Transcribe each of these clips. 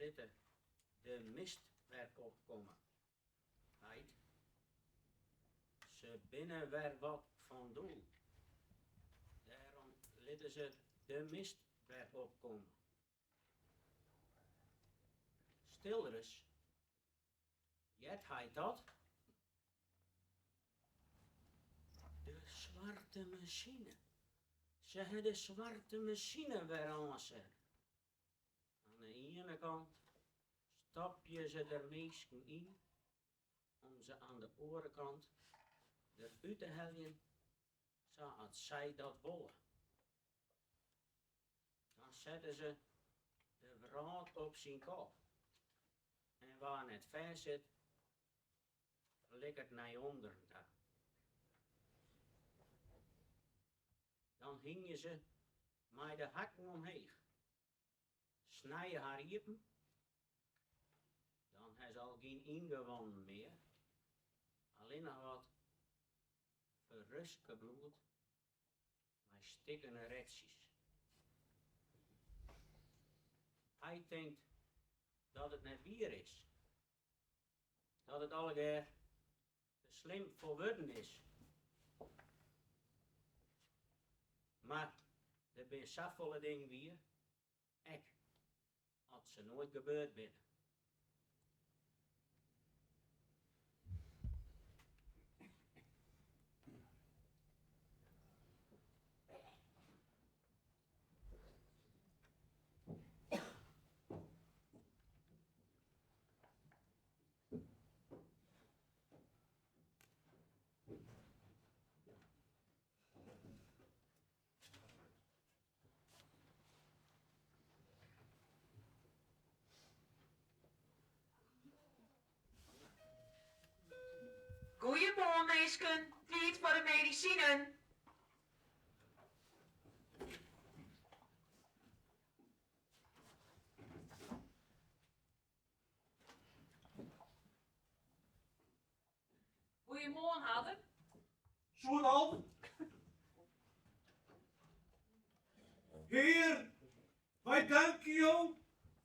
litte de mist wer opkomme, heit. Se binne wer wat fan doel. Dêrom litte se de mist wer opkomme. Stil ris, heart heit dat? De swarte masine. Se ha de swarte masine wer oanset. Oan de iene kant stopje se der minsken yn om se oan de oare kant der út te heljen sa as sy dat wolle. Dan sette se de wrâld op syn kop en wa net fêstsit, flikkert nei ûnderen ta. Dan hingje se mei de hakken omheech, snije har iepen, dan ha se al gjin yngewannen mear, allinnich wat ferrustke bloed mei stikkene retsjes. Hy tinkt dat it net wier is, dat it allegear te slim foar wurden is. Mar der binne safolle dingen wier, ek as se noait gebeurd binne. Goeiemoarn minsken, tiid foar de medisinen. Goeiemoarn, Harder. Soe it al? Hear, wy dankje Jo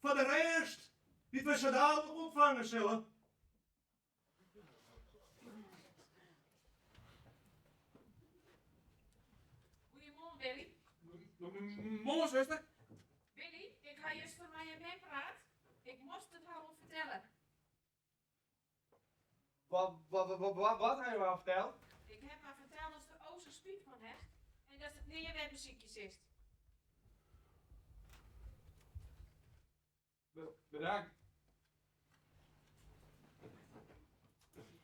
foar de rêst dy't wy sa dadlik ûntfange sille. Goeiemoarn, Willy. Moarn, suster. Willy, ik ha juster mei jim mem praat. Ik moast it har wol fertelle. Wat, wat, wat, wat ha jo har ferteld? Ik ha har ferteld datst der o sa spyt fan hast en datst it nea wer besykje silst. Bedankt.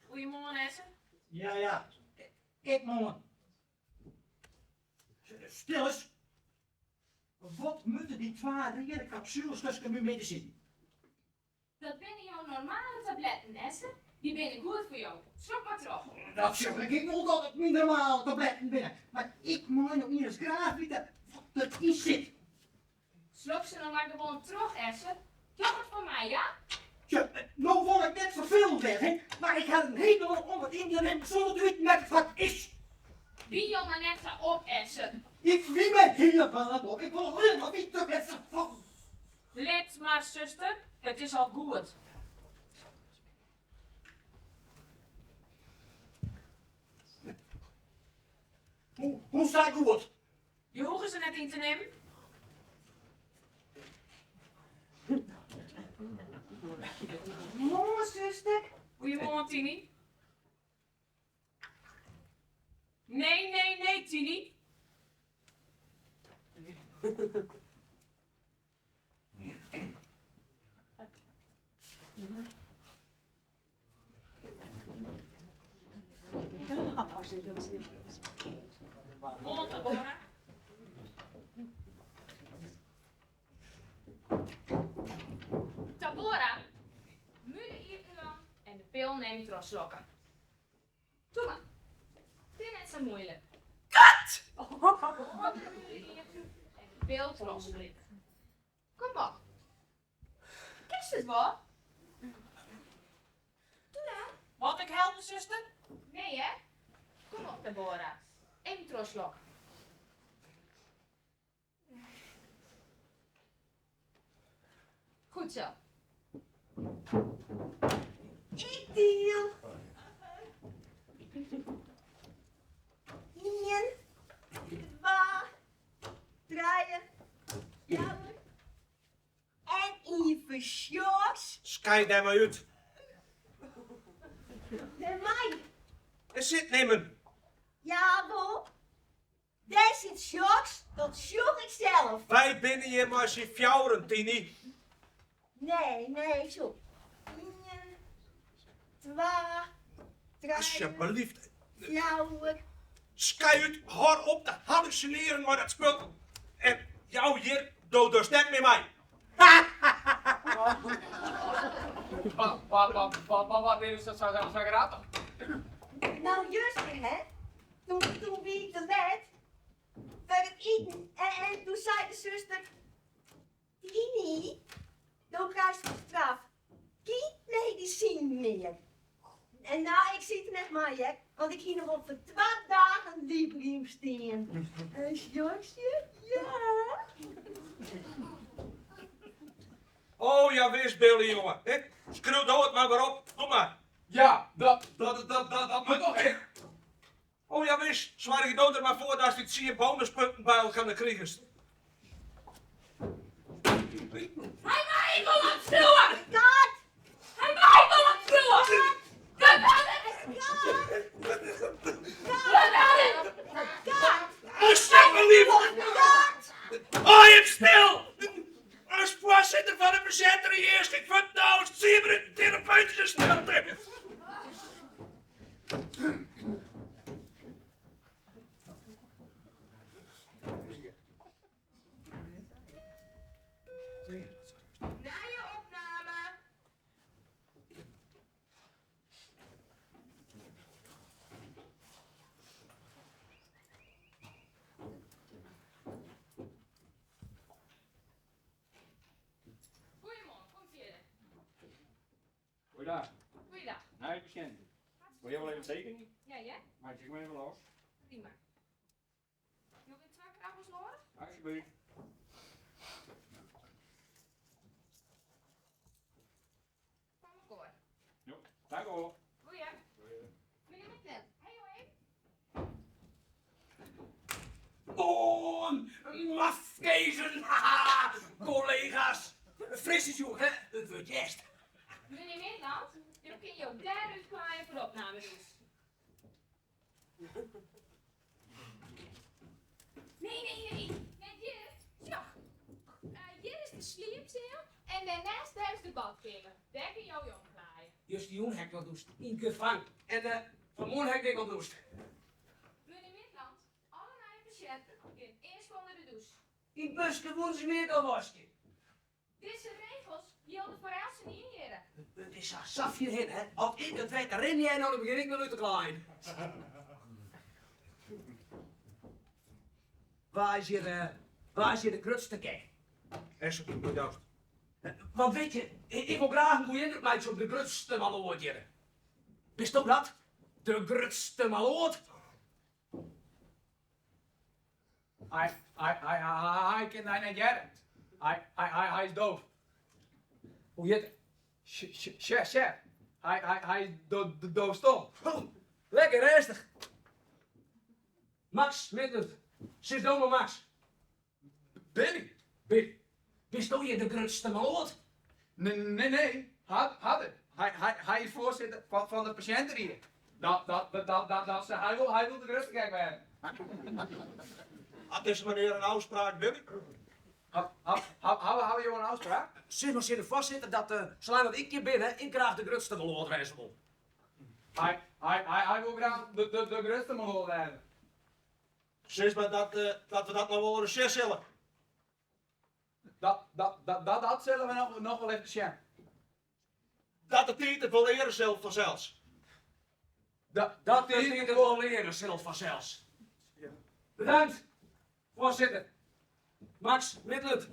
Goeiemoarn, Esse. Ja, ja. Ek moarn. Stil ris. Wat moatte dy twa reade kapsules tusken myn medisinen? Dat binne jo normale tabletten, Esse. Dy binne goed foar jo. Slok mar troch. Dat sjoch ik ek wol dat it myn normale tabletten binne, mar ik mei no ienris graach witte wat der yn sit. Slok se no mar gewoan troch, Esse. Doch it foar my, ja? Sjoch, no wol ik net ferfelend wêze, mar ik ha in hekel oan it yn te nimmen sûnder te witten wêr't it foar is. Wie jo mar net sa op, Esse. Ik wie my hielendal net op, ik wol allinnich mar witte wêr't se foar. Lit mar, suster, it is al goed. Hoe sa goed? Je hoege se net yn te nimmen. Moarn, suster. Goeiemoarn, Tiny. Nee, nee, nee, Tiny. Moarn, Tabora. Tabora, mûle iepen dwaan en de pillen even trochslokke. Doe mar. It is net sa muoilik. Kut! Oare mûle iepen en de pil trochslikke. Kom op. Kinst it wol? Doe dan. Moat ik helpe, suster? Nee hear. Kom op, Tabora. Even trochslokke. Goed zo. Ik diel. Ien, twa, trije, fjouwer en ien foar Sjors. Skei dêr mei út. Wêrmei? Der sit nimmen. Jawol. Dêr sit Sjors, dat sjoch ik sels. Wy binne hjir mei syn fjouweren, Tiny. Nee, nee, sjoch. Ien, twa, trije. Asjebleaft. Fjouwer. Skei út, hâld op te hallusinearjen mei dat spul. En jou hjir do dus net mear mei. Wat is dat sa grappich? No juster, hè, Toen wie ik te let foar it iten en doe sei de suster, Tiny, do krijst foar straf gjin medisinen mear. En no, ik siet der net mei hear, want ik hie noch wol foar twa dagen Librium stean. En Sjorsje, ja. Oh jawis, Billy jonge. Skriuw do it mar wer op. Kom mar. Ja, dat, dat, dat, dat moat toch ek. Oh jawis, soargje do der mar foar datst dy tsien bonuspunten by elkoar krigest. Hy mei wol opskriuwe! Kat! Hy mei wol opskriuwe! Kat! Kat! Kat! Alsjeblieft! Kat! Hâld jim stil! As foarsitter fan de pasjinterie easkje ik fuort no tsien minuten terapeutyske stilte. Nije opname. Goeiemoarn, kom fierder. Goeiedag. Goeiedag. Nije pasjinten. Wolle jo wol even tekenje? Ja, hear. Meitsje ik him even los. Prima. Jo binne twa krabbels nedich? Alsjeblieft. Foar mekoar. Jo, tank wol. Goeie. Menear Midland, ha jo even? Moarn, mafkezen, haha, kollega's. Frisjes joech, hè? It wurdt hjerst. Menear Midland, jo kinne jo dêr útklaaie foar de opnamedûs. Nee, nee, nee, net hjir. Sjoch, hjir is de sliepseal en dêrnêst dêr is de badkeamer. Dêr kinne jo jo omklaaie. Justerjûn ha ik noch dûst yn it gefang en fan 'e moarn ha ik ek al dûst. Menear Midland, alle nije pasjinten gean earst ûnder de dûs. Yn it buske woene se my ek al waskje. Dizze regels jilde foar eltsenien hjirre. It is sa safier hinne, hè. As ik it wetter rinnen hear, dan begjin ik my út te klaaien. Wa is hjir, wa is hjir de grutste gek? Bedankt. Want witte je, ik wol graach in goede yndruk meitsje op de grutste maloat hjirre. Bisto dat? De grutste maloat? Hy, hy, hy, hy, hy kin dy net hearre. Hy, hy, hy, hy is doof. Hoe hjit er? Sjef, sjef. Hy, hy, hy is do, do, doofstom. Oh, lekker rêstich. Max Midland. Sis do mar Max. Billy. Billy. Bisto hjir de grutste maloat? Nee, nee, nee. Hat, hy, hy, hy is foarsitter fan, fan de pasjinterie. Dat, dat, dat, dat, dat, dat, hy wol, hy wol de grutste gek wêze. Hat dizze menear in ôfspraak, Billy? Ha, ha, ha, hawwe jo in ôfspraak? Sis mar tsjin de foarsitter dat uh, salang dat ik hjir bin, ik graach de grutste maloat wêze wol. Hy, hy, hy, hy wol graach de, de, de grutste maloat wêze. Sis mar dat, uh, dat we dat noch wol ris sjen sille. Dat, dat, dat, dat, dat sille we noch, noch wol even sjen. Dat de tiid it wol leare sil fansels. Dat, Dat de tiid it wol leare sil fansels. Bedankt, foarsitter. Max Midland.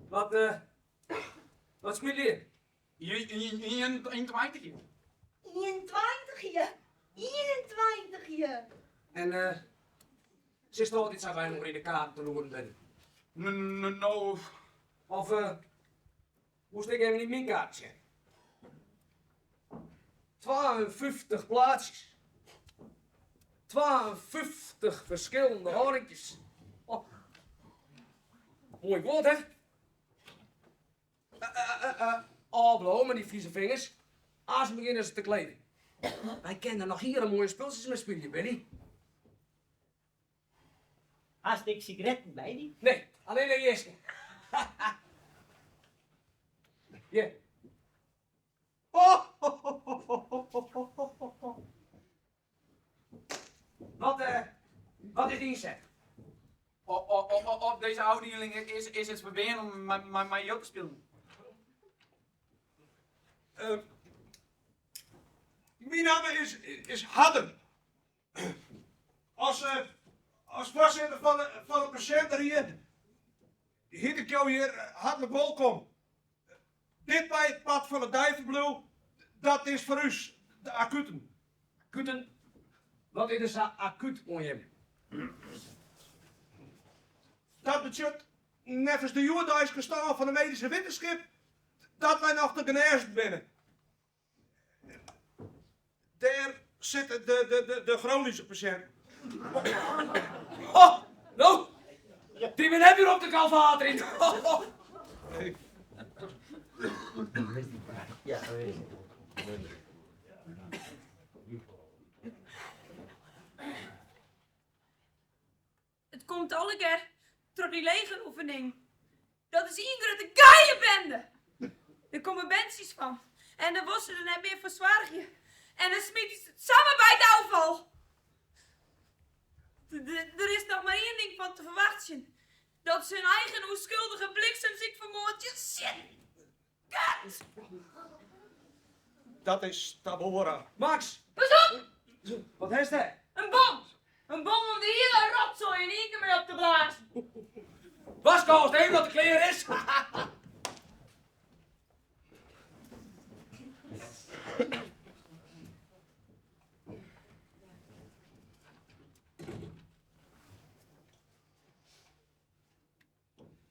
Wat, uh, wat spylje je? 21. 21 jier. 21 jier. En uh, sitst altyd sa by oer yn de kaarten te loeren binne? No, Of uh, Moast ik even yn myn kaart sjen. 52 plaatsjes. 52 ferskillende hâldinkjes. Oh. Moai guod, hè? Ôfbliuwe mei dy fize fingers. Aanst begjinne se te kleven. Wy kinne der noch hiele moaie spultsjes mei spylje, Billy. Hast ek sigaretten by dy? Nee, allinne jiske. Hjir. Wat, wat is de ynset? Op dizze ôfdieling is it ferbean om mei jild te spyljen. Myn namme is Harder. As, as foarsitter fan de, fan de pasjinteried hjit ik jo hjir hartlik wolkom. Dit part fan it deiferbliuw, dat is foar ús, de akuten. Akuten? Wat is der sa akút oan jim? Dat betsjut, neffens de hjoeddeiske stân fan de medyske wittenskip, dat wy noch te genêzen binne. Dêr sitte de chronyske pasjinten. Oh, no, dy binne net mear op te kalvaterjen. It komt allegear troch dy legeroefening. Dat is ien grutte geile bende! Der komme berntsjes fan en dan wol se der net mear foar soargje en dan smite se it samar by it ôffal. Der is noch mar ien ding fan te ferwachtsjen, dat se hun eigen ûnskuldige bliksems ek fermoardzje. Shit! Kut! Dat is Tabora. Max! Pas op! Wat hast dêr? In bom! In bom om de hiele rotsoai yn ien kear mei op te blazen. Warskôgest even dat it klear is.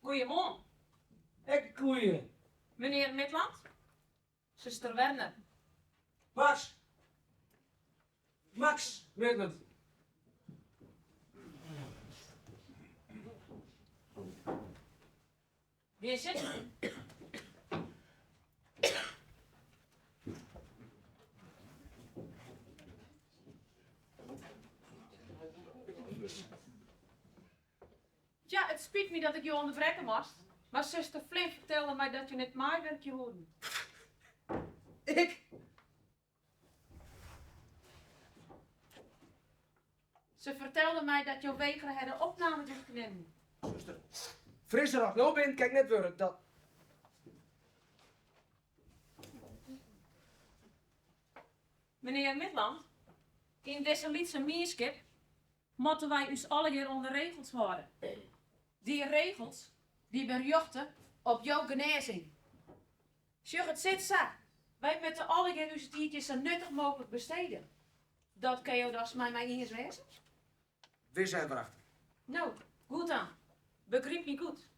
Goeiemoarn. Ek goeie. Menear Midland? Suster Werner. Max. Max Midland. Gean sitten. Tja, it spyt my dat ik jo ûnderbrekke moast, mar suster Flynn fertelde my dat jo net meiwurkje woenen. Ik? Se fertelde my dat jo wegere ha de opname troch te nimmen. Suster, frisser as ik no bin, kin ik net wurde, dat. Menear Midland, yn dizze lytse mienskip moatte wy ús allegear oan de regels hâlde. Dy regels, dy binne rjochte op jo genêzing. Sjoch, it sit sa, wy moatte allegear ús tiid hjir sa nuttich mooglik bestede. Dat kinne jo dochs mei my iens wêze? Wis en werachtich. No, goed dan. Begryp my goed.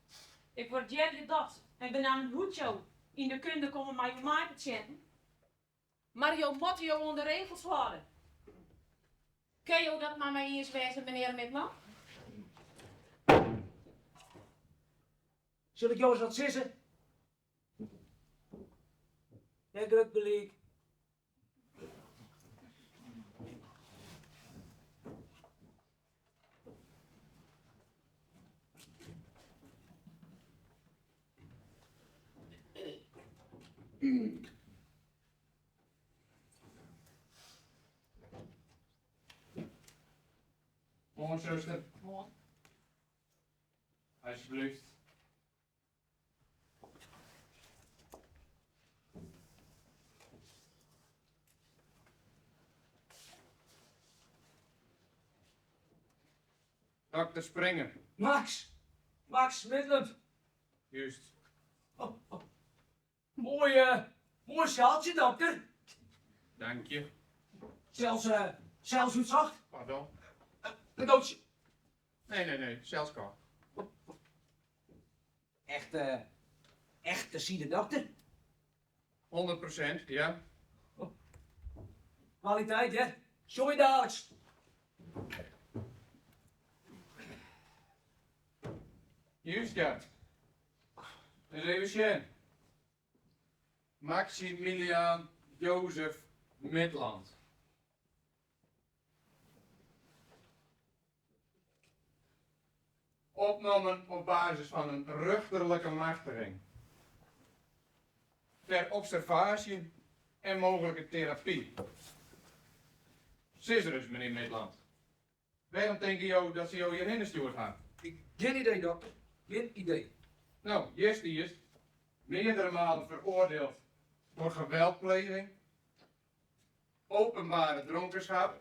Ik wurdearje dat en benammen hoe't jo yn de kunde komme mei jo meipasjinten. Mar jo moatte jo oan de regels hâlde. Kinne jo dat mei my iens wêze, menear Midland? Sil ik jo ris wat sizze? Net grut gelyk. Moarn, suster. Moarn. Alsjeblieft. Dokter Springer. Max! Max Midland. Juist. Oh, oh. Moai, uh, moai sjaaltsje, dokter. Dank je. Sels, uh, sels útsocht? Pardon? Uh, kadootsje. Nee, nee, nee, sels kocht. Echt, uh, Echte side, dokter? 100%, ja. Kwaliteit, hear. Sjoch je daliks. Júst ja. Ris even sjen. Maximiliaan Jozef Midland. Opnommen op basis fan in rjochterlike machtiging. Ter observaasje en mooglike terapy. Sis ris, menear Midland. Wêrom tinke jo dat se jo hjirhinne stjoerd ha? Gjin idee, dokter. Gjin idee. No, hjir stiet, meerdere malen veroordeeld voor geweldpleging, openbare dronkenschap,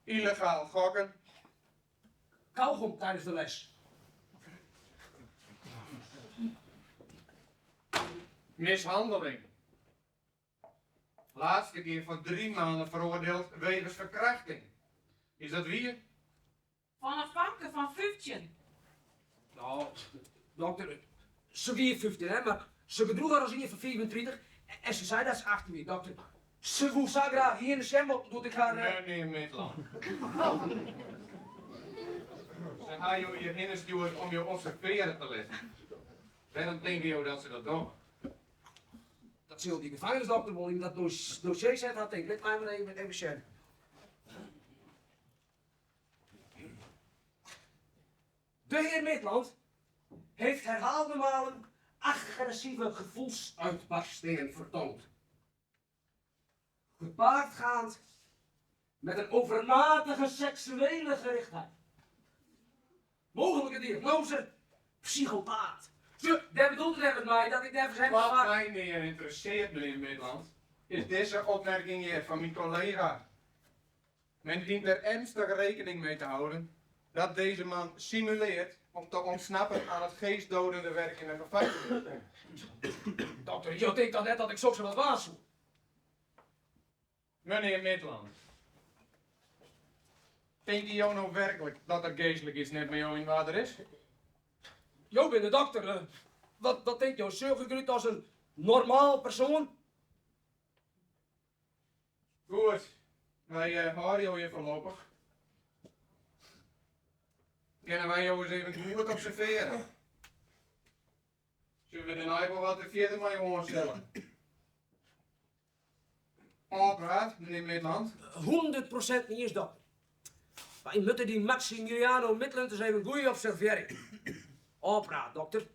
illegaal gokken. Kaugom tijdens de les. Mishandeling. Laatste keer voor 3 maanden veroordeeld wegens verkrachting. Is dat wier? Fan in famke fan 15. No, dokter, se wie 15, hè, mar se gedroech har as ien fan 35 en se sei dat se 18 wie, dokter. Se woe sa graach hjir yn de sembel doe't ik har. Menear Midland. Se ha jo hjirhinne stjoerd om jo observearje te litten. Wêrom tinke jo dat se dat dogge? Dat sil dy gefangenisdokter wol yn dat dossier set ha, tink ik. Lit my mar even sjen. De heer Midland heeft herhaalde malen agressieve gevoelsuitbarstingen vertoond. Gepaard gaand met een overmatige seksuele gerichtheid. Mogelijke diagnose, psychopaat. Zo, dêr bedoelt it even mei dat ik neffens him Wat my mear ynteressearret, menear Midland, is dizze opmerking hjir fan myn kollega. Men dient er ernstig rekening mee te houden dat deze man simuleert om te ontsnappen aan het geestdodende werk in de gevangenis. Dokter, jo tinke toch net dat ik soks wat dwaan soe? Menear Midland, tinke jo no werklik dat der geastlik yts net mei jo yn oarder is? Jo binne de dokter. Wat tinke jo? Sjoch ik derút as in normaal persoan? Goed, wy hâlde jo hjir foarlopich. Kinne wy jo ris even goed observearje? Sille we dêrnei wol wat fierder mei jo oanstelle? Ofpraat, menear Midland. 100% net iens, dokter. Wy moatte dy Maximiliano Midland ris even goed observearje. Ofpraat, dokter.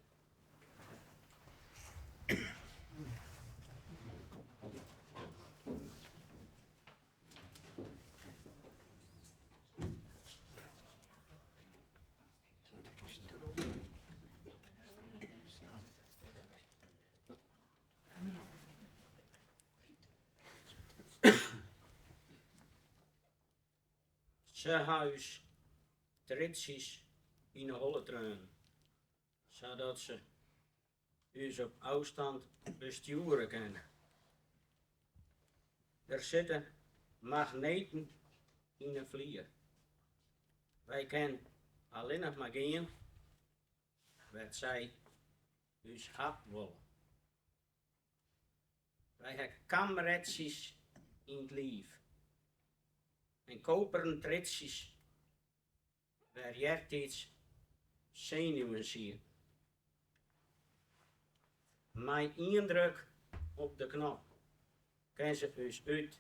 Se ha ús triedsjes yn 'e holle treaun, sadat se ús op ôfstân bestjoere kinne. Der sitte magneten yn 'e flier. Wy kinne allinnich mar gean wêr't sy ús ha wolle. Wy ha kameratsjes yn it liif en koperen triedsjes wêr't eartiids senuwen sieten. Mei ien druk op de knop kinne se ús út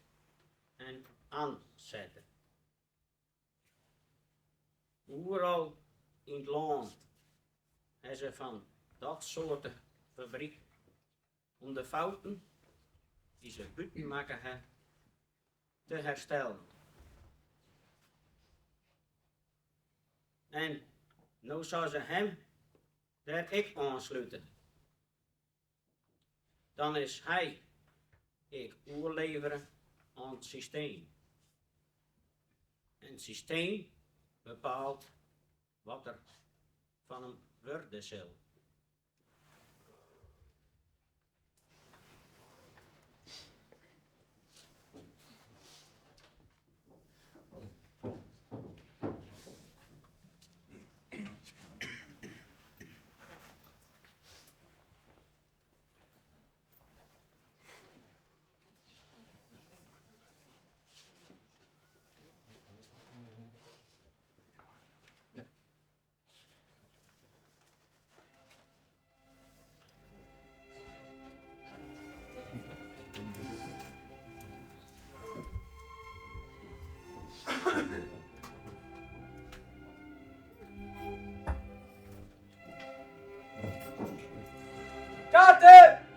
en oansette. Oeral yn it lân ha se fan dat soarte fabriken om de fouten dy't se bûten makke ha te herstellen. En no sille se him dêr ek oanslute. Dan is hy ek oerlevere oan it systeem. En it systeem bepaalt wat der fan him wurde sil. Kaarten!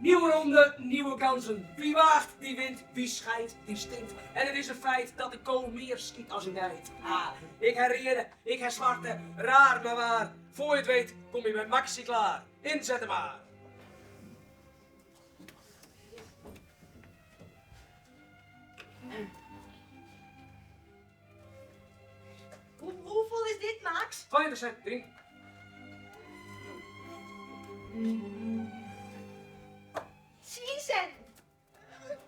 Nieuwe ronde, nieuwe kansen. Wie waagt, die wint. Wie scheidt, die stinkt. En het is een feit dat de kool meer schiet als een geit. Ah, ik herreerde, ik herzwarte, raar maar waar. Voor je het weet, kom je met Maxi klaar. Inzetten maar. Hoeveel is dit, Max? 20 cent, drink. 10 cent.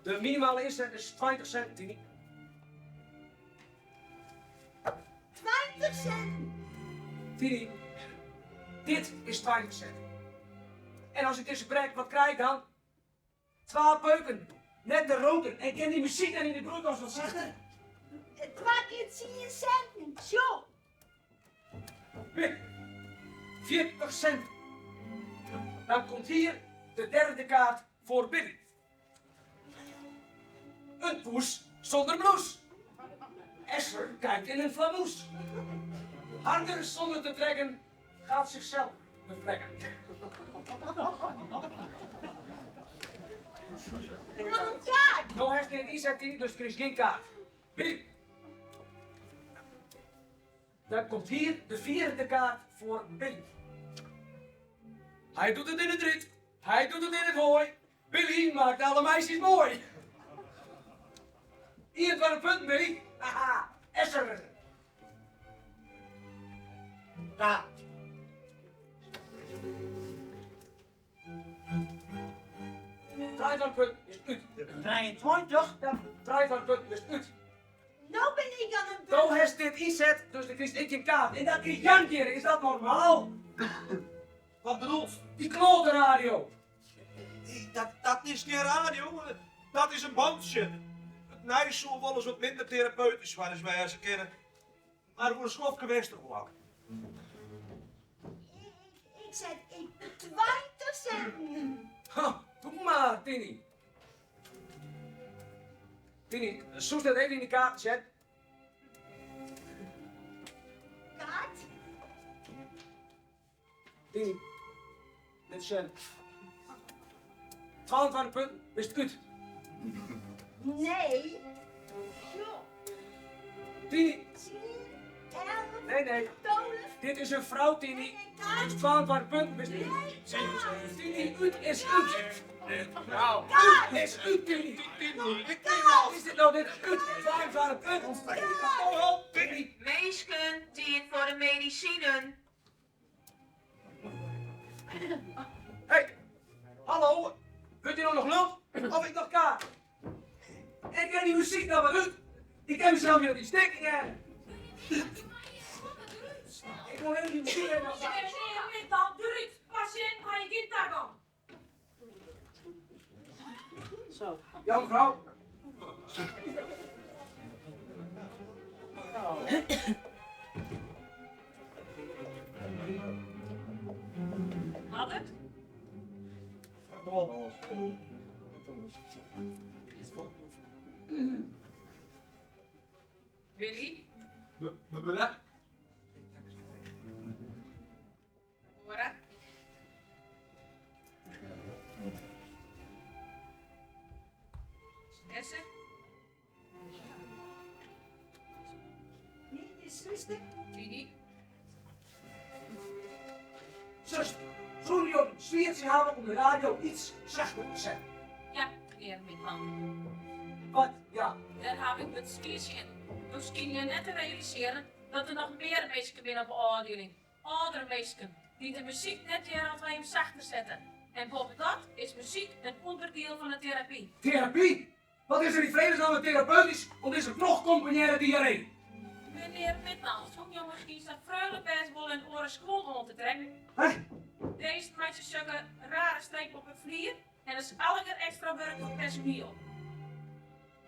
De minimale inzet is 20 cent, Tini. 20 cent. Tini, dit is 20 cent. En als ik deze brek, wat krijg ik dan? 12 peuken, net de roken. En ken die muziek dan in de broeikas wat zachter? Twee keer 10 centen. Zo. Pik, 40 cent. Dan komt hier de derde kaart voor Billy. Een poes zonder bloes. Esser kijkt in een flamoes. Harder zonder te trekken gaat zichzelf bevlekken. Nog een kaart. Nou heeft geen inzet dus er is geen kaart. Billy. Dan komt hier de vierde kaart voor Billy. Hij doet het in het riet. Hij doet het in het hooi. Billy maakt alle meisjes mooi. Hier het een punt, Billy. Haha, Esser. Kaart. Draait een punt is uit. 23? Ja, draait een punt is uit. Nou ben ik aan het Nou heeft dit inzet, dus ik krijg ik een kaart. En dat is janken, is dat normaal? Wat bedoelt? Die klote radio. Dat, dat is geen radio, dat is een bandje. Het nijs zal wel eens wat minder therapeutisch waren als wij ze kennen. Maar voor een schofke geweest toch wel. Ik, ik zet ik 20 centen. Ha, doe maar, Tini. Tini, zoek dat even in de kaart, chat. Kaart? Tini, dit zijn 22 punten, is het goed. Nee. Zo. Tini, 10, 11, nee, nee. 12. Dit is een vrouw, Tini. Kaart. 22 punten, is het goed. Tini, uit is uit. Nou, Uit is uit, Tini. Tini, ik Is dit nou dit is uit? 22 punten. Oh, Tini. Meesken, die voor de medicijnen. Hey, hallo. Wilt u nou nog lul? Of ik nog kaart? Ik ken die muziek nou maar uit. Ik ken mezelf weer die stekking hè. Ik wil even die muziek hebben. Meneer Midland, eruit. Patiënt, ga je geen toegang. Zo. Ja, mevrouw. Had het? Willy? Cora? Esser? Nee, de zuster. Tini? Zus, Junior zwiert zich aan om de radio iets zachter te zetten. Ja, meneer Midland. Wat? Ja. Daar heb ik het skis in. Misschien je net te realiseren dat er nog meer mensen binnen op de afdeling. Oudere mensen die de muziek net weer als wij hem zachter zetten. En bovendien is muziek een onderdeel van de therapie. Therapie? Wat is er in vredesnaam therapeutisch om deze trogcompanjere diarree? Meneer Midland, zoek je misschien zijn freule best wel een oren school om te trekken? Hè? Deze maakt En dat is allegear ekstra wurk foar it personiel.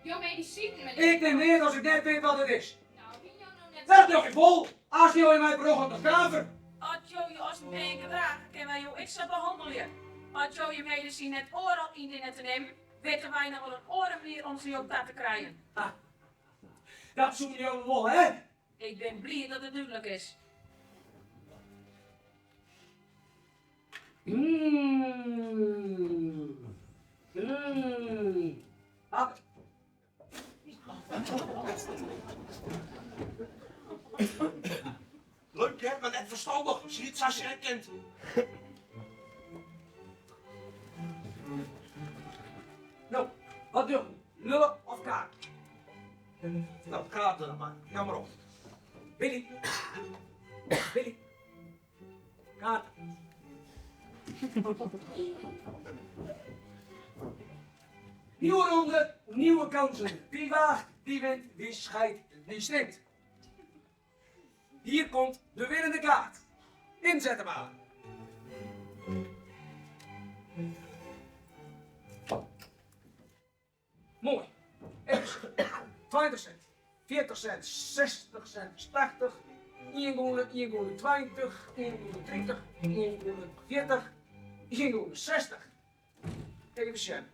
Jo medisinen, menear. Ik nim neat as ik net wit wat it is. Nou, bin jo no net. Dat doch ik wol, as jo my berjocht op de kaver. As jo je as in bern gedrage, kinne wy jo ek sa behannelje. As jo je medisinen net oeral yndiene te nimmen, witte wy noch wol in oare manier om se jo ta te krijen. Dat soene jo wol, hè? Ik bin bliid dat it dúdlik is. Mmm. Mmm. Hat. Leuk hè, mar net ferstannich, siet sa sjen kind. No, wat dogge we? Lulle of kaart? No, kaarten dan mar. Jou mar op. Billy. Billy. Kaart. Nieuwe ronde, nieuwe kansen. Wie waagt, wie wint, wie scheidt, wie stinkt. Hier komt de winnende kaart. Inzetten maar. Moai. Even 20 sint, 40 sint, 60 sint, 80, ien gûne, ien gûne 20, ien gûne 30, ien gûne 40, ien gûne 60. Even sjen.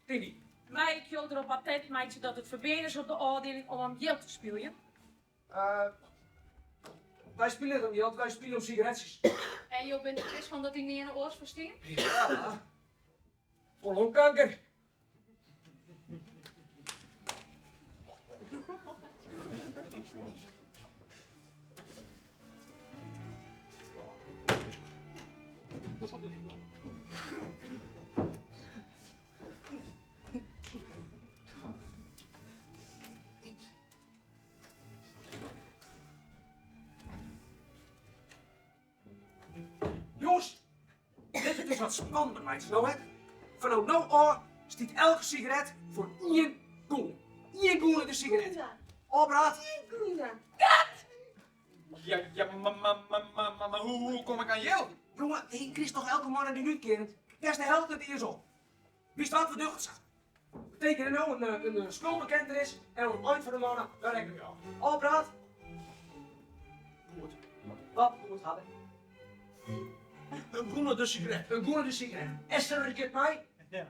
Tiny. Mei ik jo derop attent meitsje dat it ferbean is op de ôfdieling om om jild te spyljen? Wy spylje net om jild, wy spylje om sigaretsjes. En jo binne der wis fan dat dy nearne oars foar stean? Ja, foar longkanker. Jonges, lit it ris wat spannender meitsje, no hè? Fanôf no ôf stiet elke sigaret foar ien gûne. Ien gûne de sigaret. Ofpraat. Ien gûne. Dat! Ja, ja, mar hoe kom ik oan jild? Jonge, ik krijst toch elke moanne dyn útkearing? Dêr is de helte net iens op. Witst wat, we dogge it sa. We tekenje no in skuldbekentenis en oan it ein fan de moanne dan rekkenje we ôf. Ofpraat? Goed. Wat goed hawwe? In gûne de sigaret. In gûne de sigaret. Esther giet mei? Ja.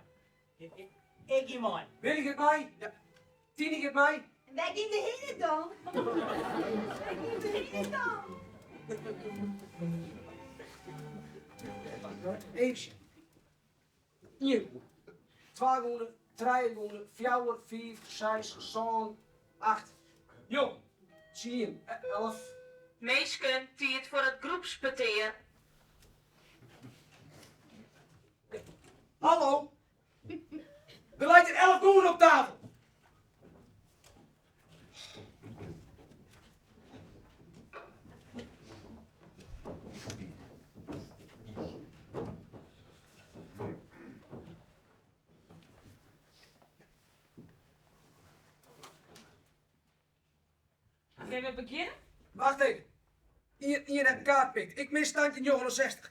Ik gean mei. Willy giet mei? Ja. Tiny giet mei? En wêr gean we hinne dan? Wêr gean we hinne dan? Even sjen. Ien gûne, twa gûne, trije gûne, fjouwer, fiif, seis, sân, acht, njoggen, tsien, 11. Minsken, tiid foar it groepspetear. Hallo! Der leit hjir 11 gûne op tafel! Kinne we begjinne? Wacht even. Ien, ien hat in kaart pikt. Ik mis standje 69.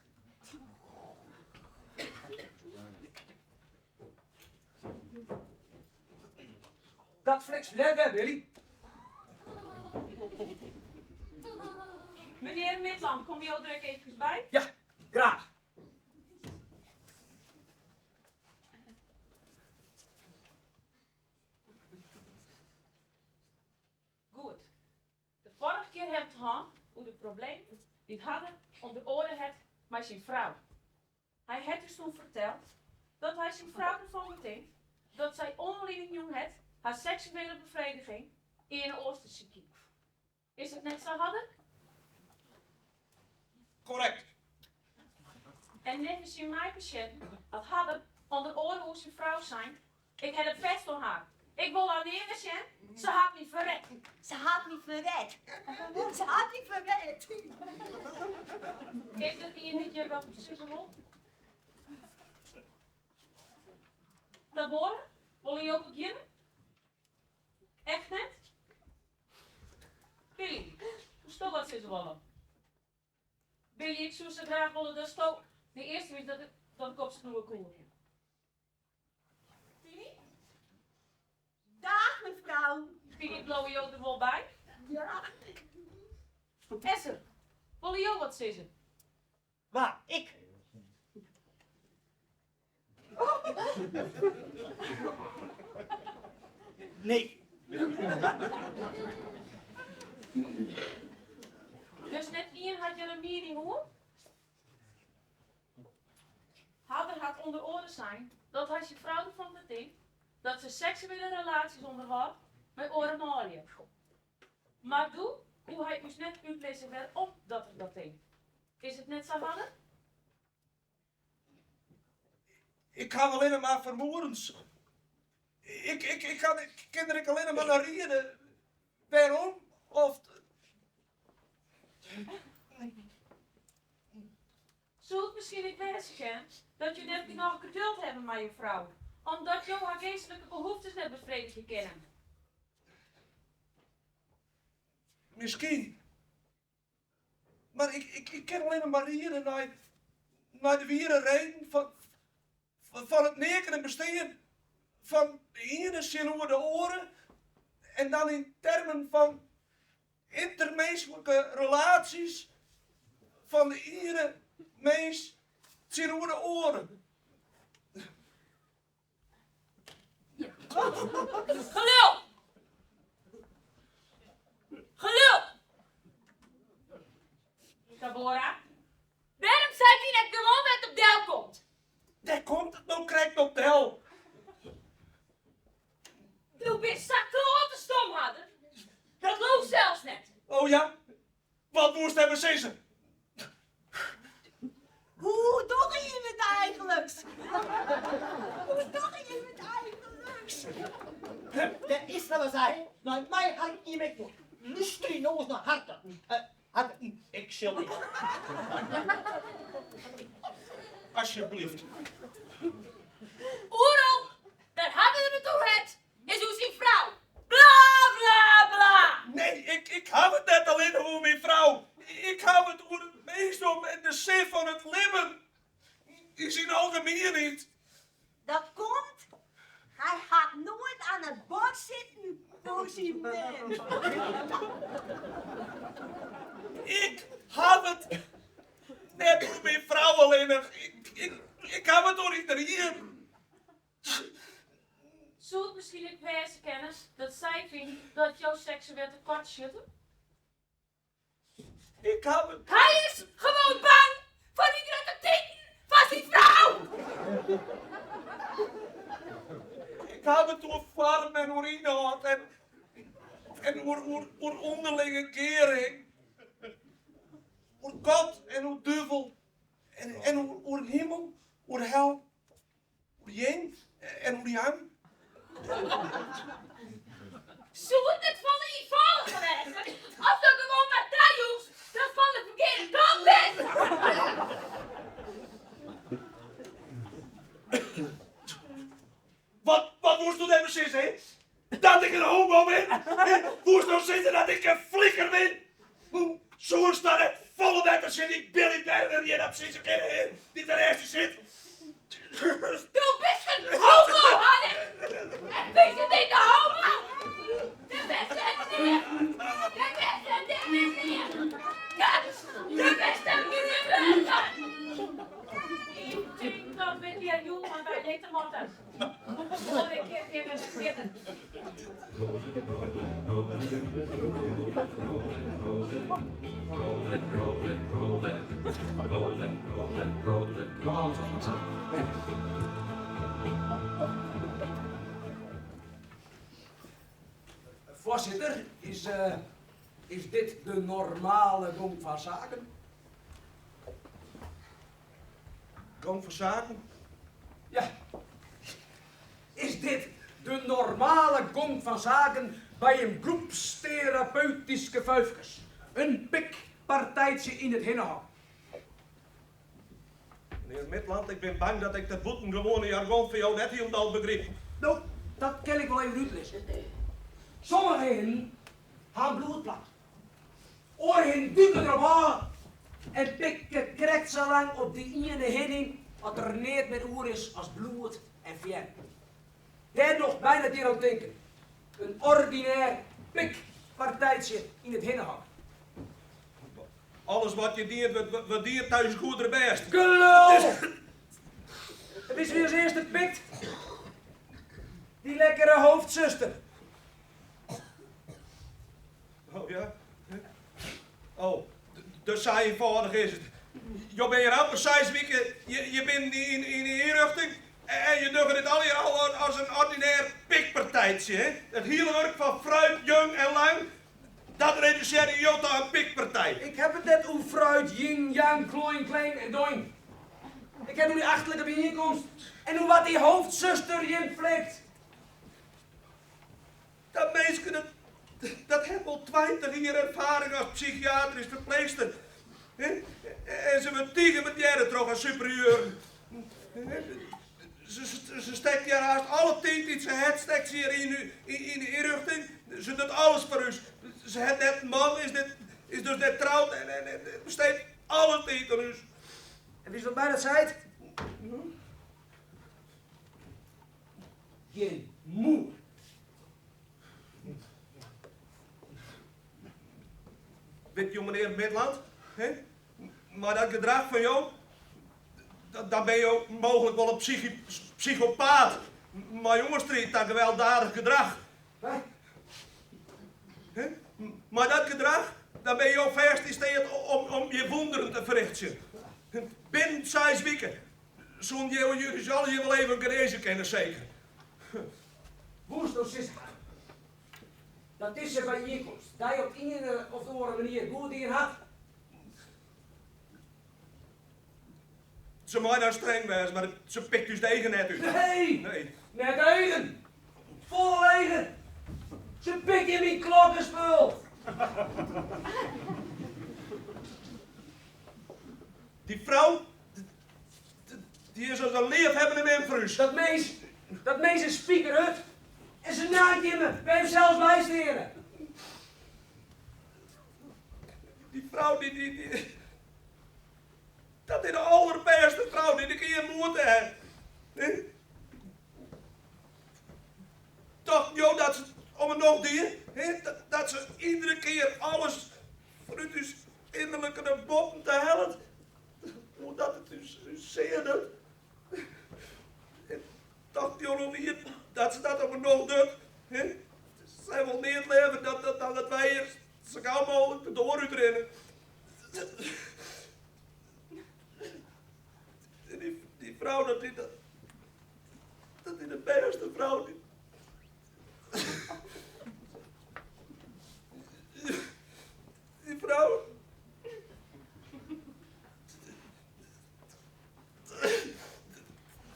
Dat flikst net wer, Willy. Menear Midland, komme jo der ek eefkes by? Ja, graach. Goed. De foarige kear ha we it hân oer de problemen dy't Harder ûnder oare hat mei syn frou. Hy hat ús toen ferteld dat hy syn frou derfan betinkt dat sy oanlieding jûn hat har seksuele befrediging earne oars te sykjen. Is dat net sa, Harder? Korrekt. En neffens syn meipasjinten hat Harder ûnder oare oer syn frou sein, Ik ha de pest oan har. Ik wol har nea wer sjen. Se hat my ferret. Se hat my ferret. Se hat my ferret. Is der ien dy't hjir wat oer sizze wol? Deborah, wolle jo begjinne? Echt net? Billy, soesto wat sizze wolle? Billy, ik soe sa graach wolle datsto de earste wiest Dat ik opskriuwe koe. Tiny? Daach mefrou. Tiny, bliuwe jo der wol by? Ja. Esser, wolle jo wat sizze? Wa, ik? Nee. Dus net ien hat hjir in miening oer? Harder hat ûnder oare sein dat hy syn frou derfan betinkt dat se seksuele relaasjes ûnderhâldt mei oare manlju. Mar doe koe hy ús net útlizze wêrom dat er dat tinkt. Is it net sa, Harder? Ik haw allinne mar fermoedens. Ik, ik, ik, kan, ik kin der ek allinne mar nei riede. Wêrom? Oft. Soe it miskien ek wêze kinne dat jo net genôch geduld hawwe mei jo frou, omdat jo har geastlike behoeftes net befredigje kinne? Miskien. Mar ik, ik, ik kin allinne mar riede nei, nei de wiere reden fan, fan it neakene bestean fan de iene tsjinoer de oare en dan yn termen fan ynterminsklike relaasjes fan de iene mins tsjinoer de oare. Gelul! Gelul! Tabora, wêrom seit dy net gewoan wêr't it op del komt? Dêr komt it no krekt op del. Do bist sa kloate stom, Harder. Dat leau sels net. Oh ja? Wat woest hawwe sizze? Hoe dogge jim it eigenliks? Hoe dogge jim it eigenliks? Dêr is se wer sei, nei my harkje jim ek net. Lústerje no ris nei Harder. Harder, ik sil dy. Asjebleaft. Oeral wêr't Harder it oer hat, is oer syn frou. Bla bla bla! Nee, ik, ik haw it net allinne oer myn frou. Ik haw it oer it minsdom en de sin fan it libben yn syn algemienheid. Dat komt, hy hat noait oan it bord sitten foar syn mem. Ik haw it net oer myn frou allinnich. Ik, ik, ik haw it oer iderien. Soe it miskien ek wêze kinne dat sy fynt dat jo seksueel tekoart sjitte? Ik haw it. Hy is gewoan bang foar dy grutte titen fan syn frou! Ik haw it oer foarm en oer ynhâld en en oer oer oer ûnderlinge gearhing. Oer God en oer duvel en en oer oer himel, oer hel. Oer yin en oer yang. Soe it net folle ienfâldiger wêze as do gewoan mar tajoechst datst fan de ferkearde kant bist? Wat, wat woest do dêr presys, hè? Dat ik in homo bin? Woest no sizze dat ik in flikker bin? Soest dan net folle better tsjin dy Billy Berner hjir op sizze kinne, hè, dy't derneist dy sit? Do bist in homo, Harder! En bist in dikke homo! Do bist in near! Do bist in dikke near! Do bist in grûnwurker! Ik tink dat we it hjir jûn mar by litte moatte. Oare kear kinne we fierder. Foarsitter, is, is dit de normale gong fan saken? Gong fan saken? Ja. Is dit de normale gong fan saken by in groepsterapeutyske fuifkes? In pikpartijtsje yn it hinnehok? Menear Midland, ik bin bang dat ik dat bûtengewoane jargon fan jo net hielendal begryp. No, dat kin ik wol even útlizze. Sommige hinnen ha in bloedplant. Oare hinnen duke derop ôf en pikke krekt sa lang op dy iene hin yn. As der neat mear oer is as bloed en fearren. Dêr docht my net hjir oan tinken. In ordinêr pikpartijtsje yn it hinnehok. Alles wat hjir dien wurdt, wurdt dien ta ús goederbêst. Gelul! En witst wie as earste pikt? Dy lekkere hoofdzuster. Oh ja? Oh, dus sa ienfâldich is it. Jo binne hjir amper seis wike, je binne yn de ynrjochting en je dogge dit allegear al as in ordinêr pikpartijtsje, hè? It hiele wurk fan Fruit, Jung en Lang, dat redusearje jo ta in pikpartij. Ik haw it net oer Fruit, Ying, Yang, Kloin, Klein en Doin. Ik haw it oer dy achterlike byienkomst en oer wat dy hoofdzuster jim flikt. Dat minsken, dat, dat hat wol 20 jier erfaring as psychiatrysk ferpleechster. En se wurdt tige wurdearre troch har superieuren. Se stekt hjir hast alle tiid dy't se hat, stekt se hjir yn yn de ynrjochting. Se docht alles foar ús. Se hat net in man, is, net, is dus net troud en, en, en besteedt alle tiid oan ús. En witst wa't my dat seit? Jin moer. Wit jo, menear Midland, hè? Mei dat gedrach fan jo, dan binne jo mooglik wol in psychopaat mei oanstriid ta gewelddadich gedrach. Hè? Mei dat gedrach, dan binne jo fêst yn steat om hjir wûnderen te ferrichtsjen. Binnen seis wike soenen jo ús allegear wol even genêze kinne, seker. Woesto sizze ha dat dizze byienkomst dy op iene of oare manier goed dien hat? Se mei dan streng wêze, mar se pikt ús de eagen net út. Nee, Nee. net de eagen. Folle leger. Se pikt jim myn klokkespul. Dy frou, dy is as in leafhebbende mem foar ús. Dat mins, dat mins is spikerhurd en se naait jimme wêr't jim sels by steane. Dy frou, dy, dy, dy, dat is de alderbêste frou dy't ik ea moete ha. Tochten jo dat se it om 'e nocht die? Dat se iedere kear alles fanút ús ynnerlike nei boppen te hellet, omdat it ús sear docht? Tochten jo no wier dat se dat om 'e nocht docht? Sy wol neat leaver dan dat wy hjir sa gau mooglik de doar útrinne. Dy frou, dat is de bêste frou. Dy frou.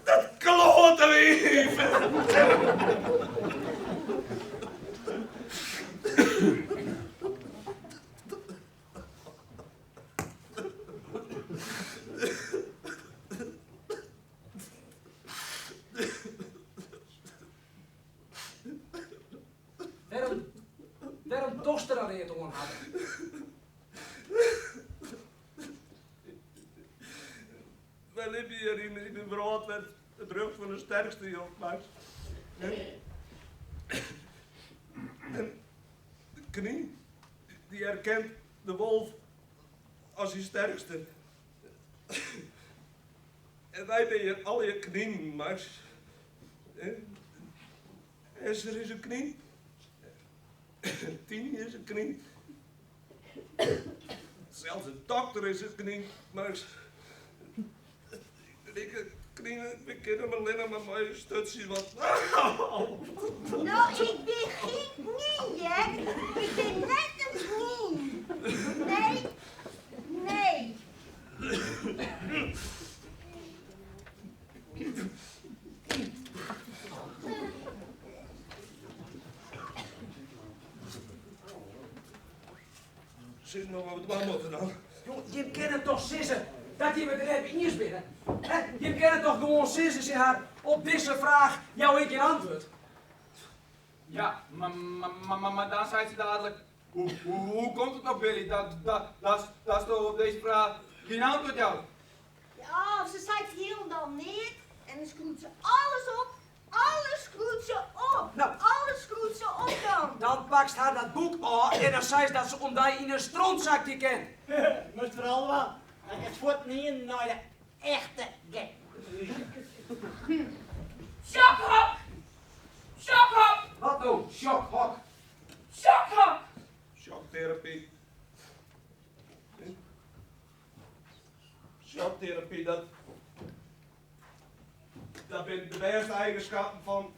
Dat kloate wiif! Wêrom, wêrom dochst der dan neat oan, Harry? Wy libje hjir yn in wrâld wêr't it rjocht fan de sterkste jildt, Max. En de knyn, dy erkent de wolf as syn sterkste. En wy binne hjir allegear kninen, Max. Esther is in knyn. Tiny is in knyn. Sels de dokter is in knyn, Max. Ik kninen, we kinne him allinnich mar mei ús sturtsjes wat. No, ik bin gjin knyn, hear. Ik bin net in knyn. Nee, nee. Sis no wat we dwaan moatte dan. Jong, jim kinne toch sizze dat jim it der net mei iens binne? Hè? Jim kinne toch gewoan sizze tsjin har, op dizze fraach jou ik gjin antwurd. Ja, mar dan seit se dadelijk, hoe komt it no Billy dat datsto op dizze fraach gjin antwurd joust? Oh, se seit hielendal. pakst har dat boek ôf en dan seist dat se om dy yn in stront sakje kin. Moatst foaral dwaan. Dan kinst fuortenienen nei de echte gek. Sjokhok! Sjokhok! Wat no, sjokhok? Sjokhok! Sjokterapy. Sjokterapy, dat dat binne de bêste eigenskappen fan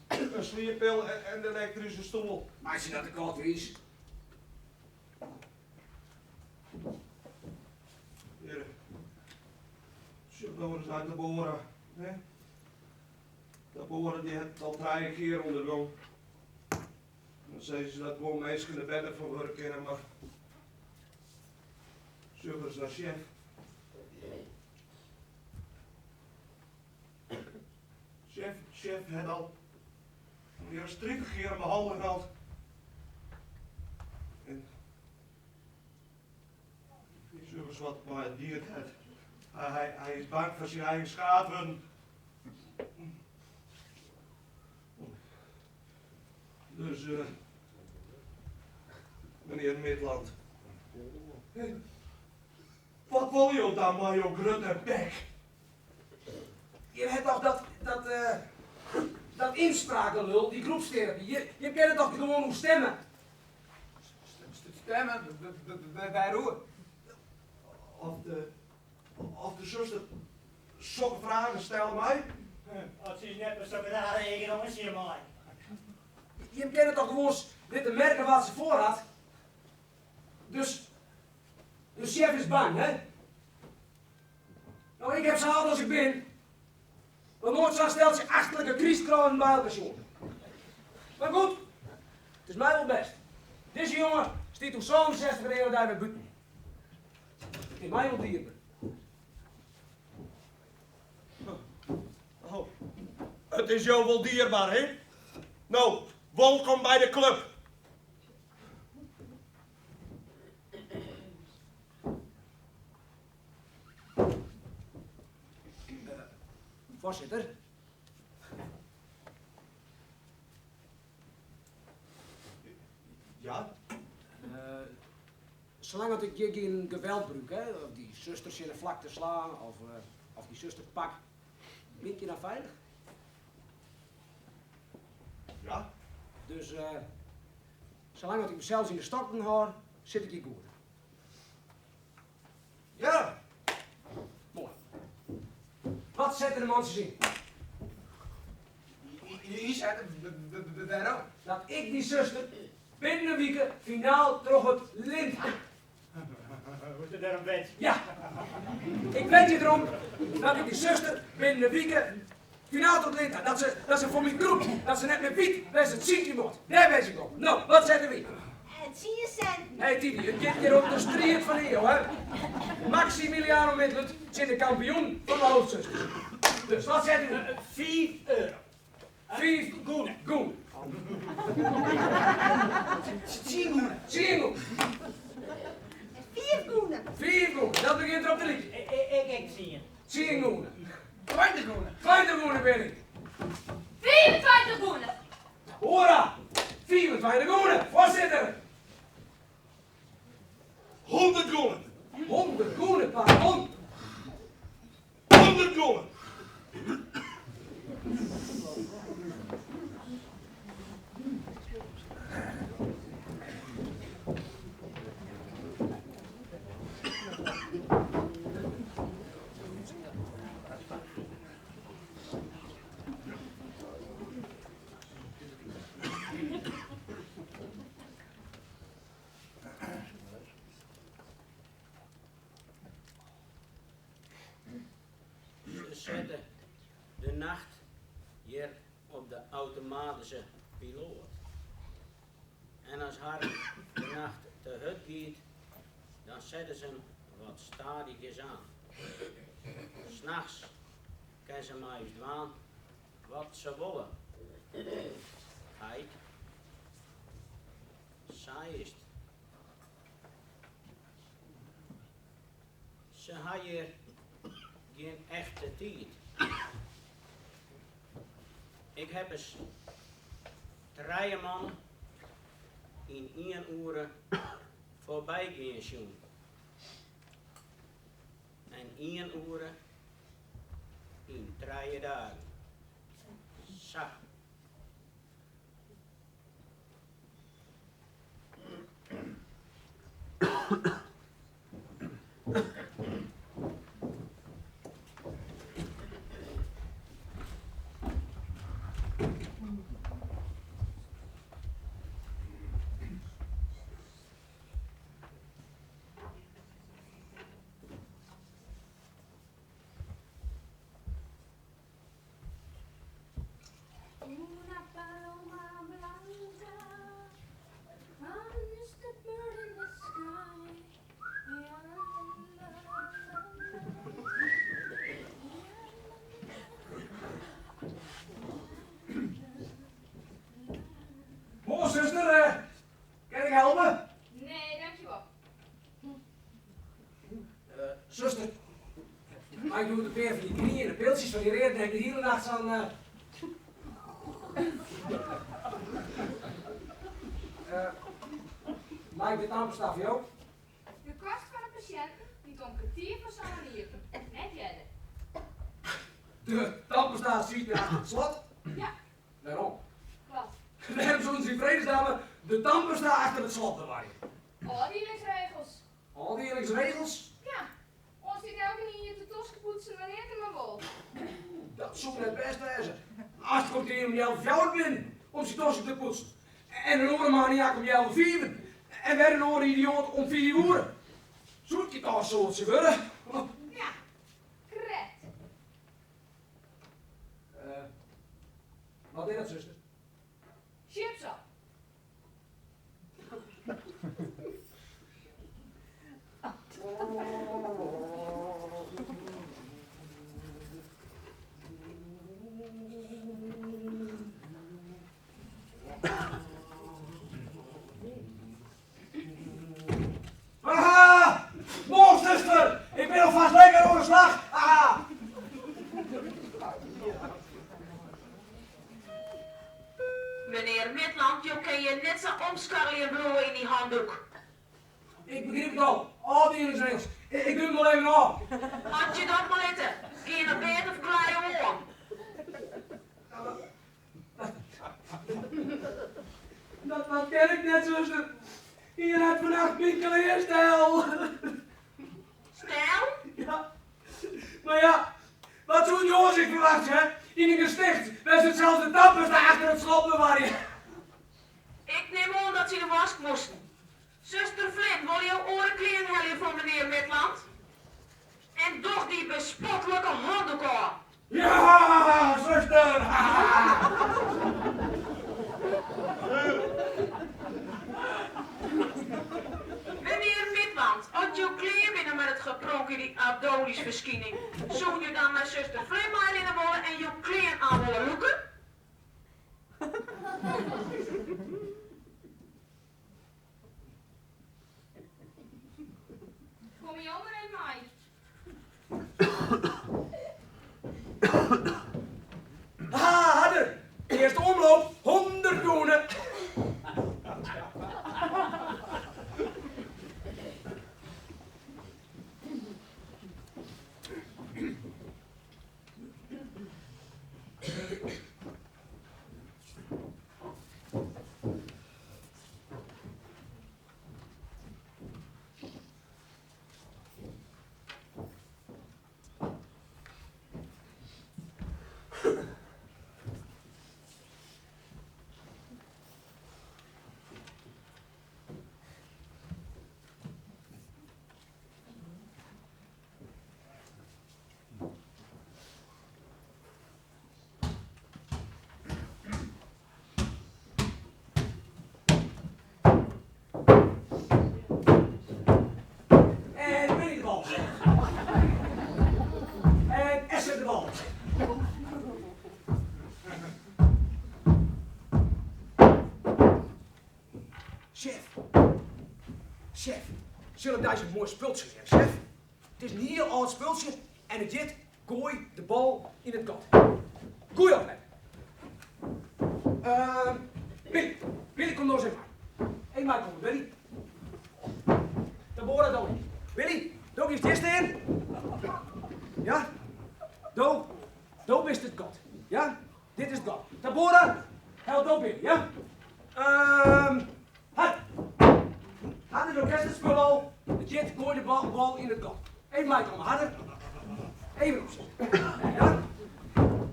in slieppil en de elektryske stoel. Meitsje dat de kâld is. Hjir, sjoch no ris nei Deborah. Hè? Deborah dy hat it al trije kear ûndergong. Dan sizze se dat guon minsken der better fan wurde kinne, mar sjoch ris nei Sjef. Sjef, Sjef hat al mear as 30 kear in behanneling hân. En sjoch ris wat it mei him dien hat. Hy, hy is bang foar syn eigen skaad wurden. Dus, menear Midland, wat wolle jo dan mei jo grutte bek? Je ha toch dat, dat, dat ynsprakelul, dy groepsterapy. Je kinne toch gewoan oer stimme? Stimme? Wêroer? Of de, of de suster sokke fragen stelle mei? As se ús net mei sokke rare eagen oansjen mei. Jim kinne toch gewoan litte merke wat se foar hat? Dus, de sjef is bang, hè? No, ik heb sa âld as ik bin, noch noait sa'n steltsje achterlike krystkrânen by elkoar sjoen. Mar goed, it is my wol bêst. Dizze jonge stiet oer 67 euro dei wer bûten. It is my wol dierber. Oh, it is jo wol dierber, hè? No, wolkom by de klup. Foarsitter. Ja? Salang as ik hjir gjin geweld brûk, hè, of dy suster tsjin de flakte slaan of, of dy suster pak, bin ik hjir dan feilich? Ja. Dus salang as ik mysels yn de stokken hâld, sit ik hjir goed. Ja! Moai. Wat sette de mantsjes yn? Ynsette? Wêrom? Dat ik dy suster binnen in wike finaal troch it lint ha. Wolst der dêrom wedzje? Ja. Ik wedzje derom dat ik dy suster binnen in wike finaal troch it lint ha. Dat se, dat se foar my krûpt. Dat se net mear wit wêr't se it sykje moat. Dêr wedzje ik op. No, wat sette wy? 10 sinten. Hey Tiny, it giet hjir om de striid fan de ieu, hè? Maximiliano Midlund tsjin de kampioen fan de hoofdzusters. Dus wat sette wy? 5 euro. 5 gûne. Gûne. 10 gûne. 10 gûne. 5 gûne. 5 gûne, dat begjint derop te lykjen. Ik ek 10. 10 gûne. 20 gûne. 20 gûne bin ik. 25 gûne. Hoera! 25 gûne, foarsitter! 100 gûne. 100 gûne, pardon. 100 gûne. Se sette de nacht hjir op de automatyske piloat. En as har de nacht te hurd giet, dan sette se him wat stadichjes oan. Nachts kin se mei ús dwaan wat se wolle. Heit, sa is it. Se ha hjir gjin echte tiid. Ik heb ris trije man. Yn ien oere foarby gean sjoen. En ien oere yn trije dagen. Sa. Una paloma blanca, I'm just a bird in the sky. Moarn, suster. Eh, kin ik helpe? Nee, dankjewol. Eh, suster, mei ik hjoed in pear fan dy griene piltsjes fan dy reade ha ik de hiele nacht sa'n. Eh, mei ik de tandpasta foar jo? De kast fan de pasjinten giet om kertier foar sânen iepen, net earder. De tandpasta siet achter it slot? Ja. Wêrom? Wat? Wêrom soene se yn fredesnamme de tandpasta achter it slot bewarje? Ofdielingsregels. Ofdielingsregels? Ja. Oars stiet elkenien hjir te toskepoetsen wannear't er mar wol. Dat soe net bêst wêze. Aanst komt ien om healwei fjouwer binnen om syn tosken te poetsen. En in oare maniak om healwei fiven. En wer in oare idioat om fiif oere. Soe it toch in soadsje wurde? Ja, krekt. Uh, wat is dat, suster? Chips op. Aha! Moarn, suster! Ik bin alfêst lekker oan 'e slach. Aha! Menear Midland, jo kinne hjir net sa omskarreljen bliuwe yn dy handoek. Ik begryp it al, ôfdielingsregels. Ik doe him wol even ôf. As je dat mar litte, gean op bêd of klaai oan. Dat, dat kin ik net, suster. Ien hat fannacht myn klean stellen. Stellen? Ja. Mar ja, wat soe jo oars ek ferwachtsje, hè? Yn in gesticht wêr't se sels de tandpasta achter it slot bewarje. Ik nim oan dat se yn 'e wask moasten. Suster Flynn, wolle jo oare klean helje foar menear Midland? En doch dy bespotlike handoek ôf. Ja, suster! Menear Midland, as jo klear binne mei dat gepronk yn dy Adonisferskining, soene jo dan mei suster Flynn meirinne wolle en jo klean oan wolle lûke? Komme jo mar even mei. Ha, harder! Earste omloop, hûndert gûne. En Winnie de bal. En Esther de bal. Sjef. Sjef. Sil ik dy in moai spultsje leare, sjef? It is in hiel âld spultsje en it hjit Goai de bal yn it gat. Goeie oplette. Uh, Billy, Billy, kom no ris even mei. Even meikomme, Willy. Tabora, do. Willy, do giest hjir stean. Ja? Do, do bist it gat. Ja? Dit is it gat. Tabora, help do binnen, ja? Ehm, Har. Harder, do kenst it spul al. It hjit goai de bal yn it gat. Even meikomme, Harder. Even opsitte. Ja?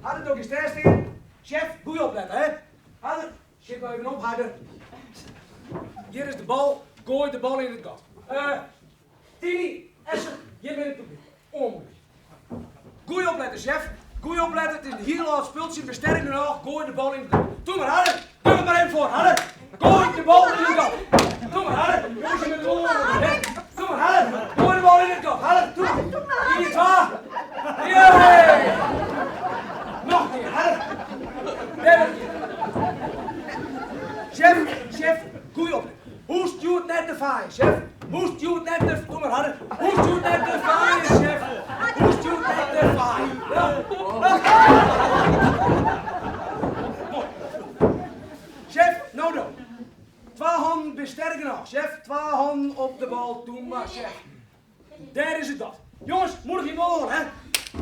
Harder, do giest dêr stean. Chef, goeie oplette, hè? Harder, sit mar even op, Harder. Hjir is de bal, goai de bal yn it gat. Eh, Tiny, Escher, hjir binne it publyk. Oanmoedigje. Goeie oplette, chef. Goeie oplette, it is in hiel âld spultsje, mar sterk genôch, goai de bal yn it gat. Doe mar, Harder. Doe it mar even foar, Harder. Goai de bal yn it gat. Doe mar, Harder. Jonges, je moatte wol oanmoedigje, hè. Doe mar, Harder. Goai de bal yn it gat. Harder, doe mar. Ien, twa. Jee! Noch in kear, Harder. Dêr noch in kear. Chef, chef, goeie oplette. Hoe stjoert net de faaien, chef? Hoe stjoert net de... Kom mar, Harder. Hoe stjoert net de faaien, chef? Hoe stjoert net de faaien? Ja. Moai. Chef, no do. Twa hannen binne sterk genôch, chef. Twa hannen op de bal, doe mar, chef. Dêr is it gat. Jonges, moedigje him wol oan, hè.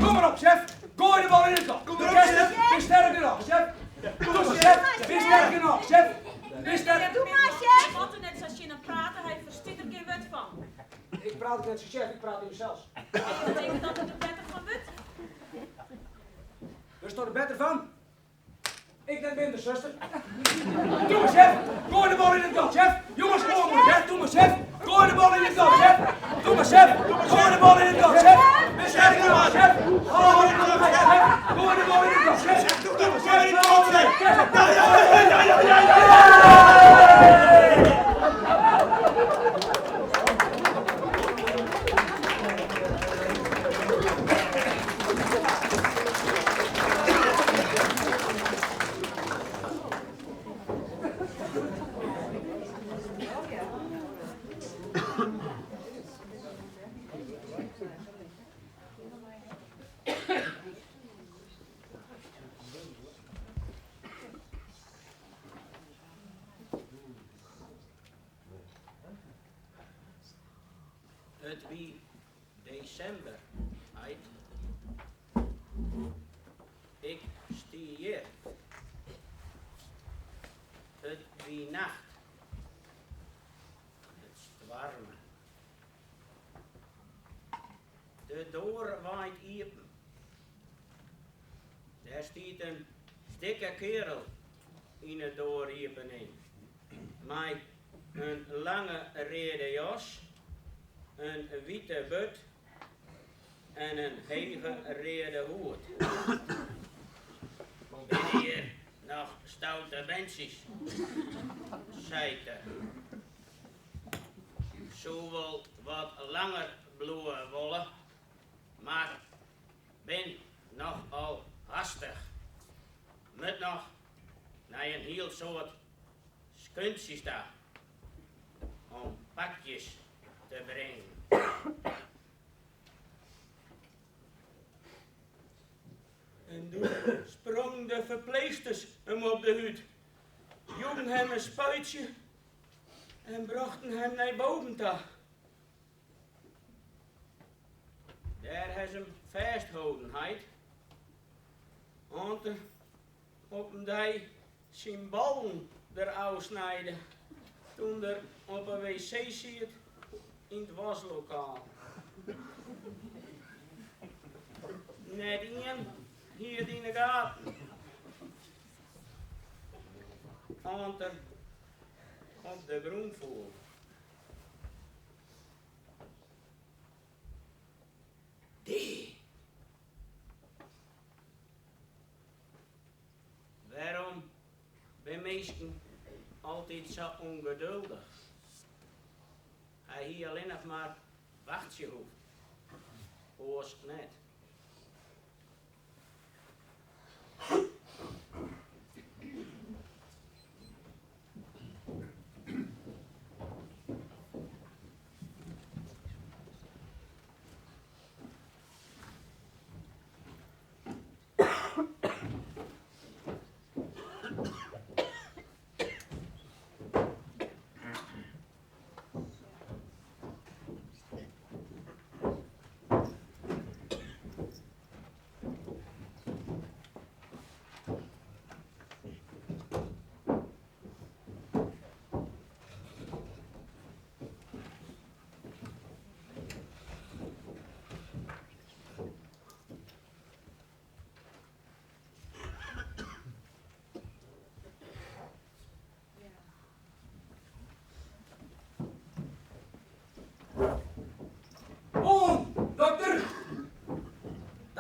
Kom mar op, chef. Goai de bal yn it gat. Kom mar op, chef. Bin sterk genôch, chef. Doe mar, chef. Bin sterk genôch, chef. Bin sterk. Doe mar, chef. Je moatte net sa tsjin him prate, hy ferstiet der gjin wurd fan. Ik praat ek net tsjin chef, ik praat tsjin mysels. Ik tink dat er der better fan wurdt. Wurdst der better fan? Ik net minder, suster. Doe mar, chef. Goai de bal yn it gat, chef. Jonges, oanmoedigje, hè. Doe mar, chef. Goai de bal yn it gat, chef. Doe mar, chef. Goai de bal yn it gat, chef. Bin sterk genôch, chef. Oanmoedigje, chef. Goai de bal yn it gat, chef. Doe mar, chef. Ja, ja, ja, ja, ja, ja! It wie desimber, heit. Ik stie hjir. It wie nacht. It stoarme. De doar waait iepen. Dêr stiet in dikke kearel yn 'e doariepening mei in lange reade jas, in wite burd en in hege reade hoed. Binne hjir noch stoute berntsjes? seit er. Soe wol wat langer bliuwe wolle, mar bin nochal hastich. Moat noch nei in hiel soad skuntsjes ta om pakjes te bringen. En doe sprongen de ferpleechsters him op de hûd, joegen him in spuitsje en brochten him nei boven ta. Dêr ha se him fêstholden, heit. Oant er op in dei syn ballen der ôfsnijde toen er op 'e wc siet yn it waslokaal. Net ien hie it yn 'e gaten. Oant er op de grûn foel. Dea! Wêrom binne minsken altyd sa ûngeduldich? Hy hie allinnich mar wachtsje hoegd, oars net.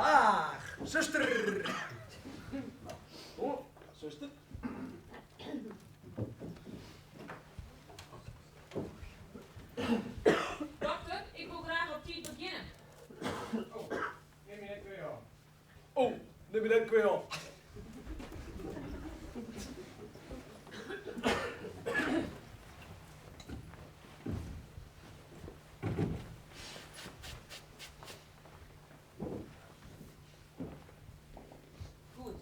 Daach, suster! Oh, suster. Dokter, ik woe graach op tiid begjinne. Oh, nim my net kwea-ôf. Oh, nim my net kwea-ôf. Goed.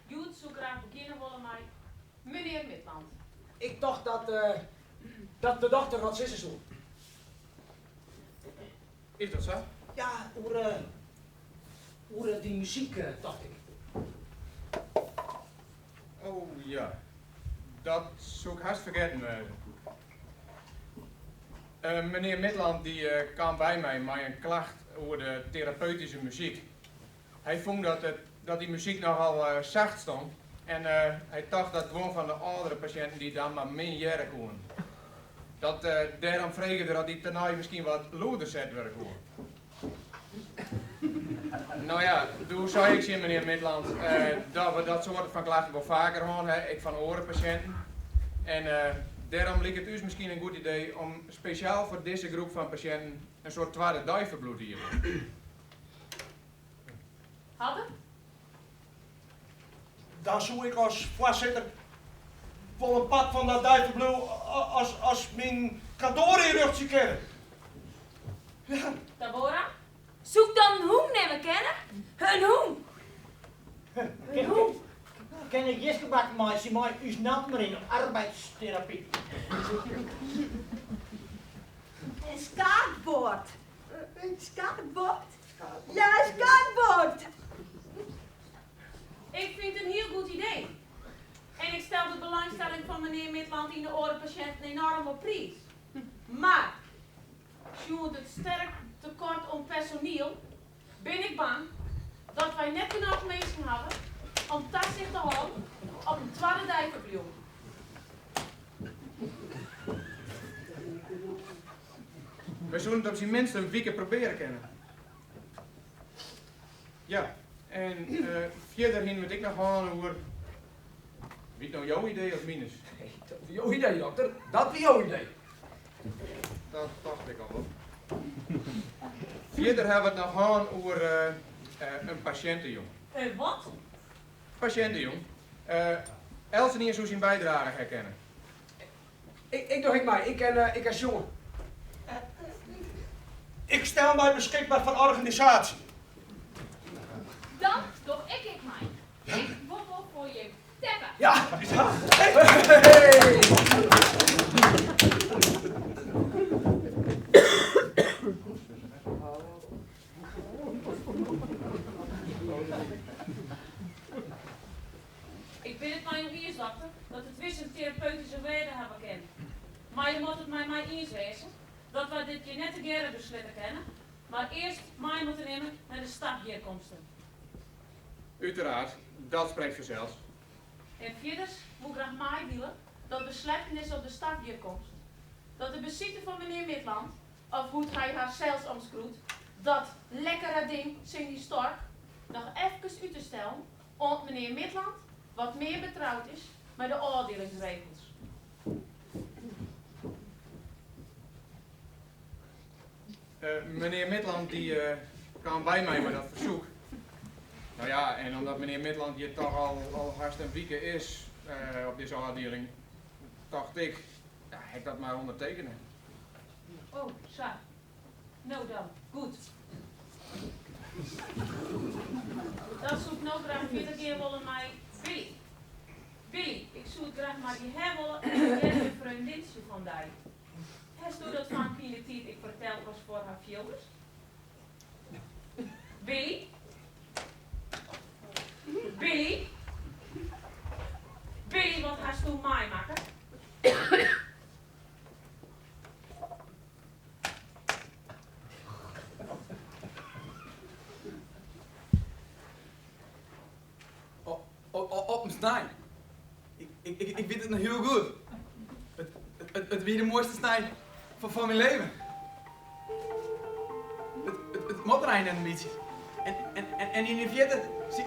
Hjoed soe ik graach begjinne wolle mei menear Midland. Ik tocht dat, dat de dokter wat sizze soe. Is dat sa? Ja, oer, oer dy muzyk, tocht ik. Oh ja, dat soe ik hast fergetten wêze. Menear Midland dy kaam by my mei in klacht oer de terapeutyske muzyk. Hy fûn dat it dat dy muzyk nochal sacht stond en hy tocht dat guon fan de âldere pasjinten dy dan mar min hearre koenen. Dat dêrom frege er oft dy tenei miskien wat lûder set wurde koe. No ja, doe sei ik tsjin menear Midland dat we dat soarte fan klachten wol faker hân ha, ek fan oare pasjinten. En dêrom liket it ús miskien in goed idee om spesjaal foar dizze groep fan pasjinten in soart twadde deiferbliuw te iepenjen. Hadden? Dan soe ik as foarsitter wol in part fan dat deiferbliuw as myn kantoar ynrjochtsje kinne. Ja. Tabora? Soe ik dan in hûn nimme kinne? In hûn! In hûn! Kin ik jiskebakken meitsje mei ús nammen deryn op arbeidsterapy? In skaakboard. In skaakbord? Ja, in skaakbord! Ik fyn it in hiel goed idee. En ik stel de belangstelling fan menear Midland yn de oare pasjinten enoarm op priis. Mar, sjoen it sterk tekoart oan personiel, bin ik bang dat wy net genôch minsken hawwe om tasicht te hâlden op in twadde deiferbliuw. Wy soenen it op syn minst in wike probearje kinne. Ja, en fierder hienen we it ek noch hân oer, wie it no jo idee of mines? Dat wie jo idee, dokter. Dat wie jo idee. Dat tocht ik al wol. Fierder hawwe we it noch hân oer in pasjintejûn. In wat? Pasjintejûn. Eltsenien soe syn bydrage ha kinne. Ik doch ek mei, ik kin, ik kin sjonge. Ik stel my beskikber foar organisaasje. Dan doch ik ek mei. Ik wol wol foar jim teppe. Ja! Ik bin it mei jo iens, dokter, dat it wis in terapeutyske wearde hawwe kin. Mar jo moatte it mei my iens wêze dat wy dit hjir net tegearre beslitte kinne, mar earst mei moatte nimme nei de stafgearkomste. Uteraard, dat sprekt fansels. En fierders woe ik graach meidiele dat besletten is op de stafgearkomst dat de besite fan menear Midland, of hoe't hy harsels omskriuwt, dat lekkere ding Cindy Stork, noch efkes út te stellen oant menear Midland wat mear betroud is mei de ôfdielingsregels. Menear Midland dy kaam by my mei dat fersoek. No ja, en omdat menear Midland hjir toch al hast in wike is op dizze ôfdieling, tocht ik, ja, ha ik dat mar ûndertekene. Oh, sa. No dan, goed. Dan soe ik no graach fierder gean wolle mei Billy. Billy, ik soe it graach mei dy ha wolle oer in eardere freondintsje fan dy. Hasto dat fanke yn de tiid ek ferteld watst foar har fieldest? Billy? Billy? Billy, wat hasto meimakke? Op in snein. Ik wit it noch hiel goed. It wie de moaiste snein fan myn leven. It motreinde in bytsje. En yn de fierte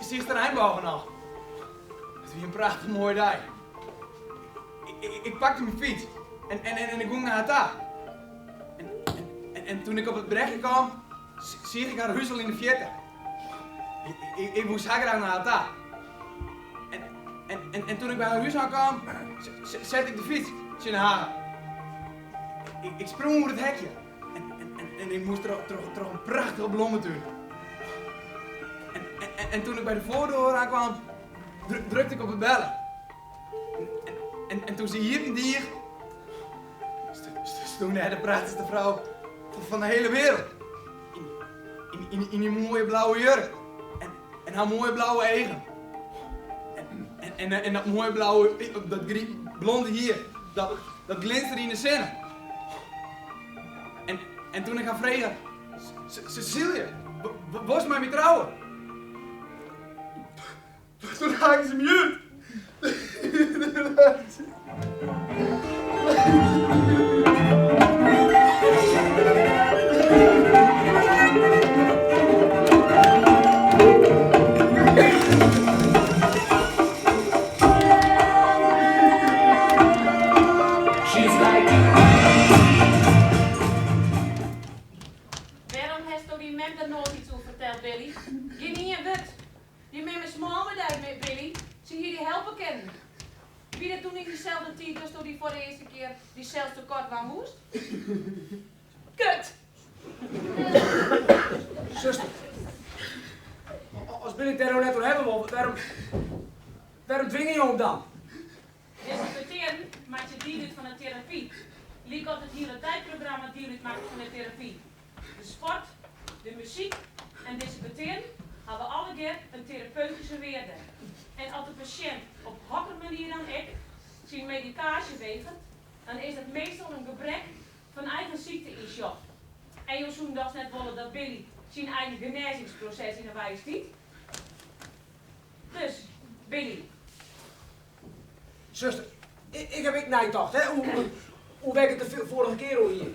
siest de reinbôge noch. It wie in prachtich moaie dei. Ik pakte myn fyts en ik gong nei har ta. En toen ik op it brechje kaam, seach ik har hús al yn de fierte. Ik woe sa graach nei har ta. En toen ik by har hús oankaam, sette ik de fyts tsjin de hage. Ik sprong oer it hekje en ik moast troch in prachtige blommetún. En toen ik by de foardoar oankwam, drukte ik op 'e belle. En toen se iepen die, stûn dêr de prachtichste frou fan de hiele wereld. Yn dy moaie blauwe jurk en har moaie blauwe eagen. En dat moaie blauwe, dat blonde hier, dat glinsterde yn de sinne. En toen ik har frege, Cecilia, wolst mei my trouwe? Toen hake se my út. Wêrom hasto dyn mem der noait iets oer ferteld, Billy? Gjin ien wurd. Dyn mem is mâl mei dy, Billy. Se hie dy helpe kinnen. Wie dat toen yn dyselde tiid datsto dy foar de earste kear dysels tekoart dwaan woest? Kut! Suster, as Billy it dêr no net oer hawwe wol, wêrom, wêrom dwinge jo him dan? Dizze petearen meitsje diel út fan 'e terapy, lykas it hiele deiprogramma diel útmakket fan 'e terapy. De sport, de muzyk en dizze petearen hawwe allegear in terapeutyske wearde. En as de pasjint op hokker manier dan ek syn medikaasje wegeret, dan is dat meastal in gebrek fan eigen sykte-ynsjoch. En jo soenen dochs net wolle dat Billy syn eigen genêzingsproses yn 'e wei stiet? Dus, Billy. Suster, ik haw ek neitocht, hè, oer wêr't ik it de foarige kear oer hie.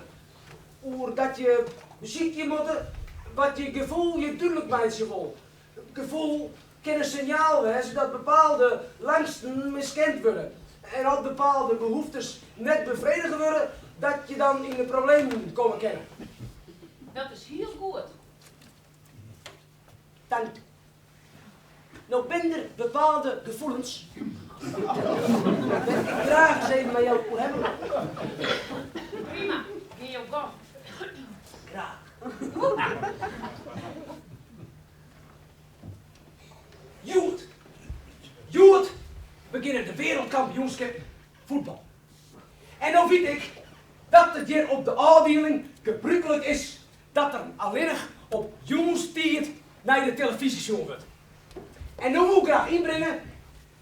Oer dat je besykje moatte wat je gefoel je dúdlik meitsje wol. It gefoel kin in sinjaal wêze dat bepaalde langsten miskend wurde. En as bepaalde behoeftes net befredige wurde, dat je dan yn de problemen komme kinne. Dat is hiel goed. Tank. No binne der bepaalde gefoelens dêr't ik graach ris even mei jo oer hawwe wol. Prima, gean jo gong. Graach. Hjoed, hjoed begjinne de wereldkampioenskippen fuotbal. En no wit ik dat it hjir op de ôfdieling gebrûklik is dat der allinnich op jûnstiid nei de telefyzje sjoen wurdt. En no woe ik graach ynbringe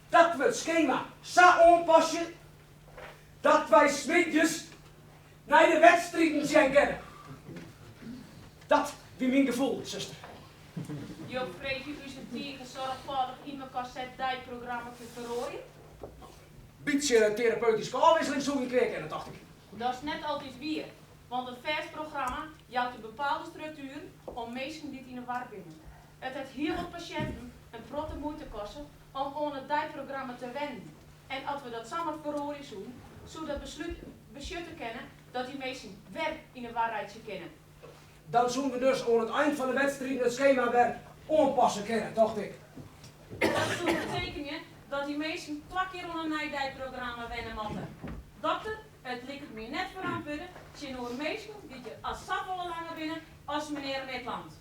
dat we it skema sa oanpasje dat wy 's middeis nei de wedstriden sjen kinne. Dat wie myn gefoel, suster. Jo freegje ús in tige soarchfâldich yn mekoar set deiprogramma te feroarjen? Bytsje terapeutyske ôfwisseling soe gjin kwea kinne, tocht ik. Dat is net altyd wier, want in fêst programma jout in bepaalde struktuer oan minsken dy't yn 'e war binne. It hat hiel wat pasjinten in protte muoite koste om oan it deiprogramma te wennen. En as we dat samar feroarje soenen, soe dat besjutte kinne dat dy minsken wer yn 'e war reitsje kinne. Dan soenen we dus oan it ein fan de wedstriden it skema wer oanpasse kinne, tocht ik. Dat soe betekenje dat dy minsken twa kear oan in nij deiprogramma wenne moatte. Dokter, it liket my net ferantwurde tsjinoer minsken dy't hjir al safolle langer binne as menear Midland.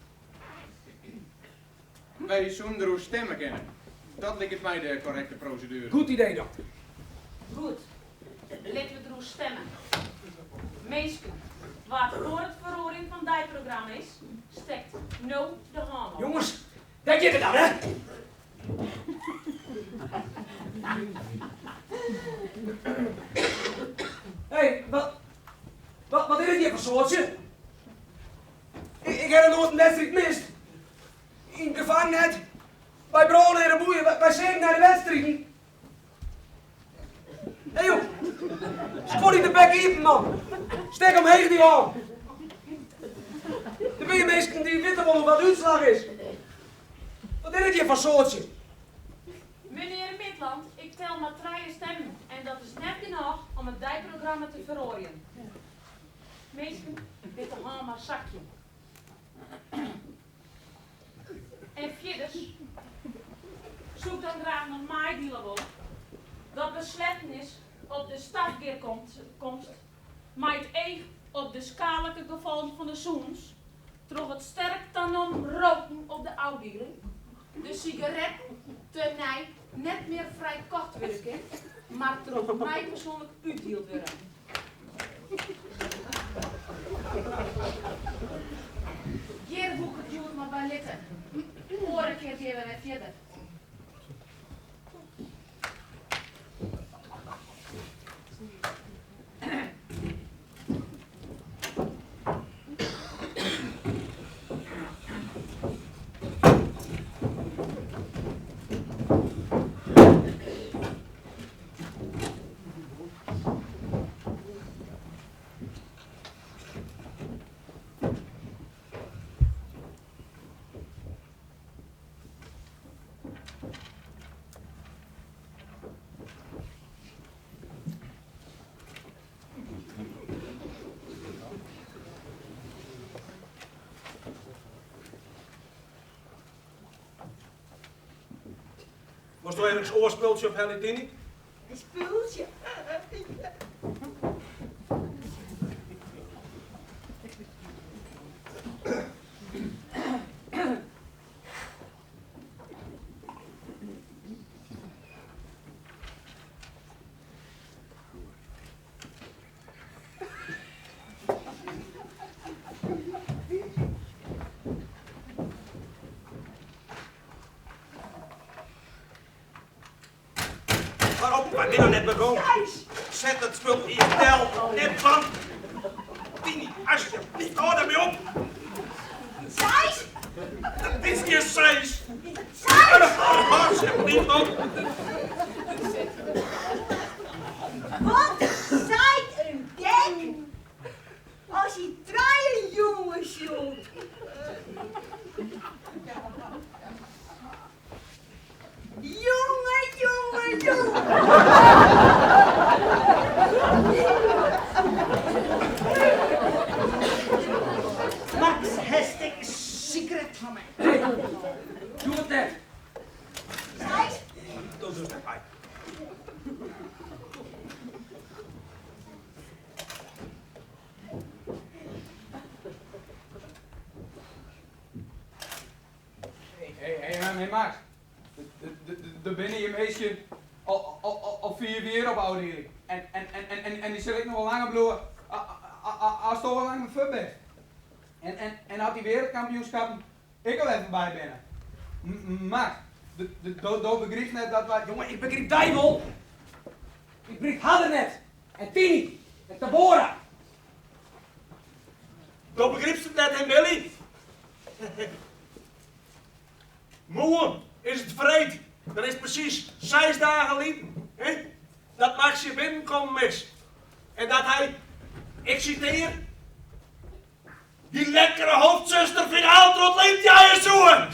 Wy soenen deroer stimme kinne. Dat liket my de korrekte proseduere. Goed idee, dokter. Goed, litte we deroer stimme. Minsken, wa't foar it feroarjen fan deiprogramma is, stekt no de hân op. Jonges, dêr giet it dan, hè? Hé, wat, wat is dit hjir foar soartsje? Ik ha noch noait in wedstriid mist. Yn it gefang net. By brâne en boeien, wy seagen nei de wedstriden. Hé joh, skuor dy de bek iepen man. Stek omheech dy hân. Der binne minsken dy't witte wolle wat de útslach is. binne it hjir foar soatsjes? Menear Midland, ik tel mar trije stimmen en dat is net genôch om it deiprogramma te feroarjen. Minsken, lit de hân mar sakje. En fierders soe ik dan graach noch meidiele wolle dat besletten is op de stafgearkomst mei it each op de skealike gefolgen fan de sûnens troch it sterk tanommen roken op de ôfdieling, de sigaretten tenei net mear frij kocht wurde kin, mar troch my persoanlik útdield wurde. Hjir woe ik it hjoed mar by litte. Oare kear gean we wer fierder. Wolsto even in oar spultsje ophelje, Tiny? In spultsje? Mar op, wy binne noch net begûn. Set dat spul earst del, net dwaan. Tiny, asjebleaft, hâld dermei op. Seis! Dat is gjin seis. Seis! Asjebleaft op. Wat seit in gek as hy trije jonges sjocht? Jonge, jonge, jonge. Max, hast ek in sigaret foar my? Doe it net. Seis. Do dochst net mei. Hey, hey Max. Der binne hjir minsken al fiif jier op ôfdieling en dy sille ek noch wol langer bliuwe asto al lang fuort bist. En as dy wereldkampioenskappen ek al wer foarby binne. Max, do begrypst net dat wy. Jonge, ik begryp dy wol. Ik begryp har net. En Tiny. En Tabora. Do begrypst it net, hè Milly? Moarn is it freed, dat is presys seis dagen lyn, hè, dat Max hjir binnenkommen is en dat hy, ik sitear, dy lekkere hoofdzuster finaal troch it lint jeie soe.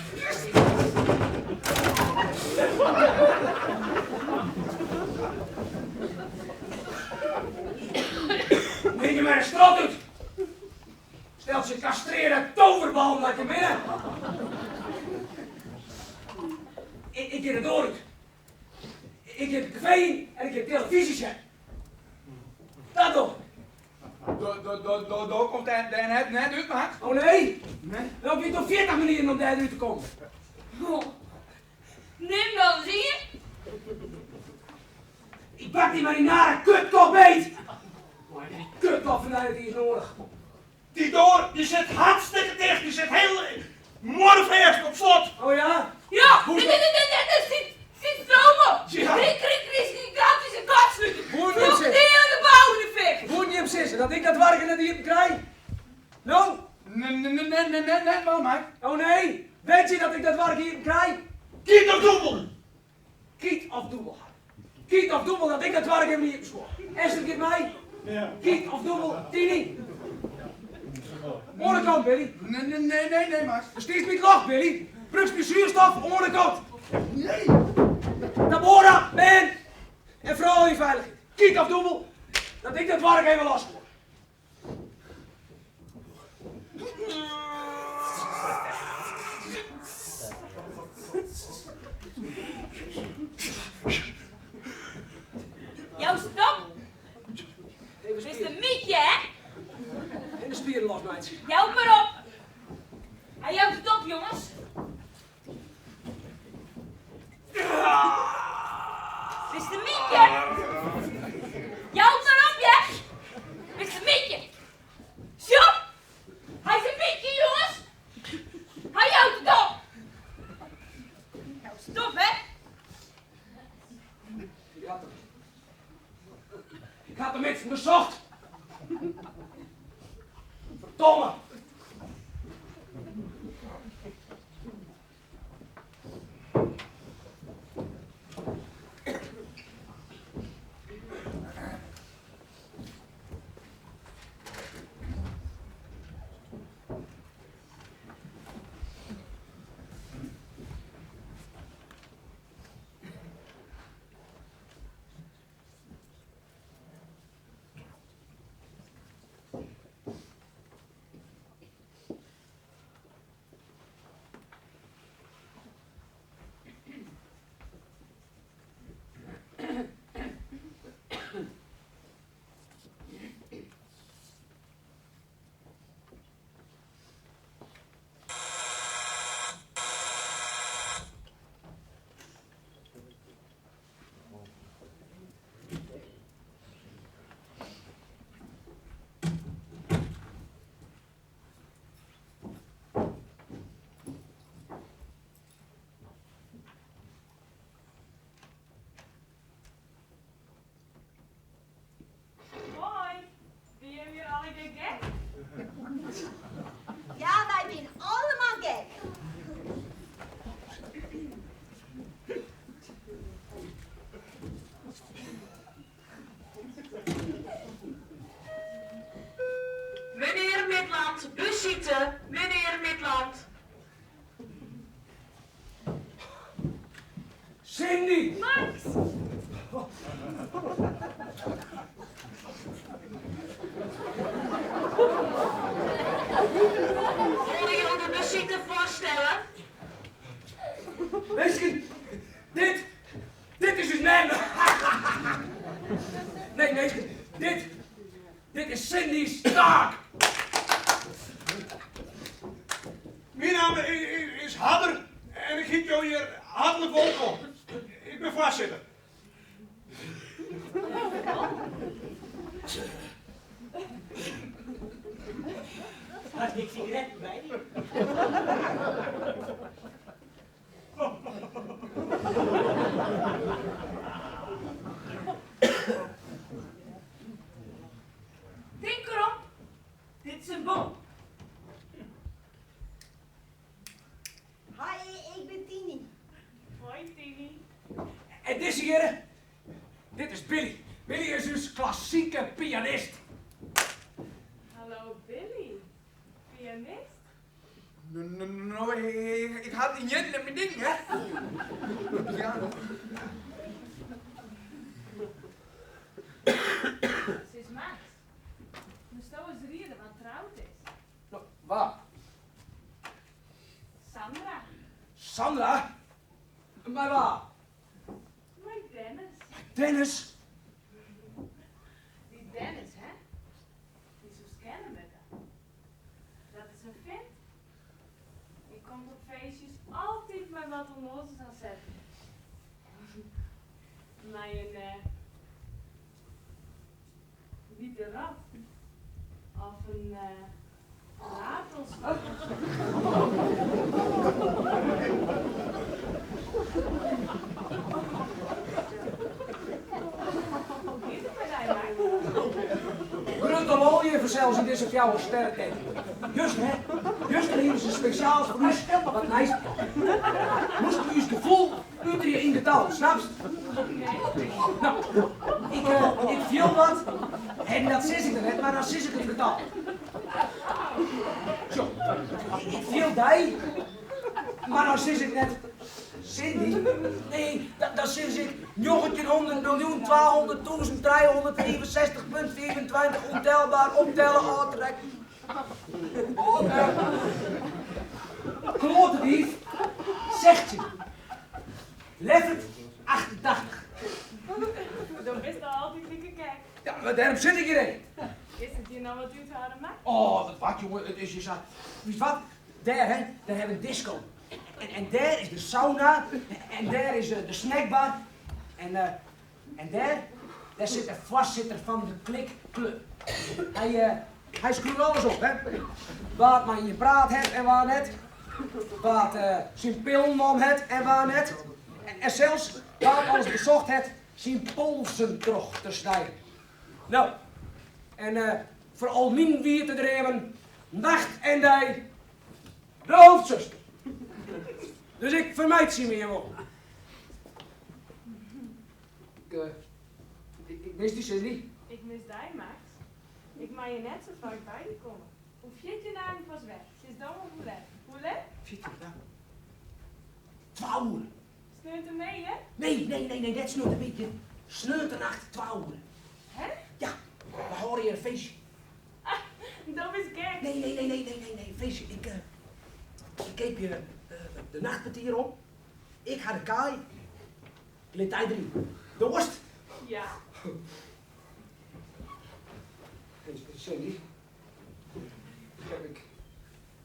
Nim je mar in strot út! Steltsje kastrearde toverballen dat je binne. Ik gean de doar út. Ik gean it kafee yn en ik gean telefyzje sjen. Dat doch ik. Do komst dêr net út, Max. Oh nee? No, ik wit wol 40 manieren om dêr út te kommen. Nim dan ris ien. Ik pak dy mar dy nare kutkop beet! Mei dy kutkop fan dy net iens noadich. Dy doar dy sit hartstikke ticht, dy sit hiel muorrefêst op slot. Oh ja? Ja, dit sit stroom op. Krik, krik, krik, gigantyske kortsluting. Vlocht it hiele gebou yn de ficht. Woenen jim sizze dat ik dat doarke net iepen krij? No? Net wol, Max. Oh nee, weet je dat ik dat doarke iepen krij? Kiet of dûbel? Kiet of dûbel. Kiet of dûbel dat ik dat doarke even iepen skuor. Esther giet mei. Kiet of dûbel, Tiny. Oan de kant, Billy. Nee, nee, nee, Max. Do stiest by it ljocht, Billy. Brûkst myn suerstof oan de kant. Tabora, bern en froulju feilichheid. Kyk of dûbel dat ik dat doark even los koe. Jou stop! Bist in mytje, hè? En de spieren losmeitsje. Jou mar op! Hy jout it op, jonges. Bist in mytje! Jou mar op, hear! Bist in mytje! Sjoch! Hy is in mytje, jonges! Hy jout it op! Jou stop, hè? Ik ha teminsten besocht. Ferdomme! Hoi, binne jim hjir allegear gek? Ja, wy binne alleman gek. Menear Midland, besite, menear Midland. Cindy! Max! Wolle jo de besite foarstelle? Minsken, dit, dit is ús mem! Nee, minsken, dit, dit is Cindy Stark! Myn namme is Hadder en ik hyt jo hjir hartlik wolkom. Ik bin foarsitter. Hast ek sigaretten by dy? Tink derom, dit is in bom. Hoi, ik bin Tiny. Hoi Tiny. En dizze hjirre, dit is Billy. Billy is ús klassike pianist. Hallo Billy, pianist? No, ik ha it yn jitten en myn ding, hè. Piano. Sis Max, moatsto ris riede wa't troud is? No, wa? Sandra. Sandra? Mei wa? Mei Dennis. Mei Dennis? Dy Dennis, hè? Dy soest kenne moatte. Dat is in fint. Dy komt op feestjes altyd mei wat ûnnoazels oansetten. Mei in wite rat of in ratelslang. Hoe giet it mei dy, Max? Grutte lol hjir fansels yn dizze fjouwersterretent. Juster, hè? Juster hiene se spesjaal foar ús wat nijs betocht. Moasten we ús gefoel uterje yn getallen, snapst? No, ik, ik fiel wat en dat sis ik dan net, mar dan sis ik it getal. Sjoch, ik fiel dy. Mar dan sis ik net Cindy, nee, dan sis ik njoggentjinhûndert miljoen twahûnderttûzen trijehûndertfiifensechstich punt 25 ûntelbaar optelle ôftrekke. Kloatedief, 16. Leffert, 88. Do bist al altyd like gek. Ja, mar dêrom sit ik hjir ek. Is it hjir no wat úthâlde, Max? Oh, dat wat, jonge, it is hjir sa. Witst wat? Dêr, hè, dêr hawwe we in disko. En dêr is de sauna en dêr is de snackbar. En en dêr, dêr sit de foarsitter fan de klikklup. Hy, hy skriuwt alles op, hè. Wa't mei ien praat hat en wa net. Wa't syn pillen nommen hat en wa net. En sels wa't alris besocht hat syn polsen troch te snijen. No, en foar al myn wiete dreamen, nacht en dei, de hoofdzuster. Dus ik fermeitsje my hjir wol. Ik, ik mis dy, Cindy. Ik mis dy, Max. Ik mei hjir net sa faak by dy komme. Oer 14 dagen pas wer. Sis dan wol hoe let. Hoe let? 14 dagen. Twa oere. Sneontemiddei? Nee, nee, nee, nee, net sneontemiddei. Sneontenacht twa oere. Hè? Ja, we hâlde hjir in feestje. Do bist gek. Nee, nee, nee, nee, nee, nee, nee, feestje. Ik, ik keapje de nachtportier om. Ik ha de kaai. Ik lit dy deryn. Doarst? Ja. Hey, Cindy. Heb ik,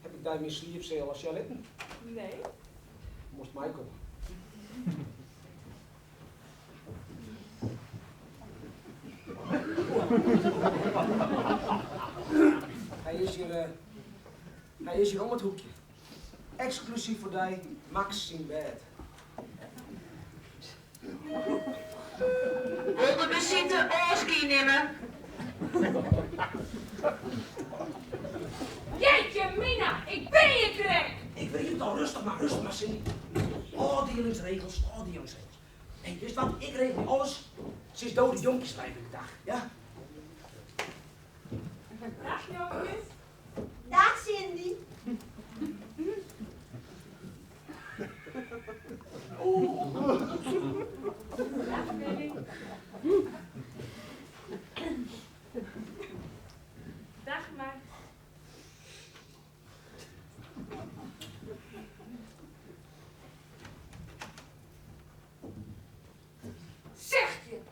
heb ik dy myn sliepseal al sjen litten? Nee. Moatst meikomme. Hy is hjir, hy is hjir om it hoekje. Eksklusyf foar dy, Max syn bêd. Wol de besite ôfskie nimme. Jeetje mina, ik bin hjir krekt! Ik begryp it al, rêstich mar, rêstich mar Cindy. Ofdielingsregels, ofdielingsregels. Nee, witst wat, ik regelje alles. Sis do de jonkjes mar even gedag, ja? Dag jonkjes. Dag Cindy. Dag Willy. Dag Max. Sechtjin.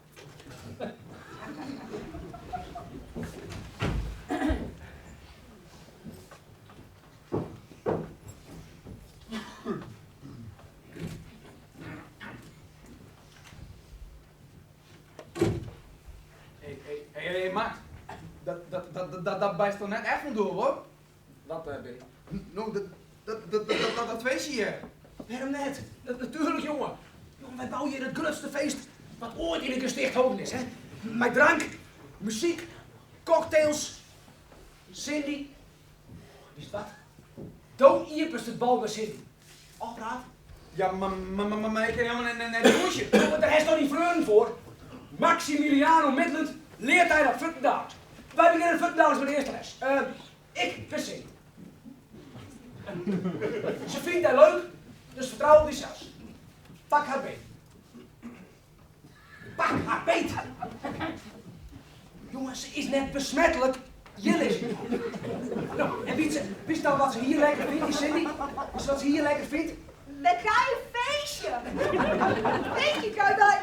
Hey, hey, hey, hey, Max. Dat, dat, dat, dat, dat byst toch net echt fan doel, hoor? Wat, Billy? No, dat, dat, dat, dat, dat feestje hjir. Wêrom net? Natuerlik, jonge. Jonge, wy bouwe hjir it grutste feest wat oait yn it gesticht holden is, hè. Mei drank, muzyk, cocktails, Cindy. Witst wat? Do iepenst it bal mei Cindy. Ofpraat? Ja, mar, mar, mar ik kin helemaal net dûnsje. Jonge, dêr hast toch dyn freonen foar? Maximiliano Midland leart dy dat fuortendaliks. Wy begjinne fuortendaliks mei de earste les. Ik bin Cindy. Se fynt dy leuk, dus fertrou op dysels. Pak har beet. Pak har beet! Jonge, se is net besmetlik. Hjir lizze. No, en witst, witst dan wat se hiel lekker fynt, dy Cindy? Witst wat se hiel lekker fynt? Wy krije in feestje. Feestje krije wy.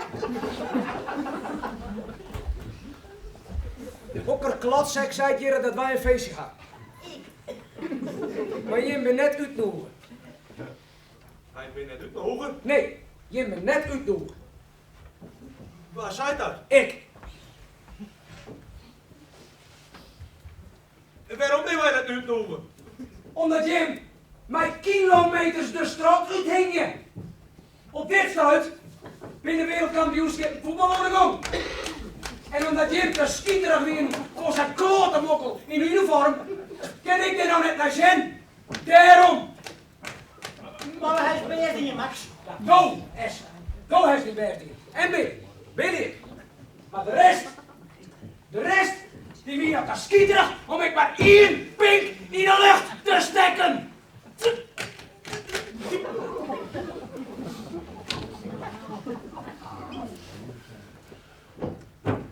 Hokker klotsek seit hjirre dat wy in feestje ha? Ik. Mar jim binne net útnûge. Wy binne net útnûge? Nee, jim binne net útnûge. Wa seit dat? Ik. En wêrom binne wy net útnûge? Omdat jim mei kilometers de strot úthingje. Op dit stuit binne de wereldkampioenskippen fuotbal oan de gong. En omdat jim te skiterich wienen foar sa'n kloatemokkel yn unifoarm, kin ik dêr no net nei sjen. Dêrom. Mar we ha ús bêst dien, Max. Ja, do, Es. Do hast dyn bêst dien. En Billy. Billy ek. Mar de rest, de rest, dy wie noch te skiterich om ek mar ien pink yn 'e lucht te stekken.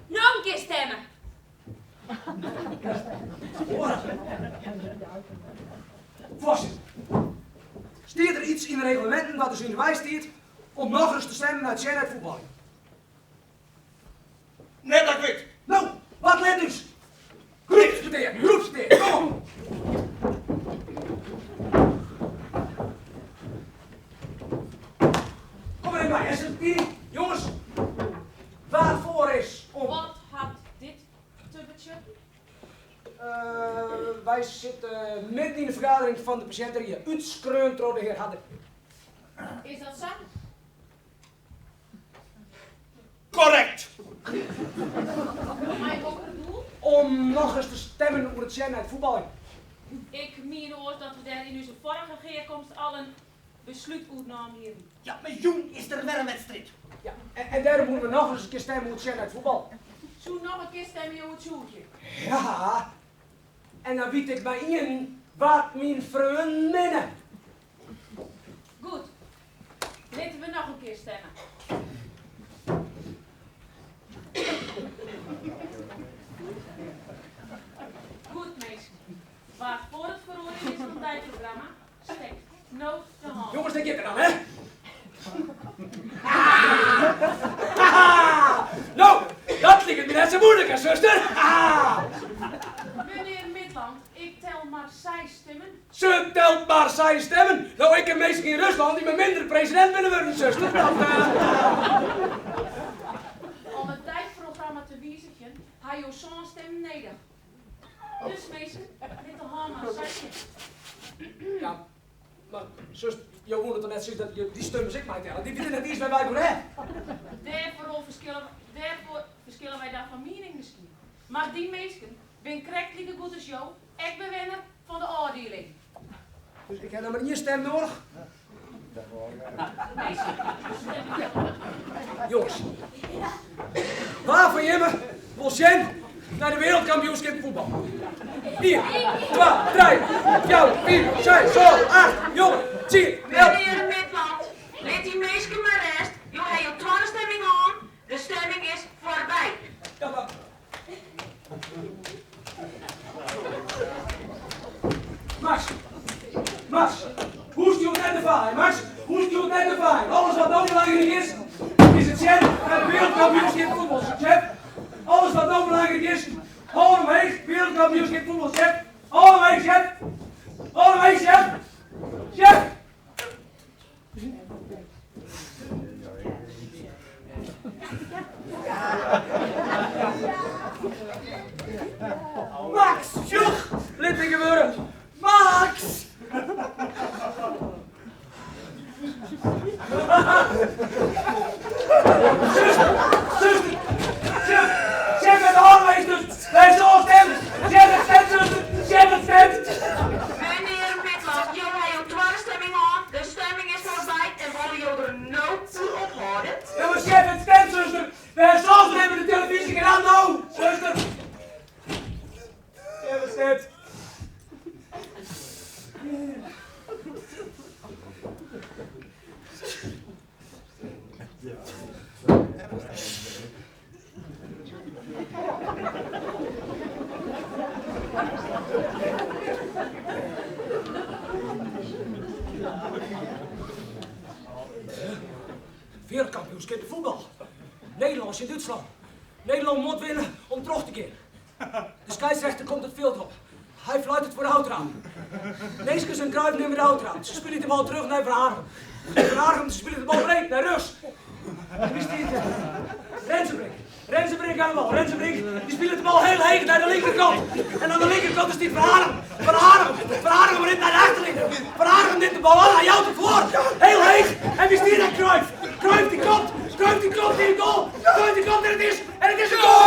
Noch in kear stemme. Foarsitter, stiet der iets yn de regleminten wat ús yn de wei stiet om nochris te stemmen nei it sjen nei it fuotbaljen? Net dat ik wit. No, wat let ús? Groepspetear, groepspetear, kom op! Kom mar even by, Esther, Tiny, jonges. Wa't foar is om. Wat hat dit te betsjutten? Wy sitte midden yn de fergadering fan de pasjinterie, útskreaun troch de hear Harder. Is dat sa? Korrekt! Mei hokker doel? Om nochris te stemmen oer it sjen nei it fuotbaljen. Ik mien oars dat we dêr yn ús foarige gearkomst al in beslút oer naam hienen. Ja, mar jûn is der wer in wedstriid. Ja, en dêrom woene we nochris in kear stemme oer it sjen nei it fuotbal. Soe noch in kear stemme jo oertsjûgje? Ja, en dan wit ik by ien wa't myn freonen binne. Goed, litte we noch in kear stemme. Goed minsken, wa't foar it feroarjen is fan it deiprogramma, stekt no de hân. Jonges, dêr giet er dan, hè? No, dat liket my net sa muoilik, hè, suster? Menear Midland, ik tel mar seis stimmen. Se telt mar seis stemmen. No, ik ken minsken yn Ruslân dy't mei minder presidint binne wurden, suster. Dat. Om it deiprogramma te wizigjen, ha jo sân stimmen nedich. Dus minsken, lit de hân mar sakje. Ja, mar suster, jo woene toch net sizze dat jo dy stimmen ek meitelle? Dy witte net iens wêr't wy it oer ha. Dêrfoar ferskille, dêrfoar ferskille wy dan fan miening miskien. Mar dy minsken binne krekt like goed as jo ek bewenner fan de ôfdieling. Dus ik ha noch mar ien stim noadich? Minsken, stimme jo. Jonges, wa fan jimme wol sjen nei de wereldkampioenskip fuotbal? Ien, twa, trije, fjouwer, fiif, seis, sân, acht, njoggen, tsien, elf. Menear Midland, lit dy minsken mar rêst, jo ha jo twadde stemming hân, de stemming is foarby. Ja, mar Max, Max, hoechst hjoed net te faaien, Max, hoechst hjoed net te faaien. Alles wat no belangryk is, is it sjen nei de wereldkampioenskip fuotbal, chef. Alles wat no belangryk is, hân omheech, wereldkampioenskip fuotbal, chef. Hân omheech, chef. Hân omheech, chef. Chef. Max, sjoch, lit my gewurde. Max! Suster, suster, chef, chef met de hân dus. Wij zo stemmen. Chef het stemt, zuster. Chef het stemt. Menear Midland, jo ha jo twadde stemming hân, de stemming is foarby en wolle jo der no oer ophâlde? Ja, mar chef, it stemt, suster. Wy soms nimme de telefyzje krant no, suster. Chef, it stemt. Wereldkampioenskip fuotbal. Nederlân tsjin Dútslân. Nederlân moat winne om troch te gean. De skeidsrechter komt it fjild op. Hy fluitet foar de ôftraap. Neeskens en Cruijff nimme de ôftraap. Se spylje de bal terug nei Van Hanegem. Van Hanegem spilet de bal breed nei rjochts. En wie stiet der? Rensenbrink. Rensenbrink oan de bal. Rensenbrink dy spilet de bal hiel heech nei de linkerkant. En oan de linkerkant stiet Van Hanegem. Van Hanegem. Van Hanegem rint nei de achterline. Van Hanegem nimt de bal oan. Hy jout him foar. Hiel heech. En wie stiet der? Cruijff. Cruijff dy komt. Cruijff dy komt yn de goal. Cruijff dy komt en it is en it is in goal!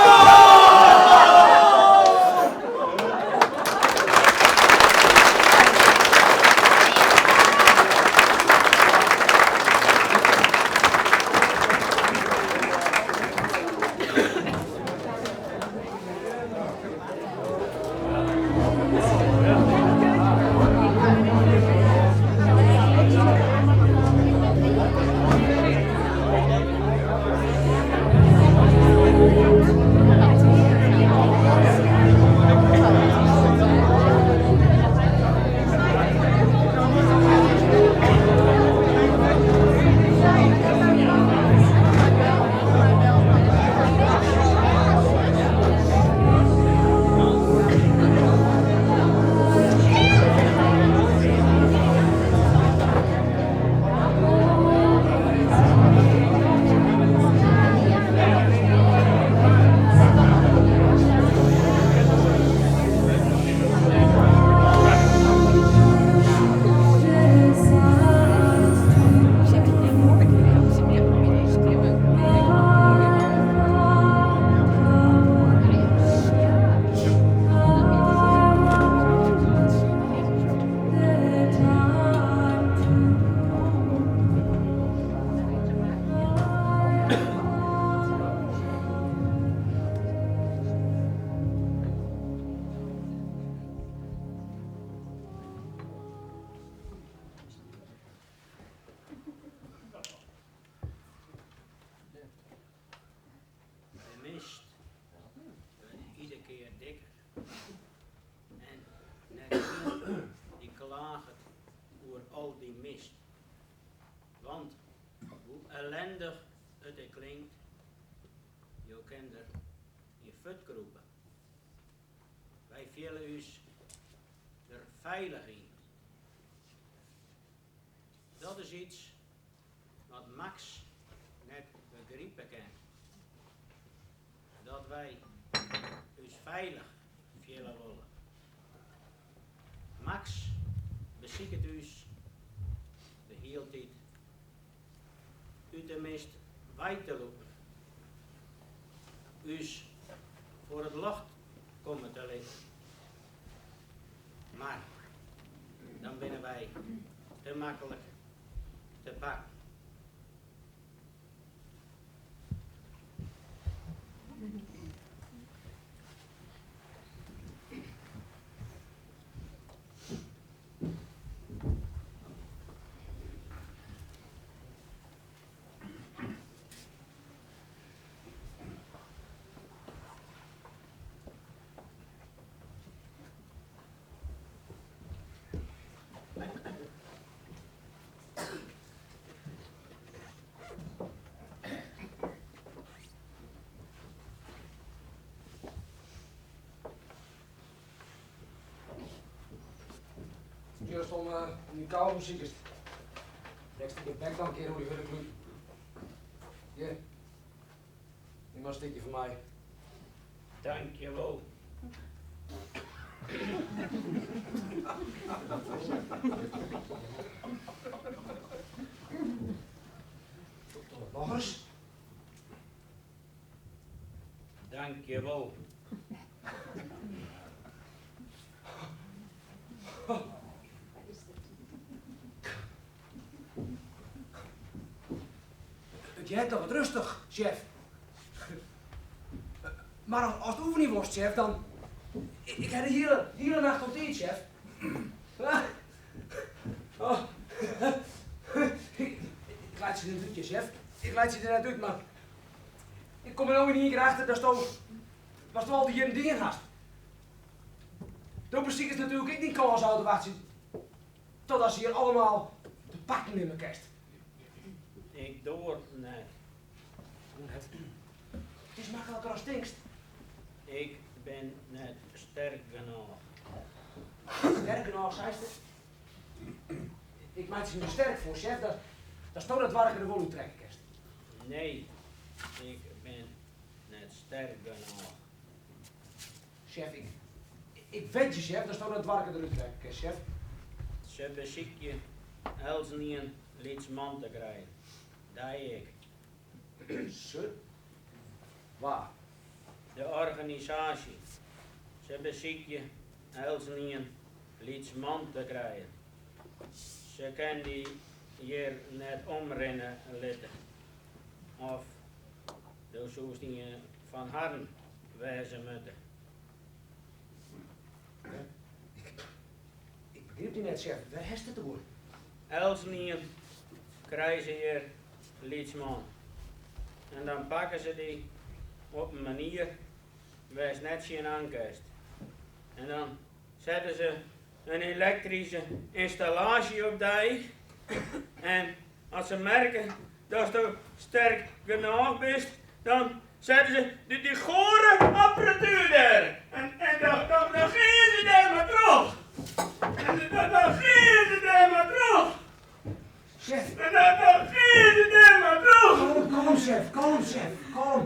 ellendich it ek klinkt, jo kin der yn fuortkrûpe. Wy fiele ús der feilich yn. Dat is iets wat Max net begripe kin. Dat wy ús feilich fiele wolle. Max besiket ús de hieltyd út de mist wei te lûken, ús foar it ljocht komme te litten. Mar dan binne wy te maklik te pakken. Just om om dy kaugom sikest. Rekst de bek dan in kear oer dy hurde klút. Hjir. Nim mar in stikje fan my. Dankjewol. Nochris. Dankjewol. It heart toch wat rêstich, sjef. Mar ast oefenje wolst, sjef, dan. Ik ha de hiele, hiele nacht al tiid, sjef. Ik laitsje net út, sjef. Ik laitsje der net út, mar ik kom der no yn ien kear achter datsto watsto al dy jierren dien hast. Do besikest natuerlik ek dyn kâns ôf te wachtsjen totdat se hjir allemaal te pakken nimme kinst. Ik doar net. Hoe net? It is makliker ast tinkst. Ik bin net sterk genôch. Sterk genôch, seist? Ik meitsje my der sterk foar, sjef, datsto dat doarke der wol út trekke kinst. Nee, ik bin net sterk genôch. Sjef, ik, ik wed je, sjef, datsto dat doarke derút trekke kinst, sjef. Se besykje eltsenien lyts man te krijen. Dy ek. Se? Wa? De organisaasje. Se besykje eltsenien lyts man te krijen. Se kin dy hjir net omrinne litte. Of do soest ien fan harren wêze moatte. Ik begryp dy net, sjef. Wêr hast it oer? Eltsenien krije se hjir lyts man. En dan pakke se dy op in manier wêr'tst net tsjinoan kinst. En dan sette se in elektryske ynstallaasje op dy en as se merke datsto sterk genôch bist, dan sette se dy goare apparatuer dêr en dan dan gean se dêr mar troch. En dan dan gean se dêr mar troch. Sjef. En dan dan gean se dêr mar troch. Kalm, kalm, sjef, kalm, sjef, kalm,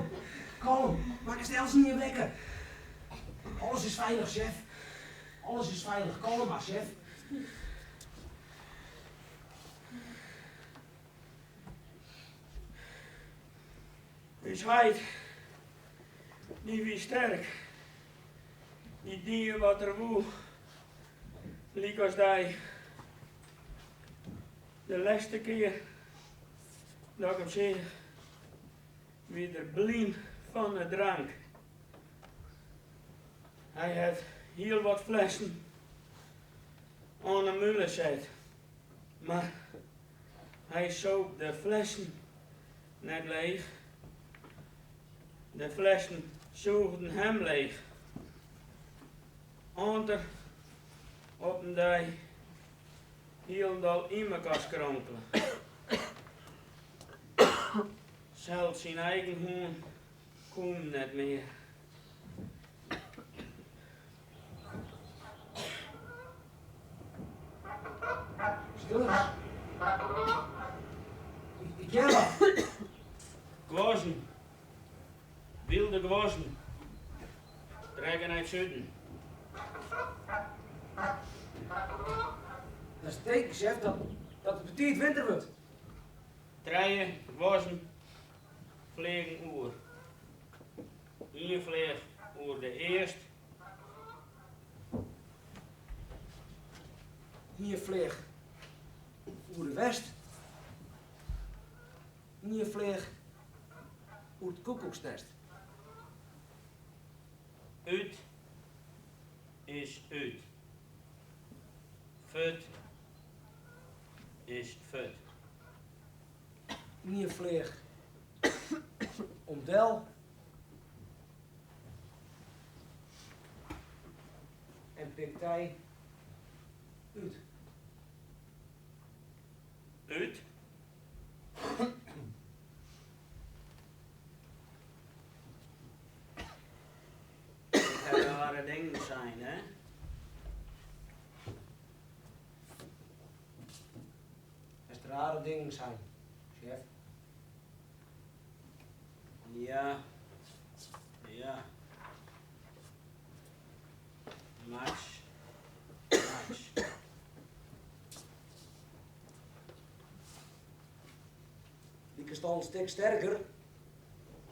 kalm. Makkest eltsenien wekker. Alles is feilich, sjef. Alles is feilich. Kalm mar, sjef. Us heit, dy wie sterk. Dy die wat er woe, lykas dy. De lêste kear dat ik him seach, wie er blyn fan 'e drank. Hy hat hiel wat flessen oan 'e mule set, mar hy soop de flessen net leech. De flessen sûgden him leech. Oant er op in dei hielendal yn mekoar skronkele. Sels syn eigen hûn koe him net mear. Stil ris. Ik hear wat. Guozzen. Wylde guozzen. Trekke nei it suden. Dat is it teken, sjef, dat it betiid winter wurdt. Trije guozzen fleagen oer. Ien fleach oer de east. Ien fleach oer de west. Ien fleach oer it koekoeksnest. Ut is út. Fut is fut. Ien fleach om del. En pikt dy út. Út. Ik ha rare dingen sein, hè? Hast rare dingen sein, sjef. Ja, ja. Max, Max. Likest al in stik sterker,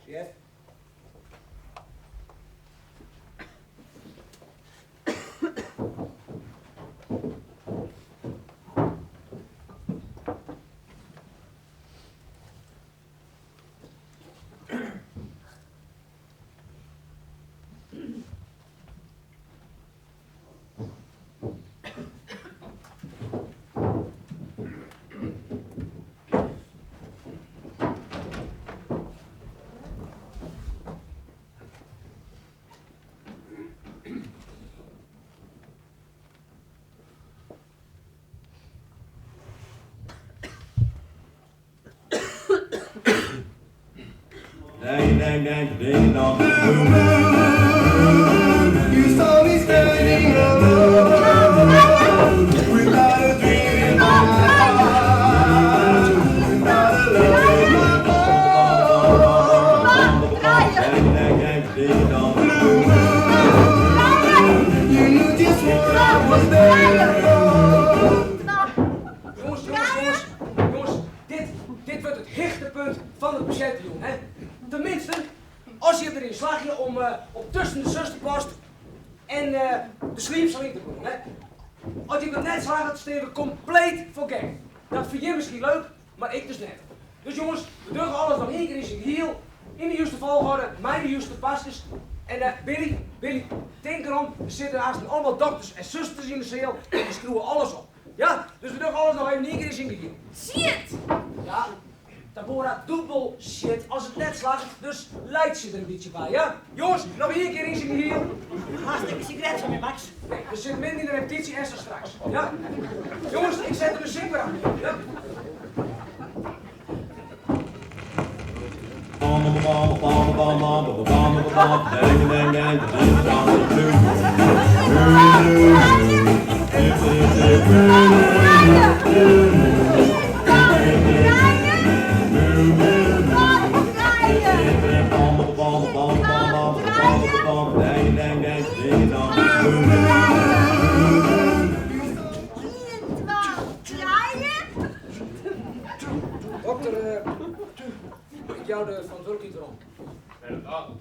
sjef. Jonges, jonges, jonges, jonges, dit, dit wurdt it hichtepunt fan de pasjintejûn, hè? Teminsten, as je deryn slagje om eh, om tusken de susterpost en eh, de sliepseal yn te kommen, hè? As je dat net slagget, stean we kompleet foar gek. Dat fine jim miskien leuk, mar ik dus net. Dus jonges, we dogge alles noch ien kear yn syn gehiel, yn de juste folchoarder, mei de juste paskes. En eh, Billy, Billy, tink derom, der sitte aansten allemaal dokters en susters yn de seal en dy skriuwe alles op. Ja, dus we dogge alles noch even ien kear yn syn gehiel. Shit! Ja, Tabora, dûbel shit as it net slagget, dus laitsje der in bytsje by, ja? Jonges, noch ien kear yn syn gehiel. Hast ek in sigaret foar my, Max? Nee, we sitte midden yn de repetysje en sa straks. Ja? Jonges, ik set de muzyk wer oan. Ja? Dokter, ik jou de ferantwurdlikheid werom. Wêrom dan?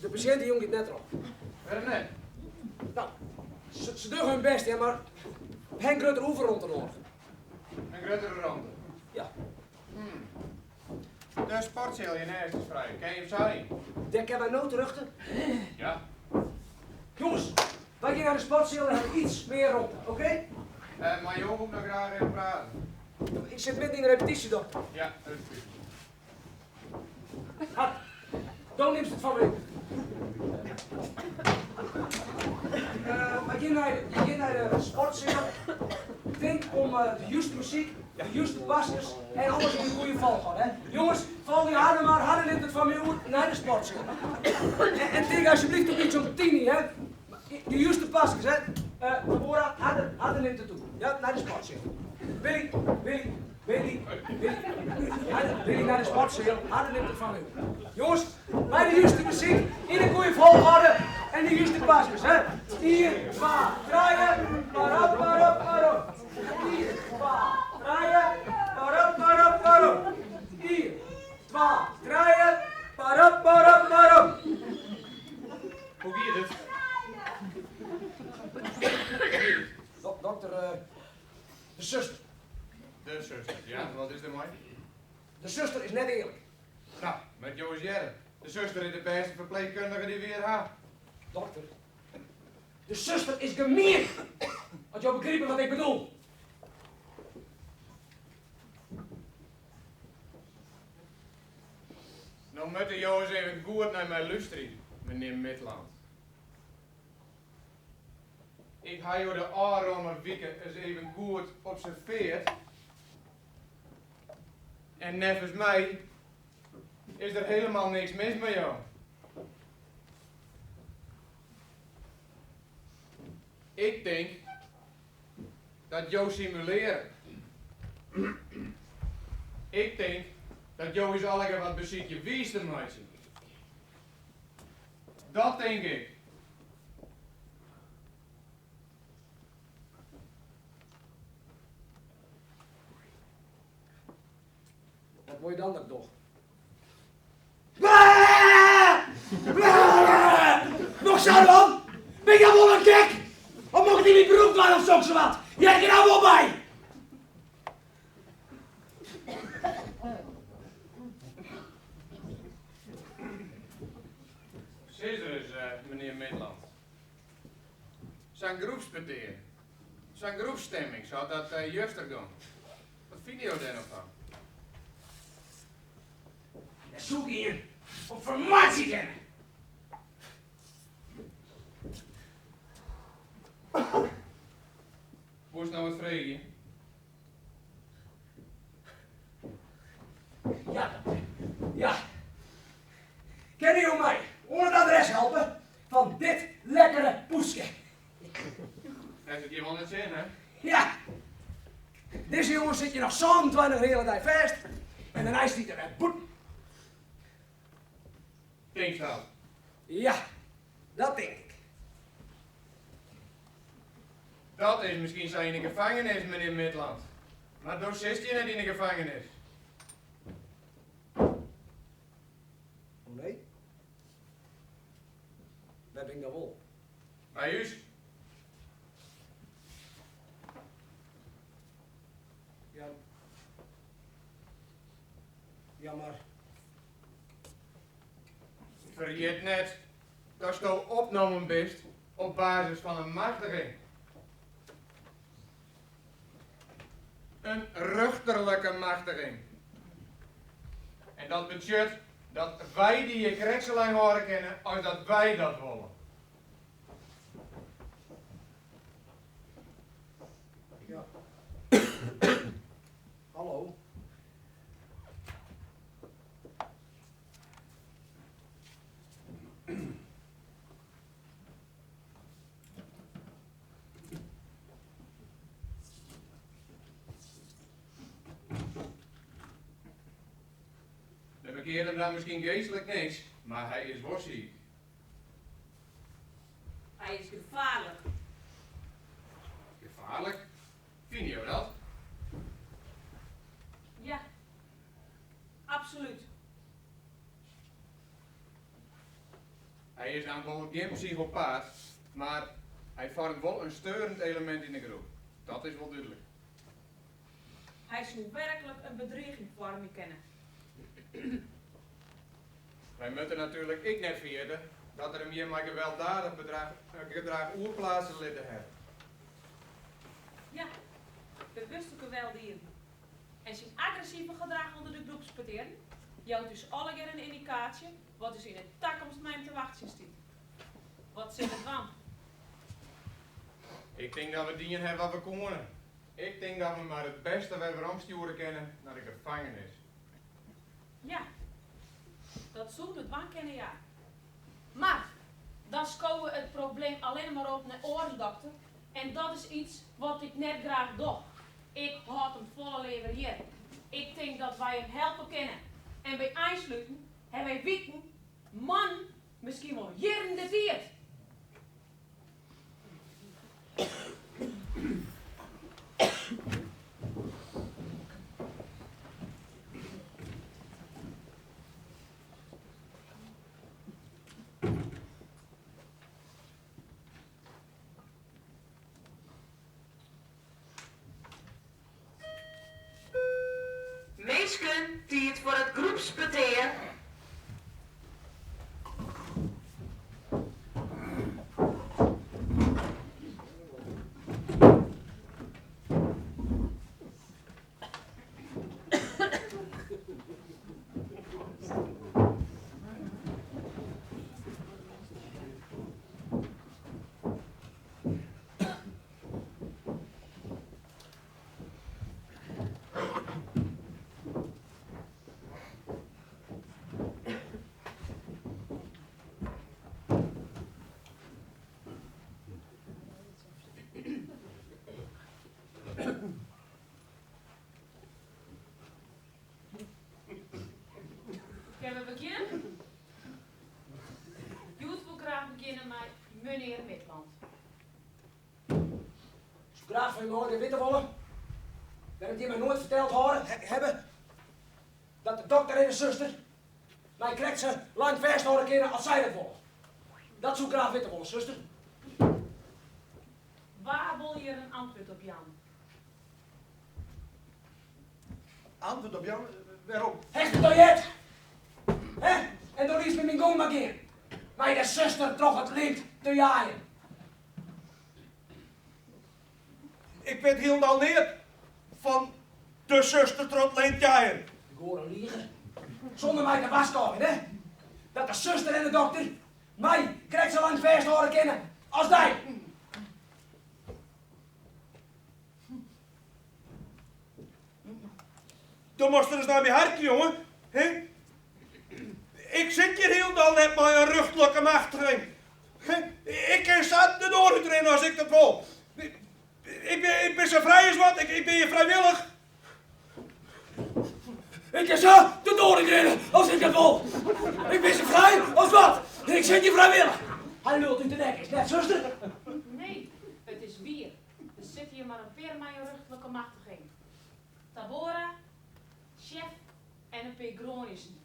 De pasjintejûn giet net troch. Wêrom net? No, se dogge hun bêst, ja, mar ha in gruttere oefenromte nedich. In gruttere romte? Ja. De sportseal hjirnêst is frij. Kinne jim sa yn? Dêr kinne wy no terjochte. Ja. Jonges, wy gean nei de sportseal en hawwe iets mear romte, oké? Mei jo woe ik noch graach even prate. Ik sit midden yn de repetysje, dokter. Ja, dat is goed. Hat, do nimst it fan my. Wy gean nei, wy gean nei de sportseal. Tink om de juste muzyk, de juste paskes en alles yn de goede folchoarder. Hè? Jonges, folgje harren mar, harren. Nei de sportseal. En tink alsjeblieft op iets om Tiny, hè. De juste paskes, hè. Deborah, harder, harder nimt it oer. Ja, nei de sportseal. Willy, Willy, Willy, Willy. Harder, Willy nei de sportseal. Harder nimt it fan u. Jonges, mei de juste muzyk, yn de goede folchoarder en de juste paskes, hè. Ien, twa, trije, parop, parop, parop. Ien, twa, trije, parop, parop, parop. Ien, twa, trije, parop, parop, parop. Hoe giet it? Dokter, de suster. De suster, ja, wat is der mei? De suster is net earlik. No, moat jo ris hearre. De suster is de bêste ferpleechkundige dy't we hjir ha. Dokter, de suster is gemien! As jo begripe wat ik bedoel. No moatte jo ris even goed nei my lústerje, menear Midland. Ik ha jo de ôfrûne wike ris even goed observeard en neffens my is der helemaal niks mis mei jo. Ik tink dat jo simulearje. Ik tink dat jo ús allegear wat besykje wiis te meitsjen. Dat tink ik. Wat wolle je dan dat ik doch? Noch sa dan? Bin ik dan wol in gek? Of mocht ik myn berop dwaan of soksawat? Hear ik der nou wol by? Sis ris, menear Midland. Sa'n groepspetear, sa'n groepsstimming sa't dat juster gong. Wat fine jo dêr no fan? Dêr soe ik ien op fermoardzje kinne. Wolst no wat freegje? Ja, dokter. Ja. Kinne jo my oan it adres helpe fan dit lekkere poeske? Hast it hjir wol nei 't sin, hè? Ja. Dizze jonge sit hjir noch 27 heale dei fêst en dêrnei stiet er wer bûten. Tinkst dat? Ja, dat tink ik. Dat is miskien sa yn 'e gefangenis, menear Midland. Mar do sitst hjir net yn 'e gefangenis. O nee? Wêr bin ik dan wol? By ús. Ja. Ja, mar. Ferjit net datsto opnommen bist op basis fan in machtiging. In rjochterlike machtiging. En dat betsjut dat wy dy hjir krekt sa lang hâlde kinne as dat wy dat wolle. Ja. Hallo. Der bekeart him dan miskien geastlik niks, mar hy is wol siik. Hy is gefaarlik. Gefaarlik? Fine jo dat? Ja, absolút. Hy is dan wol gjin psychopaat, mar hy foarmet wol in steurend elemint yn de groep. Dat is wol dúdlik. Hy soe werklik in bedriging foarmje kinne. Wy moatte natuerlik ek net ferjitte dat er him hjir mei gewelddadich gedrach oerplaatse litten hat. Ja, bewuste gewelddieden. En syn agressive gedrach ûnder de groepspetearen jout ús allegear in yndikaasje wat ús yn 'e takomst mei him te wachtsjen stiet. Wat sille we dwaan? Ik tink dat we dien hawwe wat we koene. Ik tink dat we mar it bêste wer weromstjoere kinne nei de gefangenis. Ja, dat. Dat soene we dwaan kinne, ja. Mar dan skowe we it probleem allinne mar op nei oaren, dokter. En dat is iets wat ik net graach doch. Ik hâld him folle leaver hjir. Ik tink dat wy him helpe kinne. En by einsluten hawwe wy wiken, moannen, miskien wol jierren de tiid. Minsken, tiid foar it groepspetear. Kinne we begjinne? Hjoed wol ik graach begjinne mei menear Midland. Ik soe graach fan jim allegear witte wolle wêrom't jim my noait ferteld hâlde hawwe dat de dokter en de suster my krekt sa lang fêsthâlde kinne as sy dat wolle. Dat soe ik graach witte wolle, suster. Wa wol hjir in antwurd op jaan? Antwurd op jaan? Wêrom? Hast it al heard? Hè? En do lietst my myn gong mar gean. Mei de suster troch it lint te jeien. Ik wit hielendal neat fan de suster troch it lint jeien. De goare liger. Sûnder my te warskôgjen, hè? Dat de suster en de dokter my krekt sa lang fêsthâlde kinne as dy. Do moatst ris nei my harkje, jonge. Hè? Ik sit hjir hielendal net mei in rjochtlike machtiging. Hè? Ik kin sa de doar útrinne as ik dat wol. Ik bin, ik bin sa frij as wat, ik, ik bin hjir frijwillich. Ik kin sa de doar útrinne as ik dat wol. Ik bin sa frij as wat. Ik sit hjir frijwillich. Hy lult út de nek, is 't net, suster? Nee, it is wier. Der sitte hjir mar in pear mei in rjochtlike machtiging. Tabora, Sjef en in pear Groanjesen.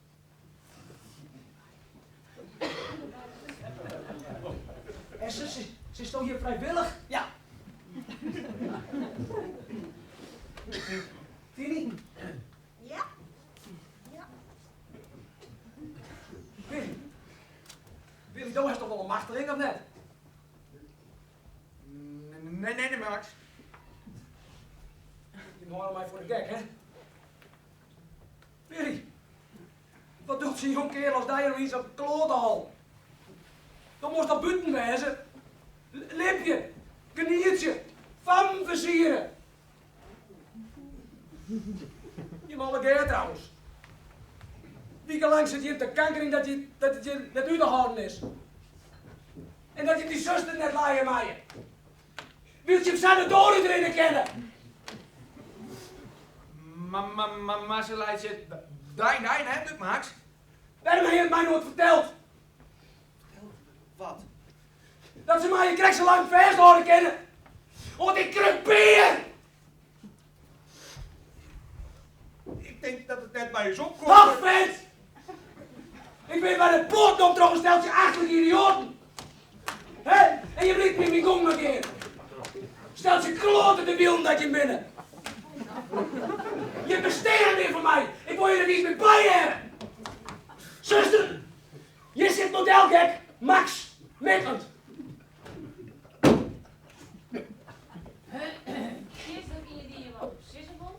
En sitsto hjir frijwillich? Ja. Tiny? Ja. Ja. Willy, Willy, do hast toch wol in machtiging, of net? Nee, nee, nee, Max. Jim hâlde my foar de gek, hè? Willy, wat docht sa'n jongkeardel as dy yn sa'n kloatehal? Do moatst al bûten wêze. Libje, genietsje, fammen fersiere. Jim allegear trouwens. Wikenlang sit jim te kankerjen dat it jim net út te hâlden is. En dat jim dy suster net lije meie. Wylst jim sa de doar útrinne kinne. Mar se leit dy net út, Max. Wêrom ha jim it my noait ferteld? Ferteld wat? Dat se my krekt sa lang fêsthâlde kinne oant ik krepear! Ik tink dat it net by ús opkomt. Ach, vent! Ik bin by de poaten nommen troch in steltsje achterlike idioaten. Hè? En jim litte my myn gong mar gean. Steltsje kloate debilen dat jim binne. Jim besteane net mear foar my. Ik wol hjir net iens mear by hearre. Suster, hjir sit modelgek Max Midland. Is der ien dy't hjir wat oer sizze wol?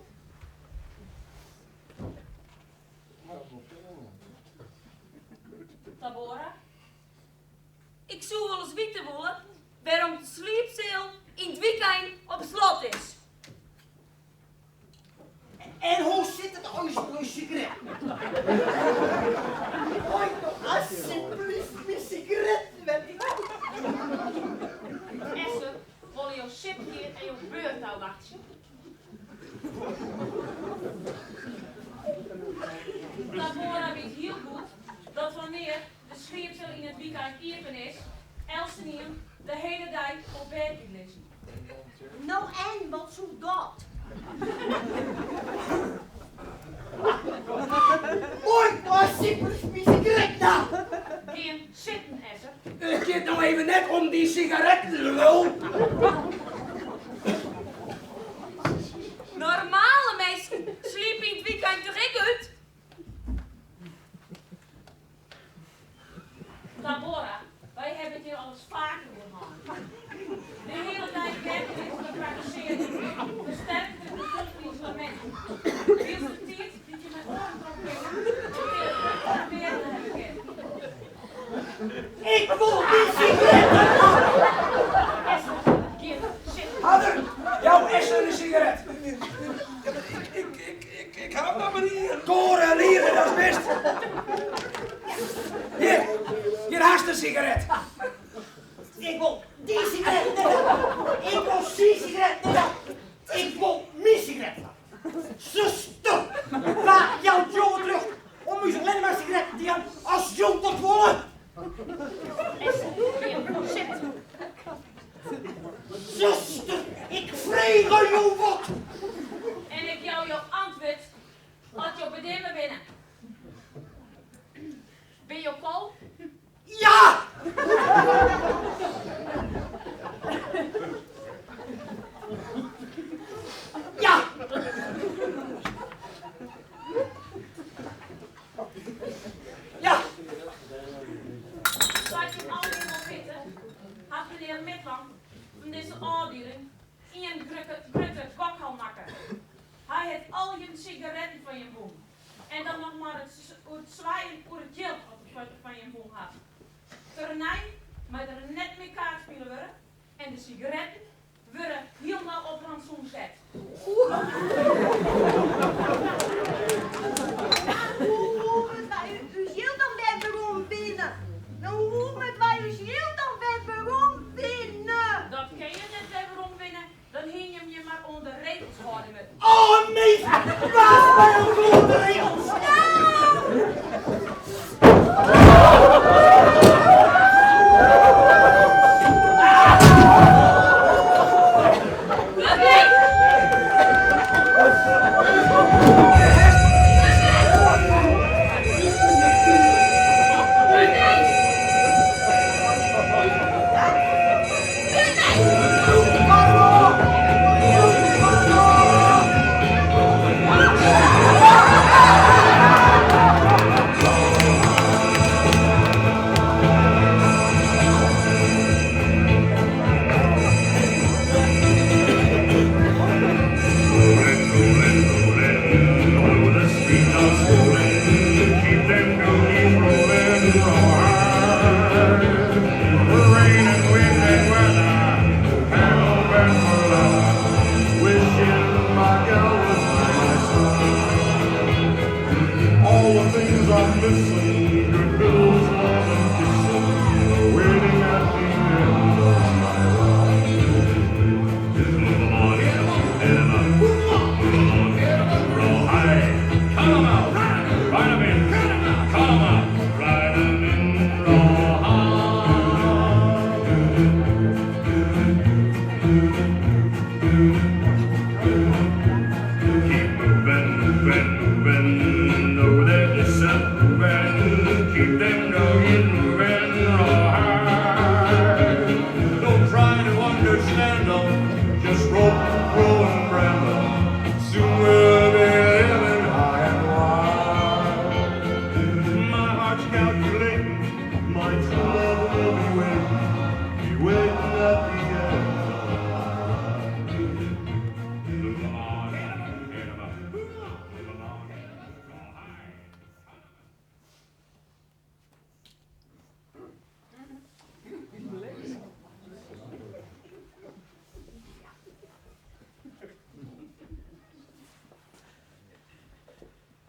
Tabora? Ik soe wolris witte wolle wêrom't de sliepseal yn it wykein op slot is. En hoe sit it eins mei sigaretten? wannear de sliepseal yn it wykein iepen is, eltsenien de hiele dei op bêd giet lizzen. No en, wat soe dat? Moai, alsjeblieft myn sigaret no! Gean sitten, Esser. It giet no even net om dyn sigaretten, lul. Normale minsken sliepe yn it wykein toch ek út? Tabora, wy hawwe it hjir alris faker oer hân. De hiele dei bêd lizzen te prakkesearjen fersterket it gefoel fan isolemint. Wylst de tiid dy't je mei oaren trochbringe in pear grutte wearde hawwe kin. Ik wol myn sigaretten! Esser, gean sitten. Harder, jou Esser in sigaret. Ik haw noch mar ien. Koare liger datst bist. Hjir, hjir hast in sigaret. Ik wol dy sigaret net ha. Ik wol syn sigaret net ha. Ik wol myn sigaret ha. Suster, wa jout jo it rjocht om ús allinne mar sigaretten te jaan as jo dat wolle? Esser, gean sitten. Suster, ik frege jo wat. En ik jou jo antwurd as jo bedimme binne. Binne jo kol? Ja! Ja! Ja! Sa't jim allegear wol witte, hat menear Midland fan dizze ôfdieling ien grutte gokhal makke. Hy hat al jim sigaretten fan jim wûn. En dan noch mar it swijen oer it jild wat er fan jim wûn hat. Tenei mei der net mear kaartspile wurde en de sigaretten wurde hielendal op rantsoen set. Mar hoe moatte wy ús jild dan wer werom winne? No, hoe moatte wy ús jild dan wer werom winne? Dat kinne je net wer werom winne, dan hiene jim jim mar oan de regels hâlde moatten. Oh nee, wa mei elkoar de regels?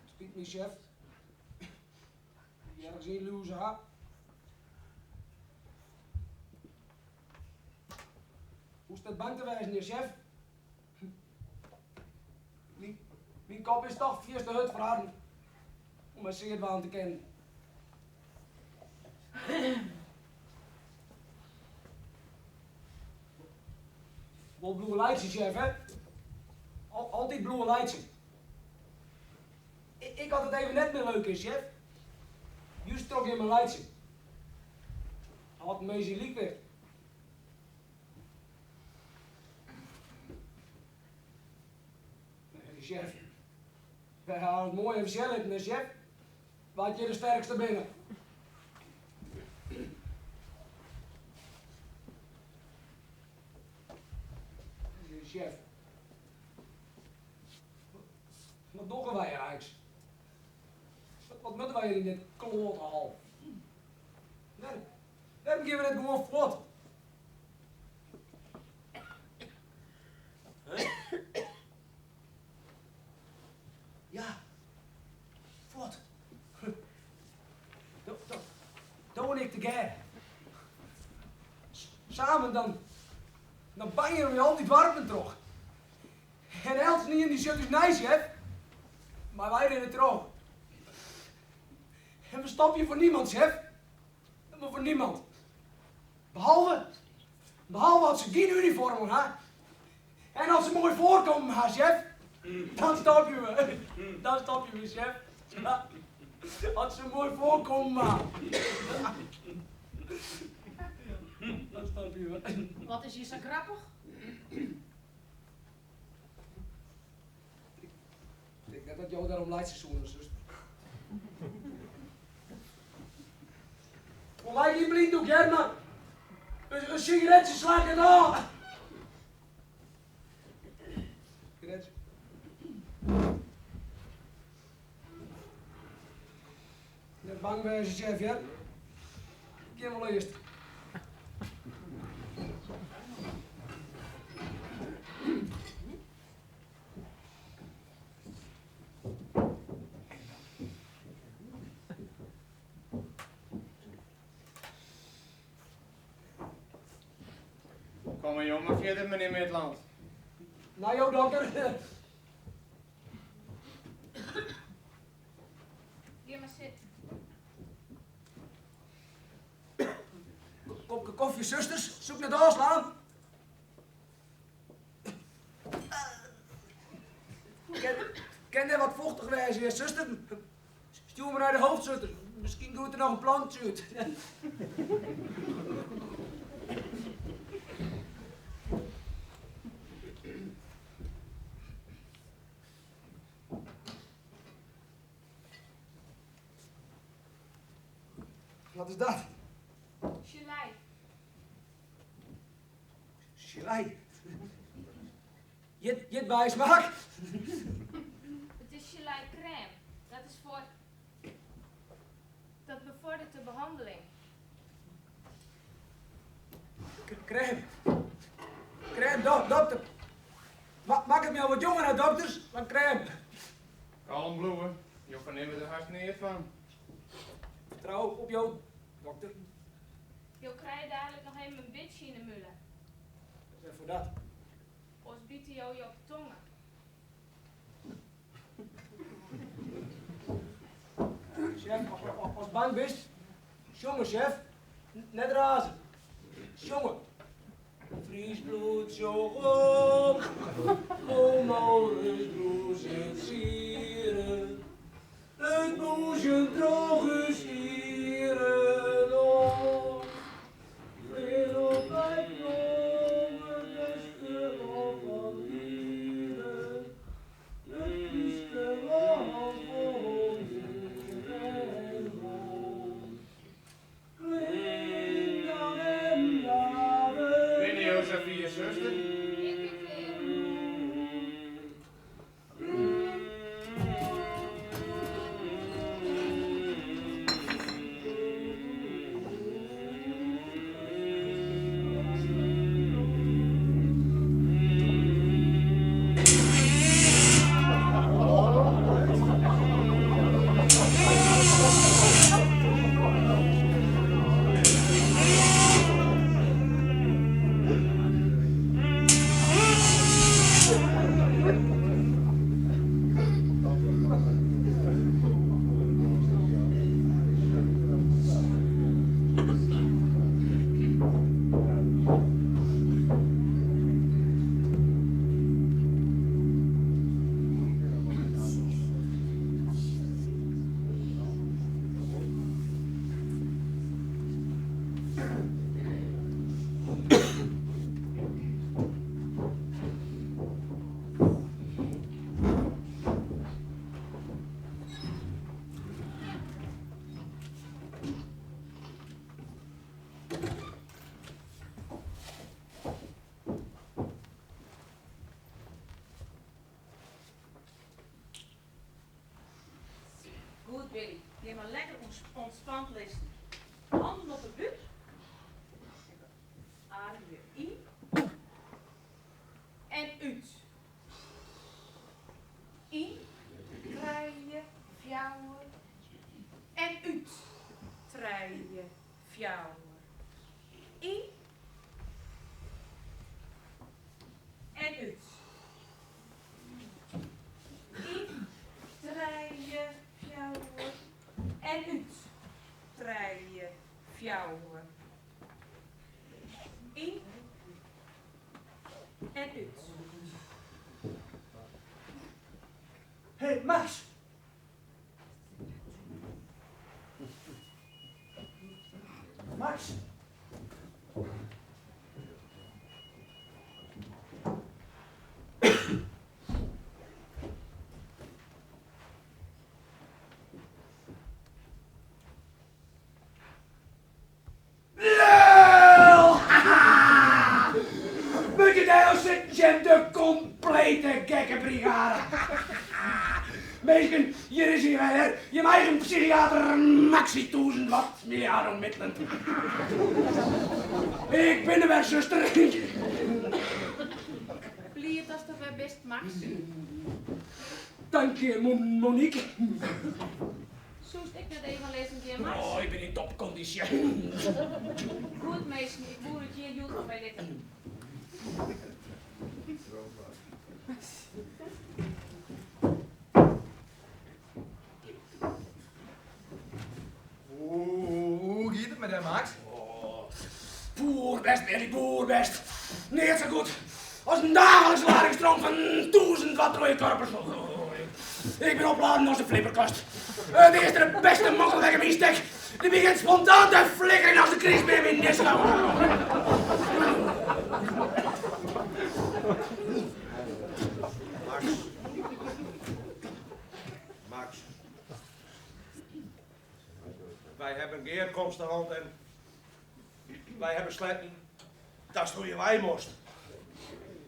Spyt my, sjef. Ik ergens ynlûze ha. Hoechst net bang te wêzen hear, sjef. Myn kop is toch fierste hurd foar harren om my sear dwaan te kinnen. Wol bliuwe laitsjen, sjef, hè? Altyd bliuwe laitsjen. Ek as it even net mear leuk is, sjef. Just troch jimme laitsjen. Hâldt in mins yn lykwicht. Nee, sjef. Wy hawwe it moai even sjen litten, hè, sjef. Wa't hjir de sterkste binne. Sjef. Wat dogge wy hjir eins? Wat moatte wy hjir yn dit kloathal? Wêrom gean we net gewoan fuort? Ja, fuort. Do en ik tegearre. Samen dan, dan banjere we al dy doarpen troch. En eltsenien dy sjocht ús nei, sjef. Mar wy rinne troch. En we stopje foar niemand, sjef. Mar foar niemand. Behalve, behalve as se gjin unifoarm oan ha. En as se moai foarkommen ha, sjef. Dan stopje we. Dan stopje we, sjef. As se moai foarkommen ha. Dan stopje we. Wat is hjir sa grappich? Ik tink net dat jo dêrom laitsje soene, suster. Foar my gjin blyndoek, hear, mar in sigaretsje slach ik net ôf. Sigaretsje. Net bang wêze, sjef, hear. Ik gean wol earst. Komme jo mar fierder, menear Midland. Nei jo, dokter. Gean mar sitten. Kopke kofje, susters. Soe ik net ôfslaan? Kin dêr wat fochtich wêze, hear, suster? Stjoer my nei de hoofdzuster. Miskien groeit der noch in plantsje út. Wat is dat? Gelei. Gelei? Hjit bysmaak? It is gelei crème. Dat is foar. Dat befordert de behanneling. Crème. Crème, dokter. Makket my al wat jonger, hè, dokters? Mar crème. Kalm bliuwe, jo fernimme der hast neat fan. Fertrou op jo, dokter. Jo krije dadelijk noch even in bytsje yn 'e mûle. Wêrfoar dat? Oars bite jo je op 'e tonge. Sjef, ast bang bist, sjonge, sjef. Net raze. Sjonge. Frysk bloed sjoch op, kom alris brûzet sieren. It bûzjen troch ús ieren op. Flean op by klommen de skurrel fan dieren. It Fryske lân fol hear en hon. Binne jo safier, suster? Ik bin klear. Goed Willy, gean mar lekker ûntspand lizzen. Hannen op 'e búk. Ademje yn en út. Yn, trije, fjouwer en út, trije, fjouwer. Yn en út. Yn, trije, fjouwer en út, trije, fjouwer. Yn en út. Hey, Max! Max! Lul! Moet je daar nou zitten, Jim? De complete gekkenbrigade. Minsken, hjir is hy wer, jim eigen psychiater Maxi 1000 Watt Miliano Midland. Ik bin der wer, suster. Bliid datst der wer bist, Max. Tankje, Monique. Soest ek net even lizzen gean, Max? Oh, ik bin yn topkondysje. Goed, minsken, ik woe it hjir hjoed mar by litte. Hoe giet it mei dy, Max? Oh, poerbêst, Billy, poerbêst. Neat sa goed as in daaglikse lading stroom fan 1000 watt troch je korpus. Ik bin opladen as in flipperkast. It earste de bêste mokkelwekker myn stek. Dy begjint spontaan te flikkerjen as de krystbeam yn Niska. Max. Max. Wy hawwe in gearkomste hân en wy hawwe besletten datsto hjirwei moatst.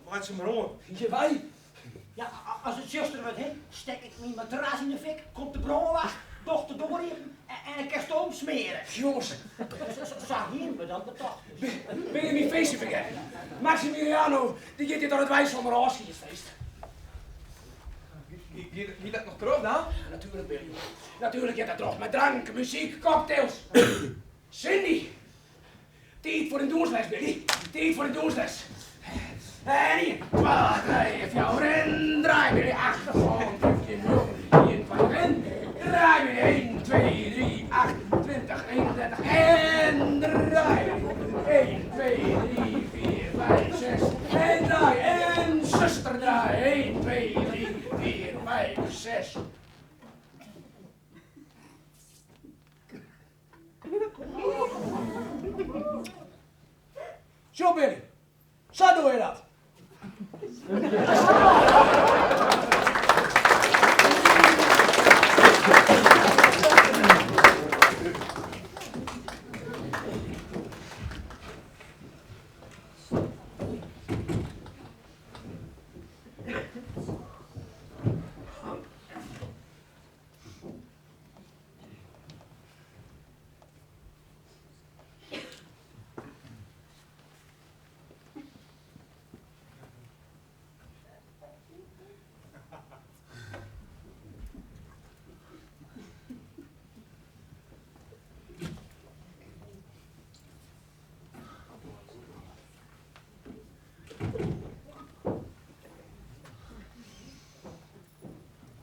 Meitsje mar oan. Hjirwei? Ja, as it tsjuster wurdt, hè, stek ik myn matras yn 'e fik, komt de brânwacht, docht de doar iepen en dan kinsto him smeare. Jonges. Sa hienen we dat betocht. Binne je myn feestje fergetten? Maximiliano, dy giet hjir toch net wei sûnder ôfskiedsfeest? Giet dat noch troch dan? Natuerlik, Billy. Natuerlik giet dat troch. Mei drank, muzyk, cocktails. Cindy! Tiid foar in dûnsles, Billy. Tiid foar in dûnsles. En ien, twa, trije, fjouwer en draai, Billy. Acht, sân, 15, njoggen, 21 en draai, Billy. Ien, twee, drie, acht, 20, 31 en draai, Billy. Ien, twee, drie, vier, vijf, zes en draai. En suster draai. Ien, twee, drie, vier, vijf, zes. Sjoch Billy, sa doe je dat.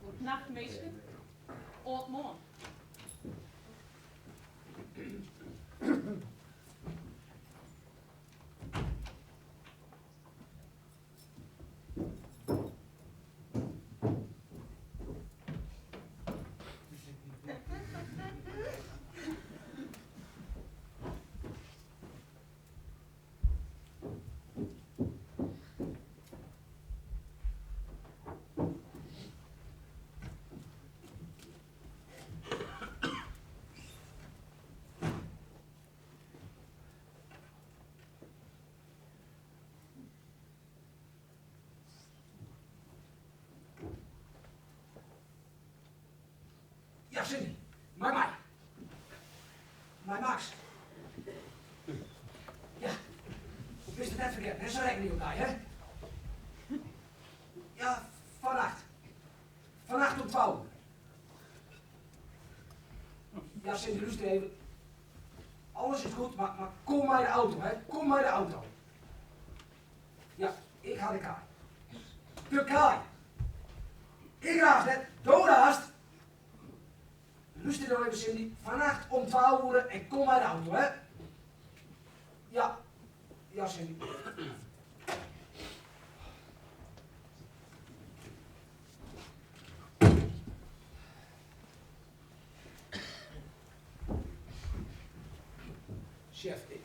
Goedenacht minsken. Oant moarn. Ja, Cindy, mei my. Mei Max. Ja, bist it net fergetten, hè? Se rekkenje op dy, hè? Ja, fannacht. Fannacht om 12 oere. Ja, Cindy, lúster even. Alles is goed, mar, mar kom mei de auto, hè? Kom mei de auto. Ja, ik ha de kaai. De kaai! Ik raas net, do raast! Lúster no even Cindy, fannacht om 12 oere en kom mei de auto, hè? Ja, ja Cindy. Sjef, ik,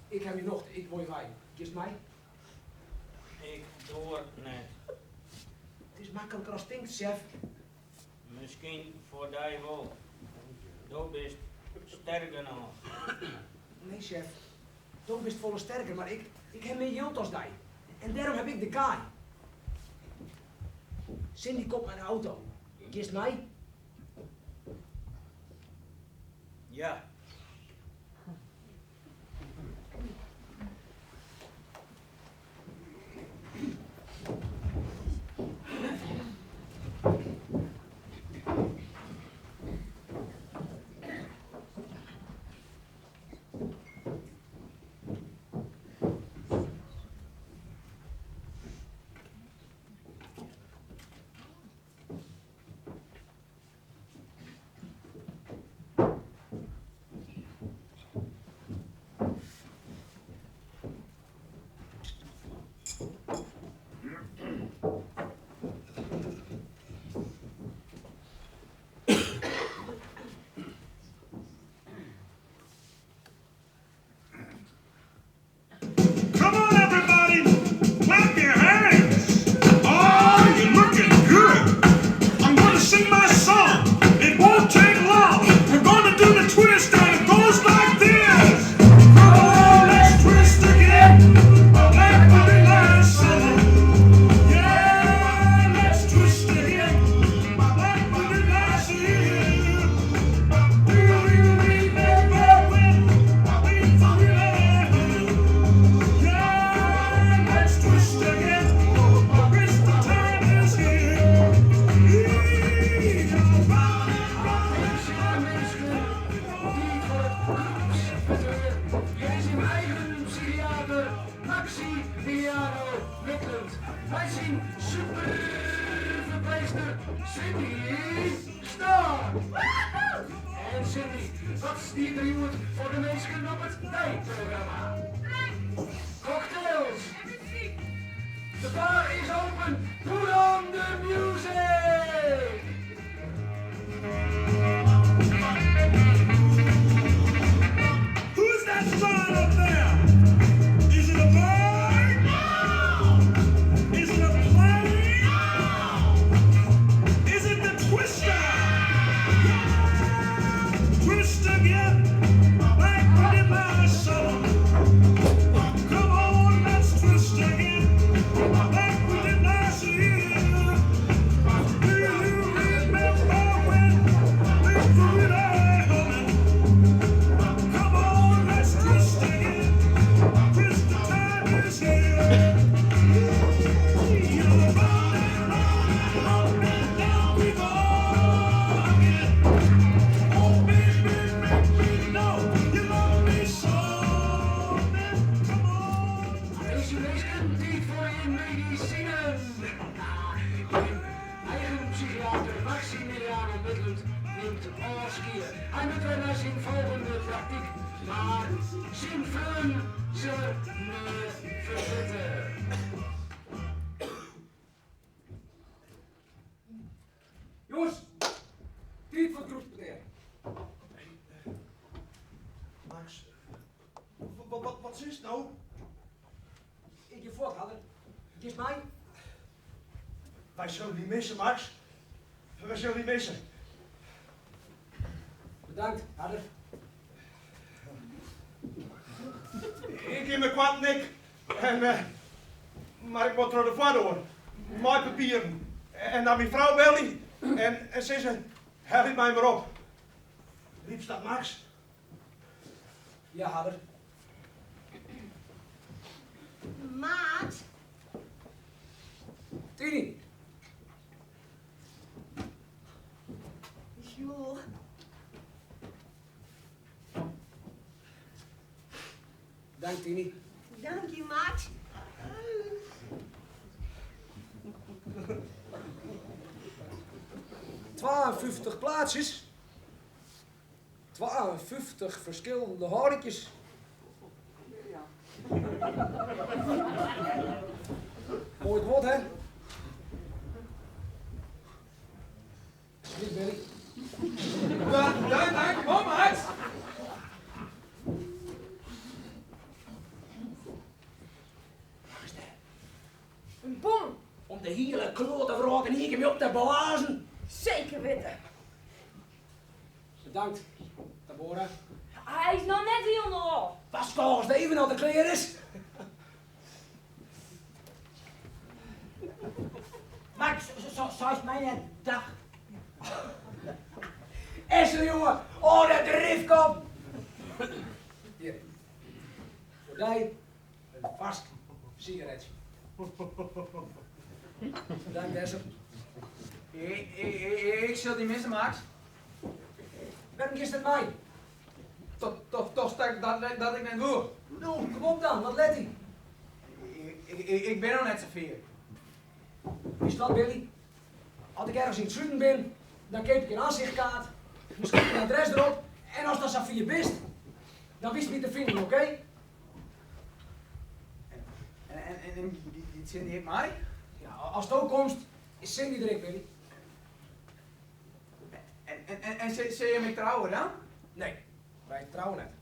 ik ha myn nocht, ik wol hjir wei. Giest mei? Ik doar net. It is makliker ast tinkst, sjef. Miskien foar dy wol. Do bist sterk genôch. Nee, sjef. Do bist folle sterker, mar ik, ik ha mear jild as dy. En dêrom haw ik de kaai. Cindy komt mei de auto. Giest mei? Ja. Come on, everybody, clap your hands. Oh, you're looking good. I'm gonna sing my song. It won't take long. We're gonna do the twist, and it goes like this. Come on, let's twist again. Like we did last summer. Yeah, let's twist again. Like we did last year. Do you remember when we Yeah, let's twist again. Twist the time is here. Hjir is jim eigen psychiater Maximiliano Midland mei syn superferpleechster Cindy Storm. En Cindy, wat stiet der hjoed foar de minsken op it deiprogramma? Cocktails! De bar is open, put on the music! Who's that flying up there? Is it a bird? Is it a plane? Is it the twister? Twist again, like we did last summer. Come on, let's twist again, like we did last year. Do you remember when we threw it out? Come on, let's twist again. Twist the time is here. You're round and round and up and down we go again. Oh, baby, make me know you love me so. Then come on. Dizze minsken, tiid foar jim medisinen. Jim eigen psychiater Maximiliano Midland nimt ôfskie. Hy moat wer nei syn folgjende praktyk, mar syn freon sil er nea ferjitte. Jonges, tiid foar it groepspetear. Max, wat, wat is no? Ik gean fuort, Harder. Giest mei? Wy sille dy misse, Max. Wy sille dy misse. Bedankt, Harder. Ik gean mei koarten ek. En, mar ik moat troch de foardoar. Mei papieren. En dan myn frou belje en, en sizze. Helje my mar op. Begrypst dat, Max? Ja, Harder. Max? Tini. Sjoch. Dank, Tini. Dank je, Max. 52 plaatsjes. 52 ferskillende hâldinkjes. Moai guod, hè? Sliep, Billy. Dank, dank, kom Max. In bom! Om de hiele kloate wrâld yn ien kear mei op te blazen. Seker witte. Bedankt, Tabora. Hy is noch net hielendal ôf. Warskôgest even as er klear is. Max, seist my net dach. Esser, jonge, oh de drifkop! Hjir, foar dy in farsk sigaretsje. Bedankt, Esser. Ik sil dy misse, Max. Wêrom giest net mei? Tochtst dat ik net woe? No, kom op dan, wat let dy? Ik bin noch net safier. Witst wat, Billy? As ik ergens yn it suden bin, dan keap ik in ansichtkaart, dan skriuw ik myn adres derop en ast dan safier bist, dan witst my te finen, oké? En giet Cindy ek mei? Ja, asto komst, is Cindy der ek, Billy. En sille jim ek trouwe dan? Nee, wy trouwe net.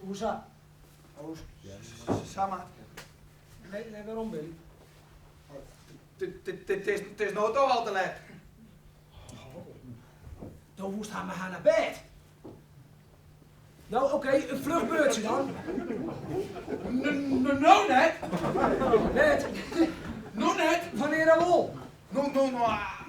Hoesa? Oh, sa mar. Nee, nee, wêrom Billy? It is no toch al te let. Do woest har mei har nei bêd. No, oké, in fluch beurtsje dan. No net. Net? No net. Wannear dan wol? No, no, no,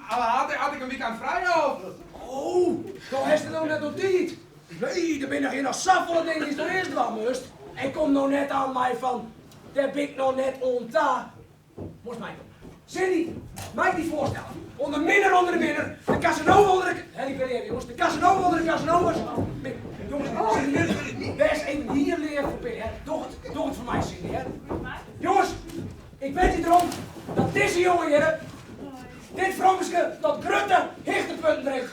as ik in wykein frij haw. Oh, do hast it no net oer tiid. Nee, der binne noch safolle dingen dy'tst no earst dwaan moatst. En kom no net oan mei fan, dêr bin ik noch net oan ta. Moatst meikomme. Cindy, mei ik dy foarstelle oan de minner ûnder de minner, de Casanova ûnder de... Helje Billy even, jonges. De Casanova ûnder de Casanova's. Jonges, Cindy, wês even hiel leaf foar Billy, hè. Doch it, doch it foar my, Cindy, hè. Jonges, ik wedzje derom dat dizze jonge hjirre dit frommeske tot grutte hichtepunten bringt.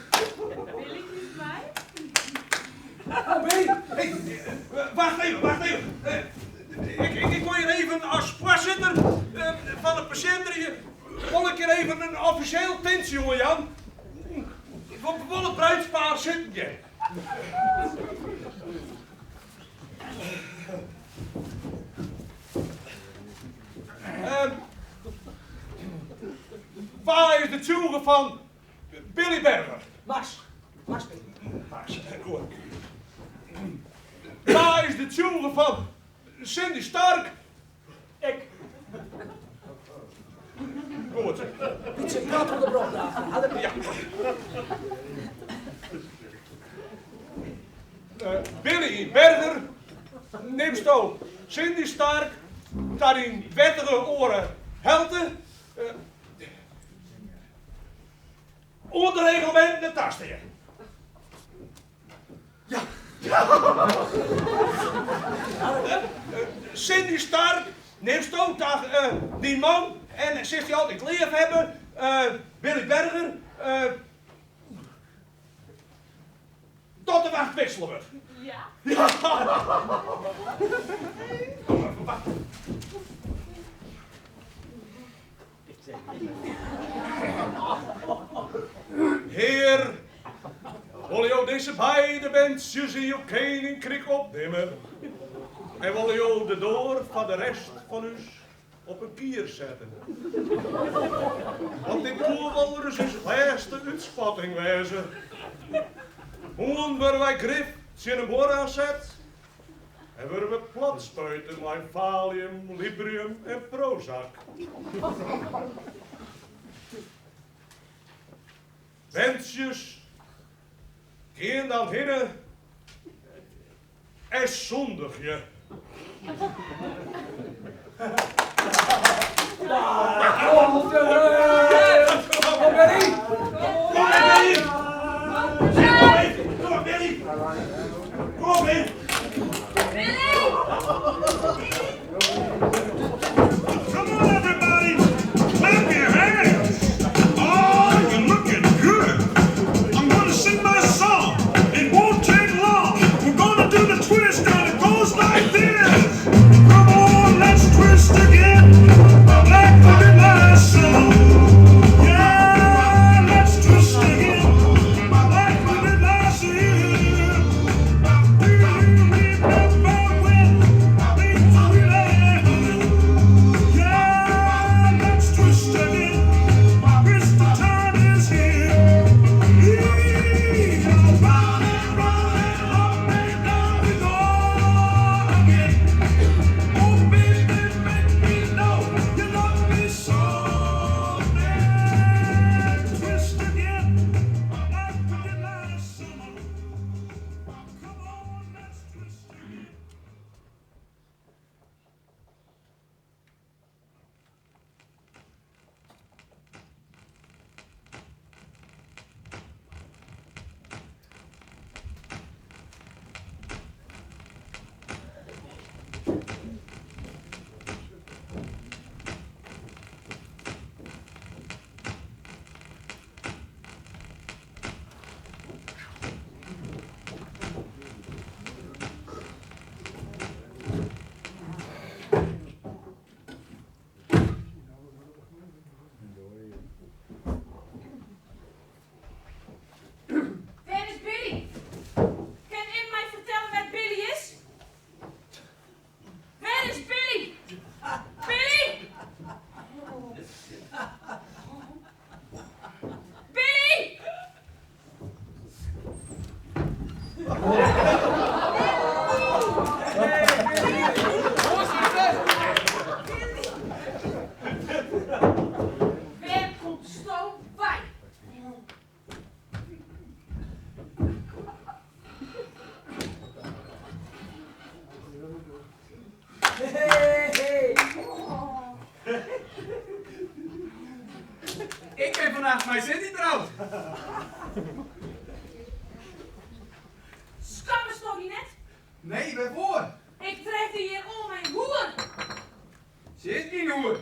Billy kiest my. Oh, Billy. Hey, wacht even, wacht even. Ik wol hjir even as foarsitter fan de pasjinterie wol ik hjir even in offisjeel tintsje oan jaan. We wolle it bruidspaar sitten hearre. Wa is de tsjûge fan Billy Berger? Max. Max Billy. Max, goed. Wa is de tsjûge fan Cindy Stark? Ik. Goed. Bytsje prat oer de brochtdagen. Ja. Billy Berger, nimsto Cindy Stark ta dyn wettige oare helte oan de regleminten net tastean? Ja. Cindy Stark, nimsto ta dyn man en silst dy altyd leaf hawwe, Billy Berger, tot de wacht wissele wurdt. Ja. Hear, wolle jo dizze beide berntsjes yn jo keninkryk opnimme? En wolle jo de doar foar de rest fan ús op in kier sette? Want dit koe wolris ús lêste útspatting wêze. Moarn wurde wy grif tsjin in muorre oanset En wurde we plat spuite mei Valium, Librium en Prozac. Berntsjes, gean dan hinne en sûndigje. Kom Willy! Kom Willy! Kom Willy! Kom Willy! Come on, everybody, clap your hands. Oh, you're looking good. I'm gonna sing my song. It won't take long. We're gonna do the twist, and it goes like this. Come on, let's twist again, like we did last summer. Yeah, let's twist again, like we did last year. Do you remember when things really Yeah, let's twist again. Mr. Time is here. He's round and round and up and down we go again. Oh, baby, make me know you love me so. Then twist again, like we did last summer. Come on, let's twist again. Wêr is Billy? Kin immen my fertelle wêr't Billy is? Wêr is Billy? Billy? Billy? Wêr komsto wei? Ik bin fannacht mei Cindy troud. Skammesto dy net? Nee, wêrfoar? Ik trek dy hjir oan mei hoer. Se is gjin hoer.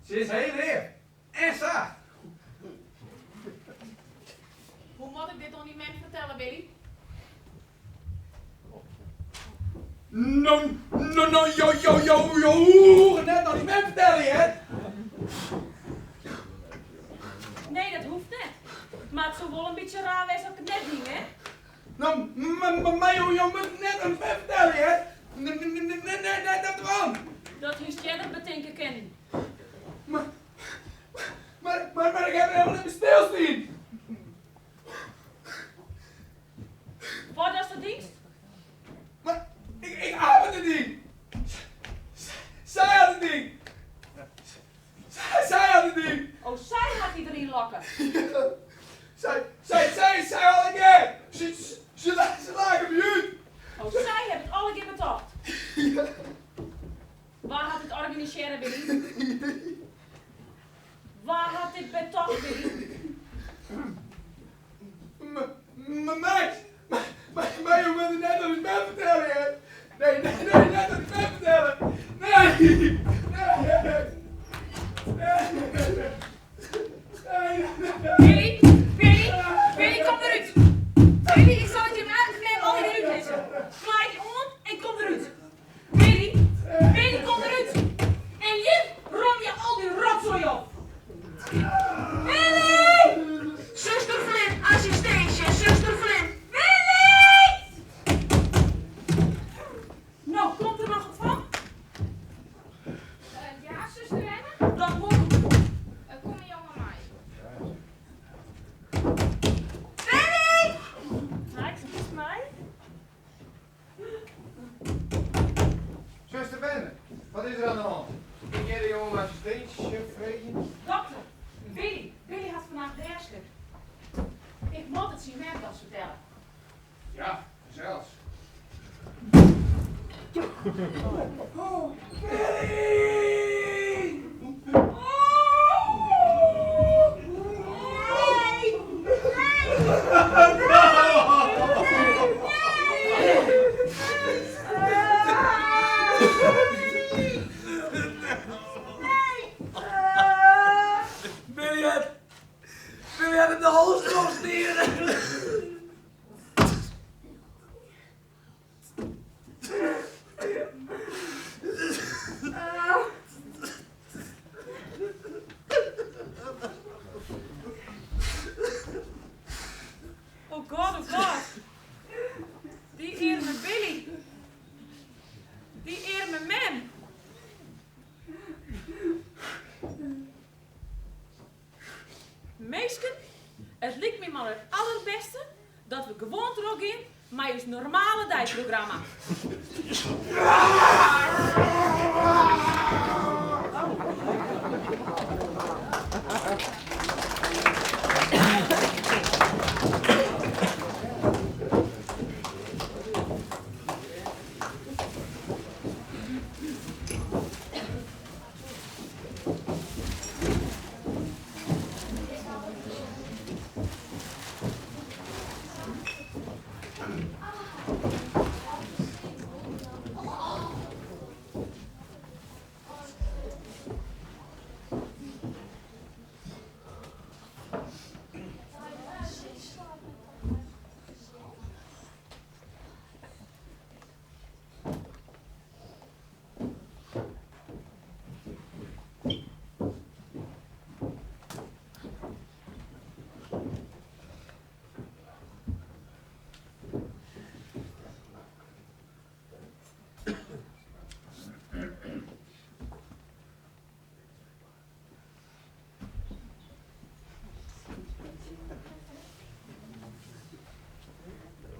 Se is hiel leaf. En sacht. Hoe moat ik dit oan dyn mem fertelle, Billy? No, no, no, jo, jo, jo, jo hoege net oan dyn mem fertelle, hear. Nee, dat hoecht net. Mar it soe wol in bytsje raar wêze as ik it net die, hè? No, mar jo, jo moatte net oan dyn mem fertelle, hear. Net, net, net dat dwaan. Dat hiest earder betinke kinnen. Mar, mar, mar ik haw der helemaal net by stilstien. Wat is de dienst? Mar ik, ik haw it net dien. Sy hat it dien. Sy hat it dien. Oh, sy hat dy deryn lokke. Sy, sy, sy, sy allegear. Se, se, se lake my út. Oh, sy hat it allegear betocht. Wa hat it organisearre, Billy? Wa hat dit betocht, Billy? Max, mar jo moatte net oan dyn mem fertelle, hear. Nee, nee, nee, net oan dyn mem fertelle. Nee, nee, nee, nee. Billy, Billy, Billy, kom derút. Billy, ik sil it jim mem allegear útlizze. Klaai dy oan en kom derút. Billy, Billy, kom derút. En jim romje al dy rotsoai op. Billy! Suster Flynn, assistinsje, suster Flynn. Billy! No, komt der noch wat fan? Ja, suster Emma? Dat wol ik. Komme jo mar mei. Billy! Max, kiest my. Suster Wende, wat is der oan de hân? Ik hear de jonge om assistinsje freegjen. Dokter, Billy, Billy hat fannacht drêske. Oh, Billy! Nee! Nee! Billy hat, Billy hat him de hals trochsnien. Oh God, oh God. Dy earme Billy. Dy earme mem. Minsken, it liket my mar it alderbêste dat we gewoan trochgean mei ús normale deiprogramma.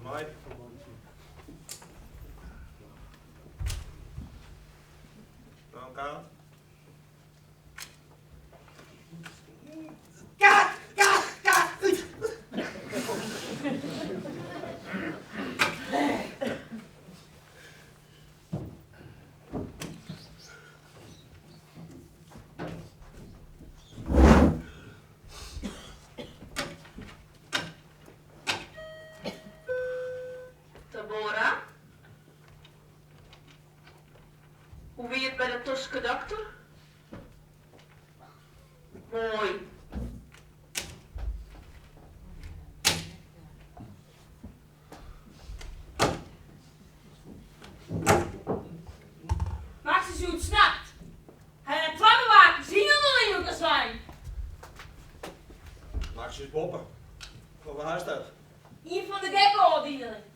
Mei. Dan kaart. Kaart, kaart, kaart, út! Tabora? Hoe wie it by de toskedokter? Moai. Max is ûntsnapt. Hy hat twa bewakers hielendal yn elkoar slein. Max is boppe. Fan wa is dat? Ien fan de gekke-ôfdieling.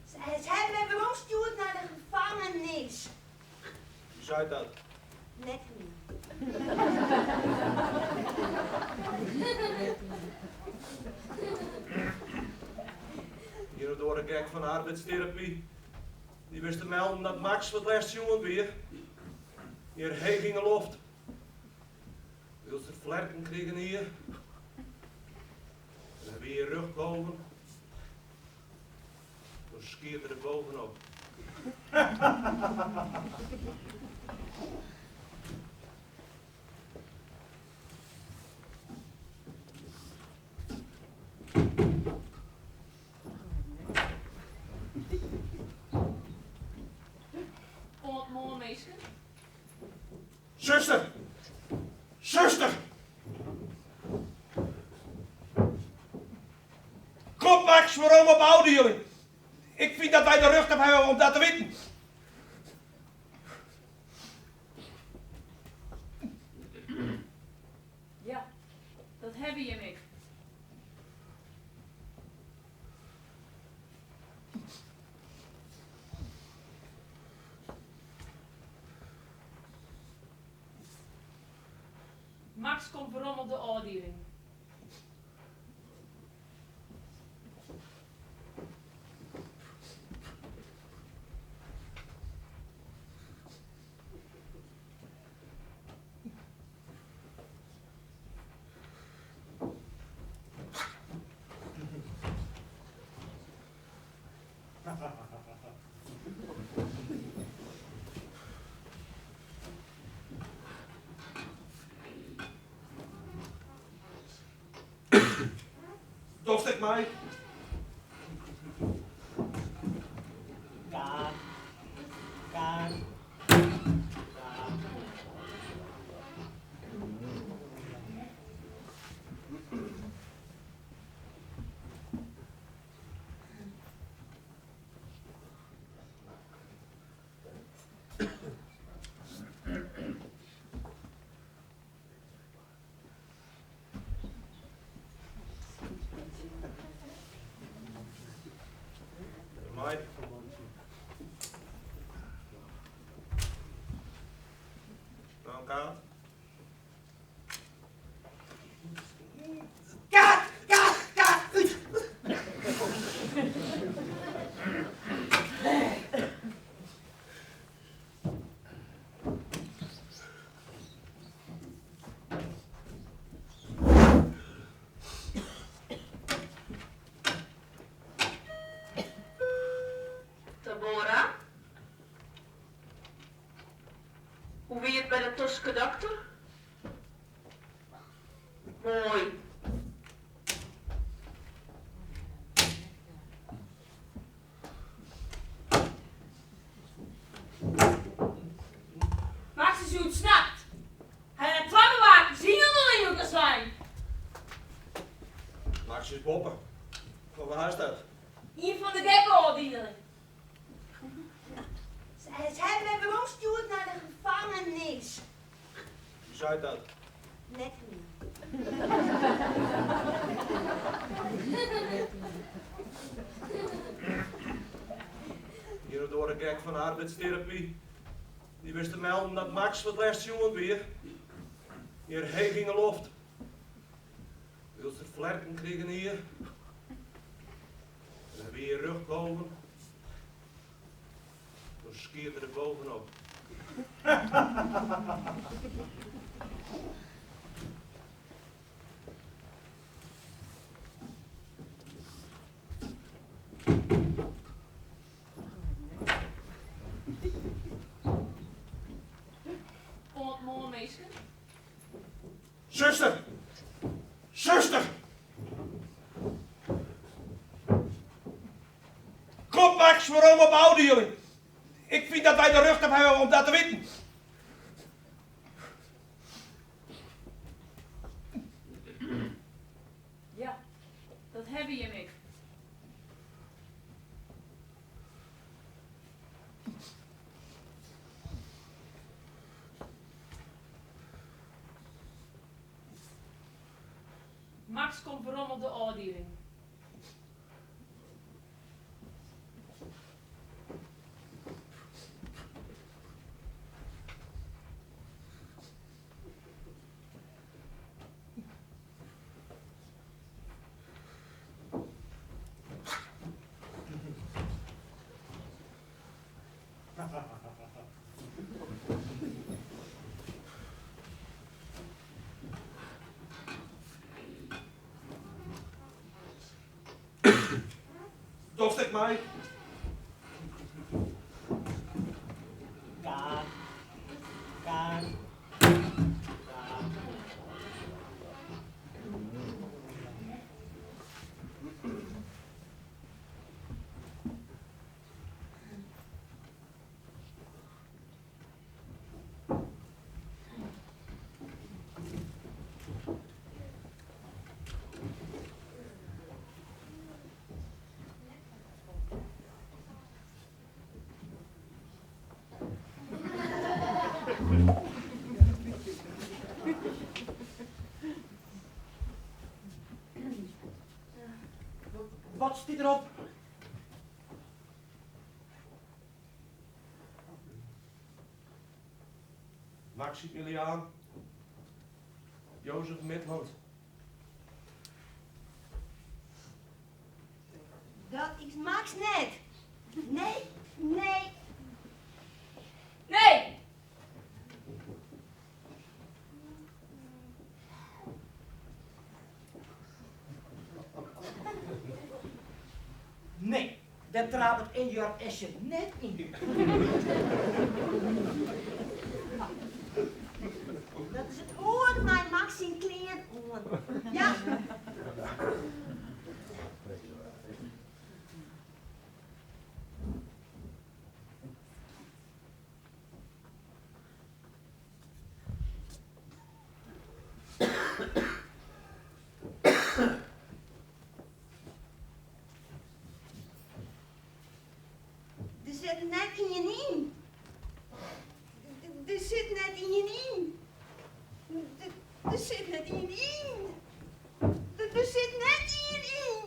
Se hawwe my weromstjoerd nei de gefangenis. Wie seit dat? Net my. Hjir de oare gek fan de arbeidsterapy. Dy wist te melden dat Max foar it lêst sjoen wie. Hjir heech yn 'e loft. Wylst er flerken krigen hie. En hy wie hjir rjocht boven. Doe skiet er der bovenop. Oant moarn, minsken. Suster! Suster! Komt Max werom op ôfdieling? Ik fyn dat wy der rjocht op hawwe om dat te witten. Ja, dat hawwe jim ek. Max komt werom op de ôfdieling. Dochst ek mei? Kaart. Kaart. Kaart. Mei. No, kaart. Kaart, kaart, kaart, út! Tabora? Hoe wie it by de toskedokter? Moai. Max is ûntsnapt. Hy hat twa bewakers hielendal yn elkoar slein. Max is boppe. Fan wa is dat? Ien fan de gekke-ôfdieling. Se hawwe my weromstjoerd nei de gefangenis. Wie seit dat? Net ien. Ien of oare gek fan de arbeidsterapy. Dy wist te melden dat Max foar it lêst sjoen wie. Hjir heech yn 'e loft. Wylst er flerken krigen hie. En hy wie hjir rjocht boven. Doe skiet er der bovenop. Oant moarn, minsken. Suster! Suster! Komt Max werom op 'e ôfdieling? Ik fyn dat wy der rjocht op hawwe om dat te witten. Ja, dat hawwe jim ek. Max komt werom op de ôfdieling. Dochst ek mei? Kaart, kaart, kaart. Wat stiet derop? Maximiliaan Jozef Midland. Dat is Max net. Nee, nee. Nee! Nee. Dêr trapet Ingjard Escher net yn. Dat is it oare mei Max syn klean oan. Ja. Der sit net ien yn. Der sit net ien yn. Der sit net ien yn. Der sit net ien yn.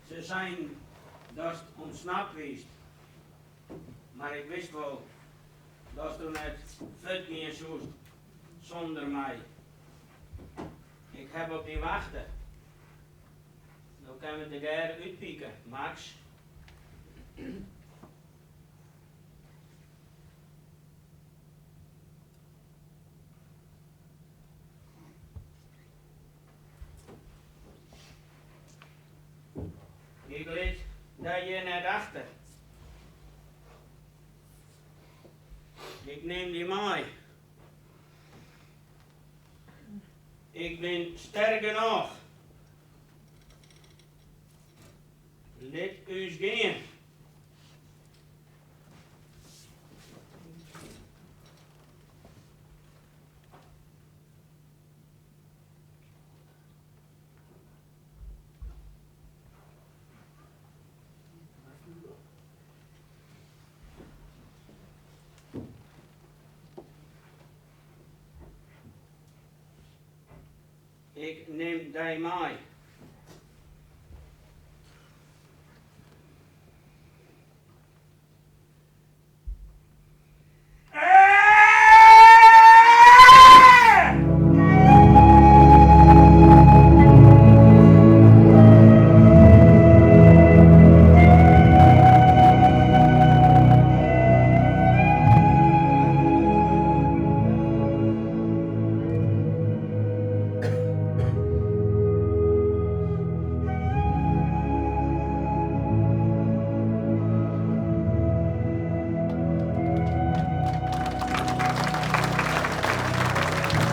Se seinen datst ûntsnapt wiest, mar ik wist wol datsto net fuortgean soest sûnder my. Ik haw op dy wachte. No kinne we tegearre útpike, Max. Ik lit dy hjir net achter. Ik nim dy mei. Ik bin sterk genôch. Lit ús gean. Ik nim dy mei.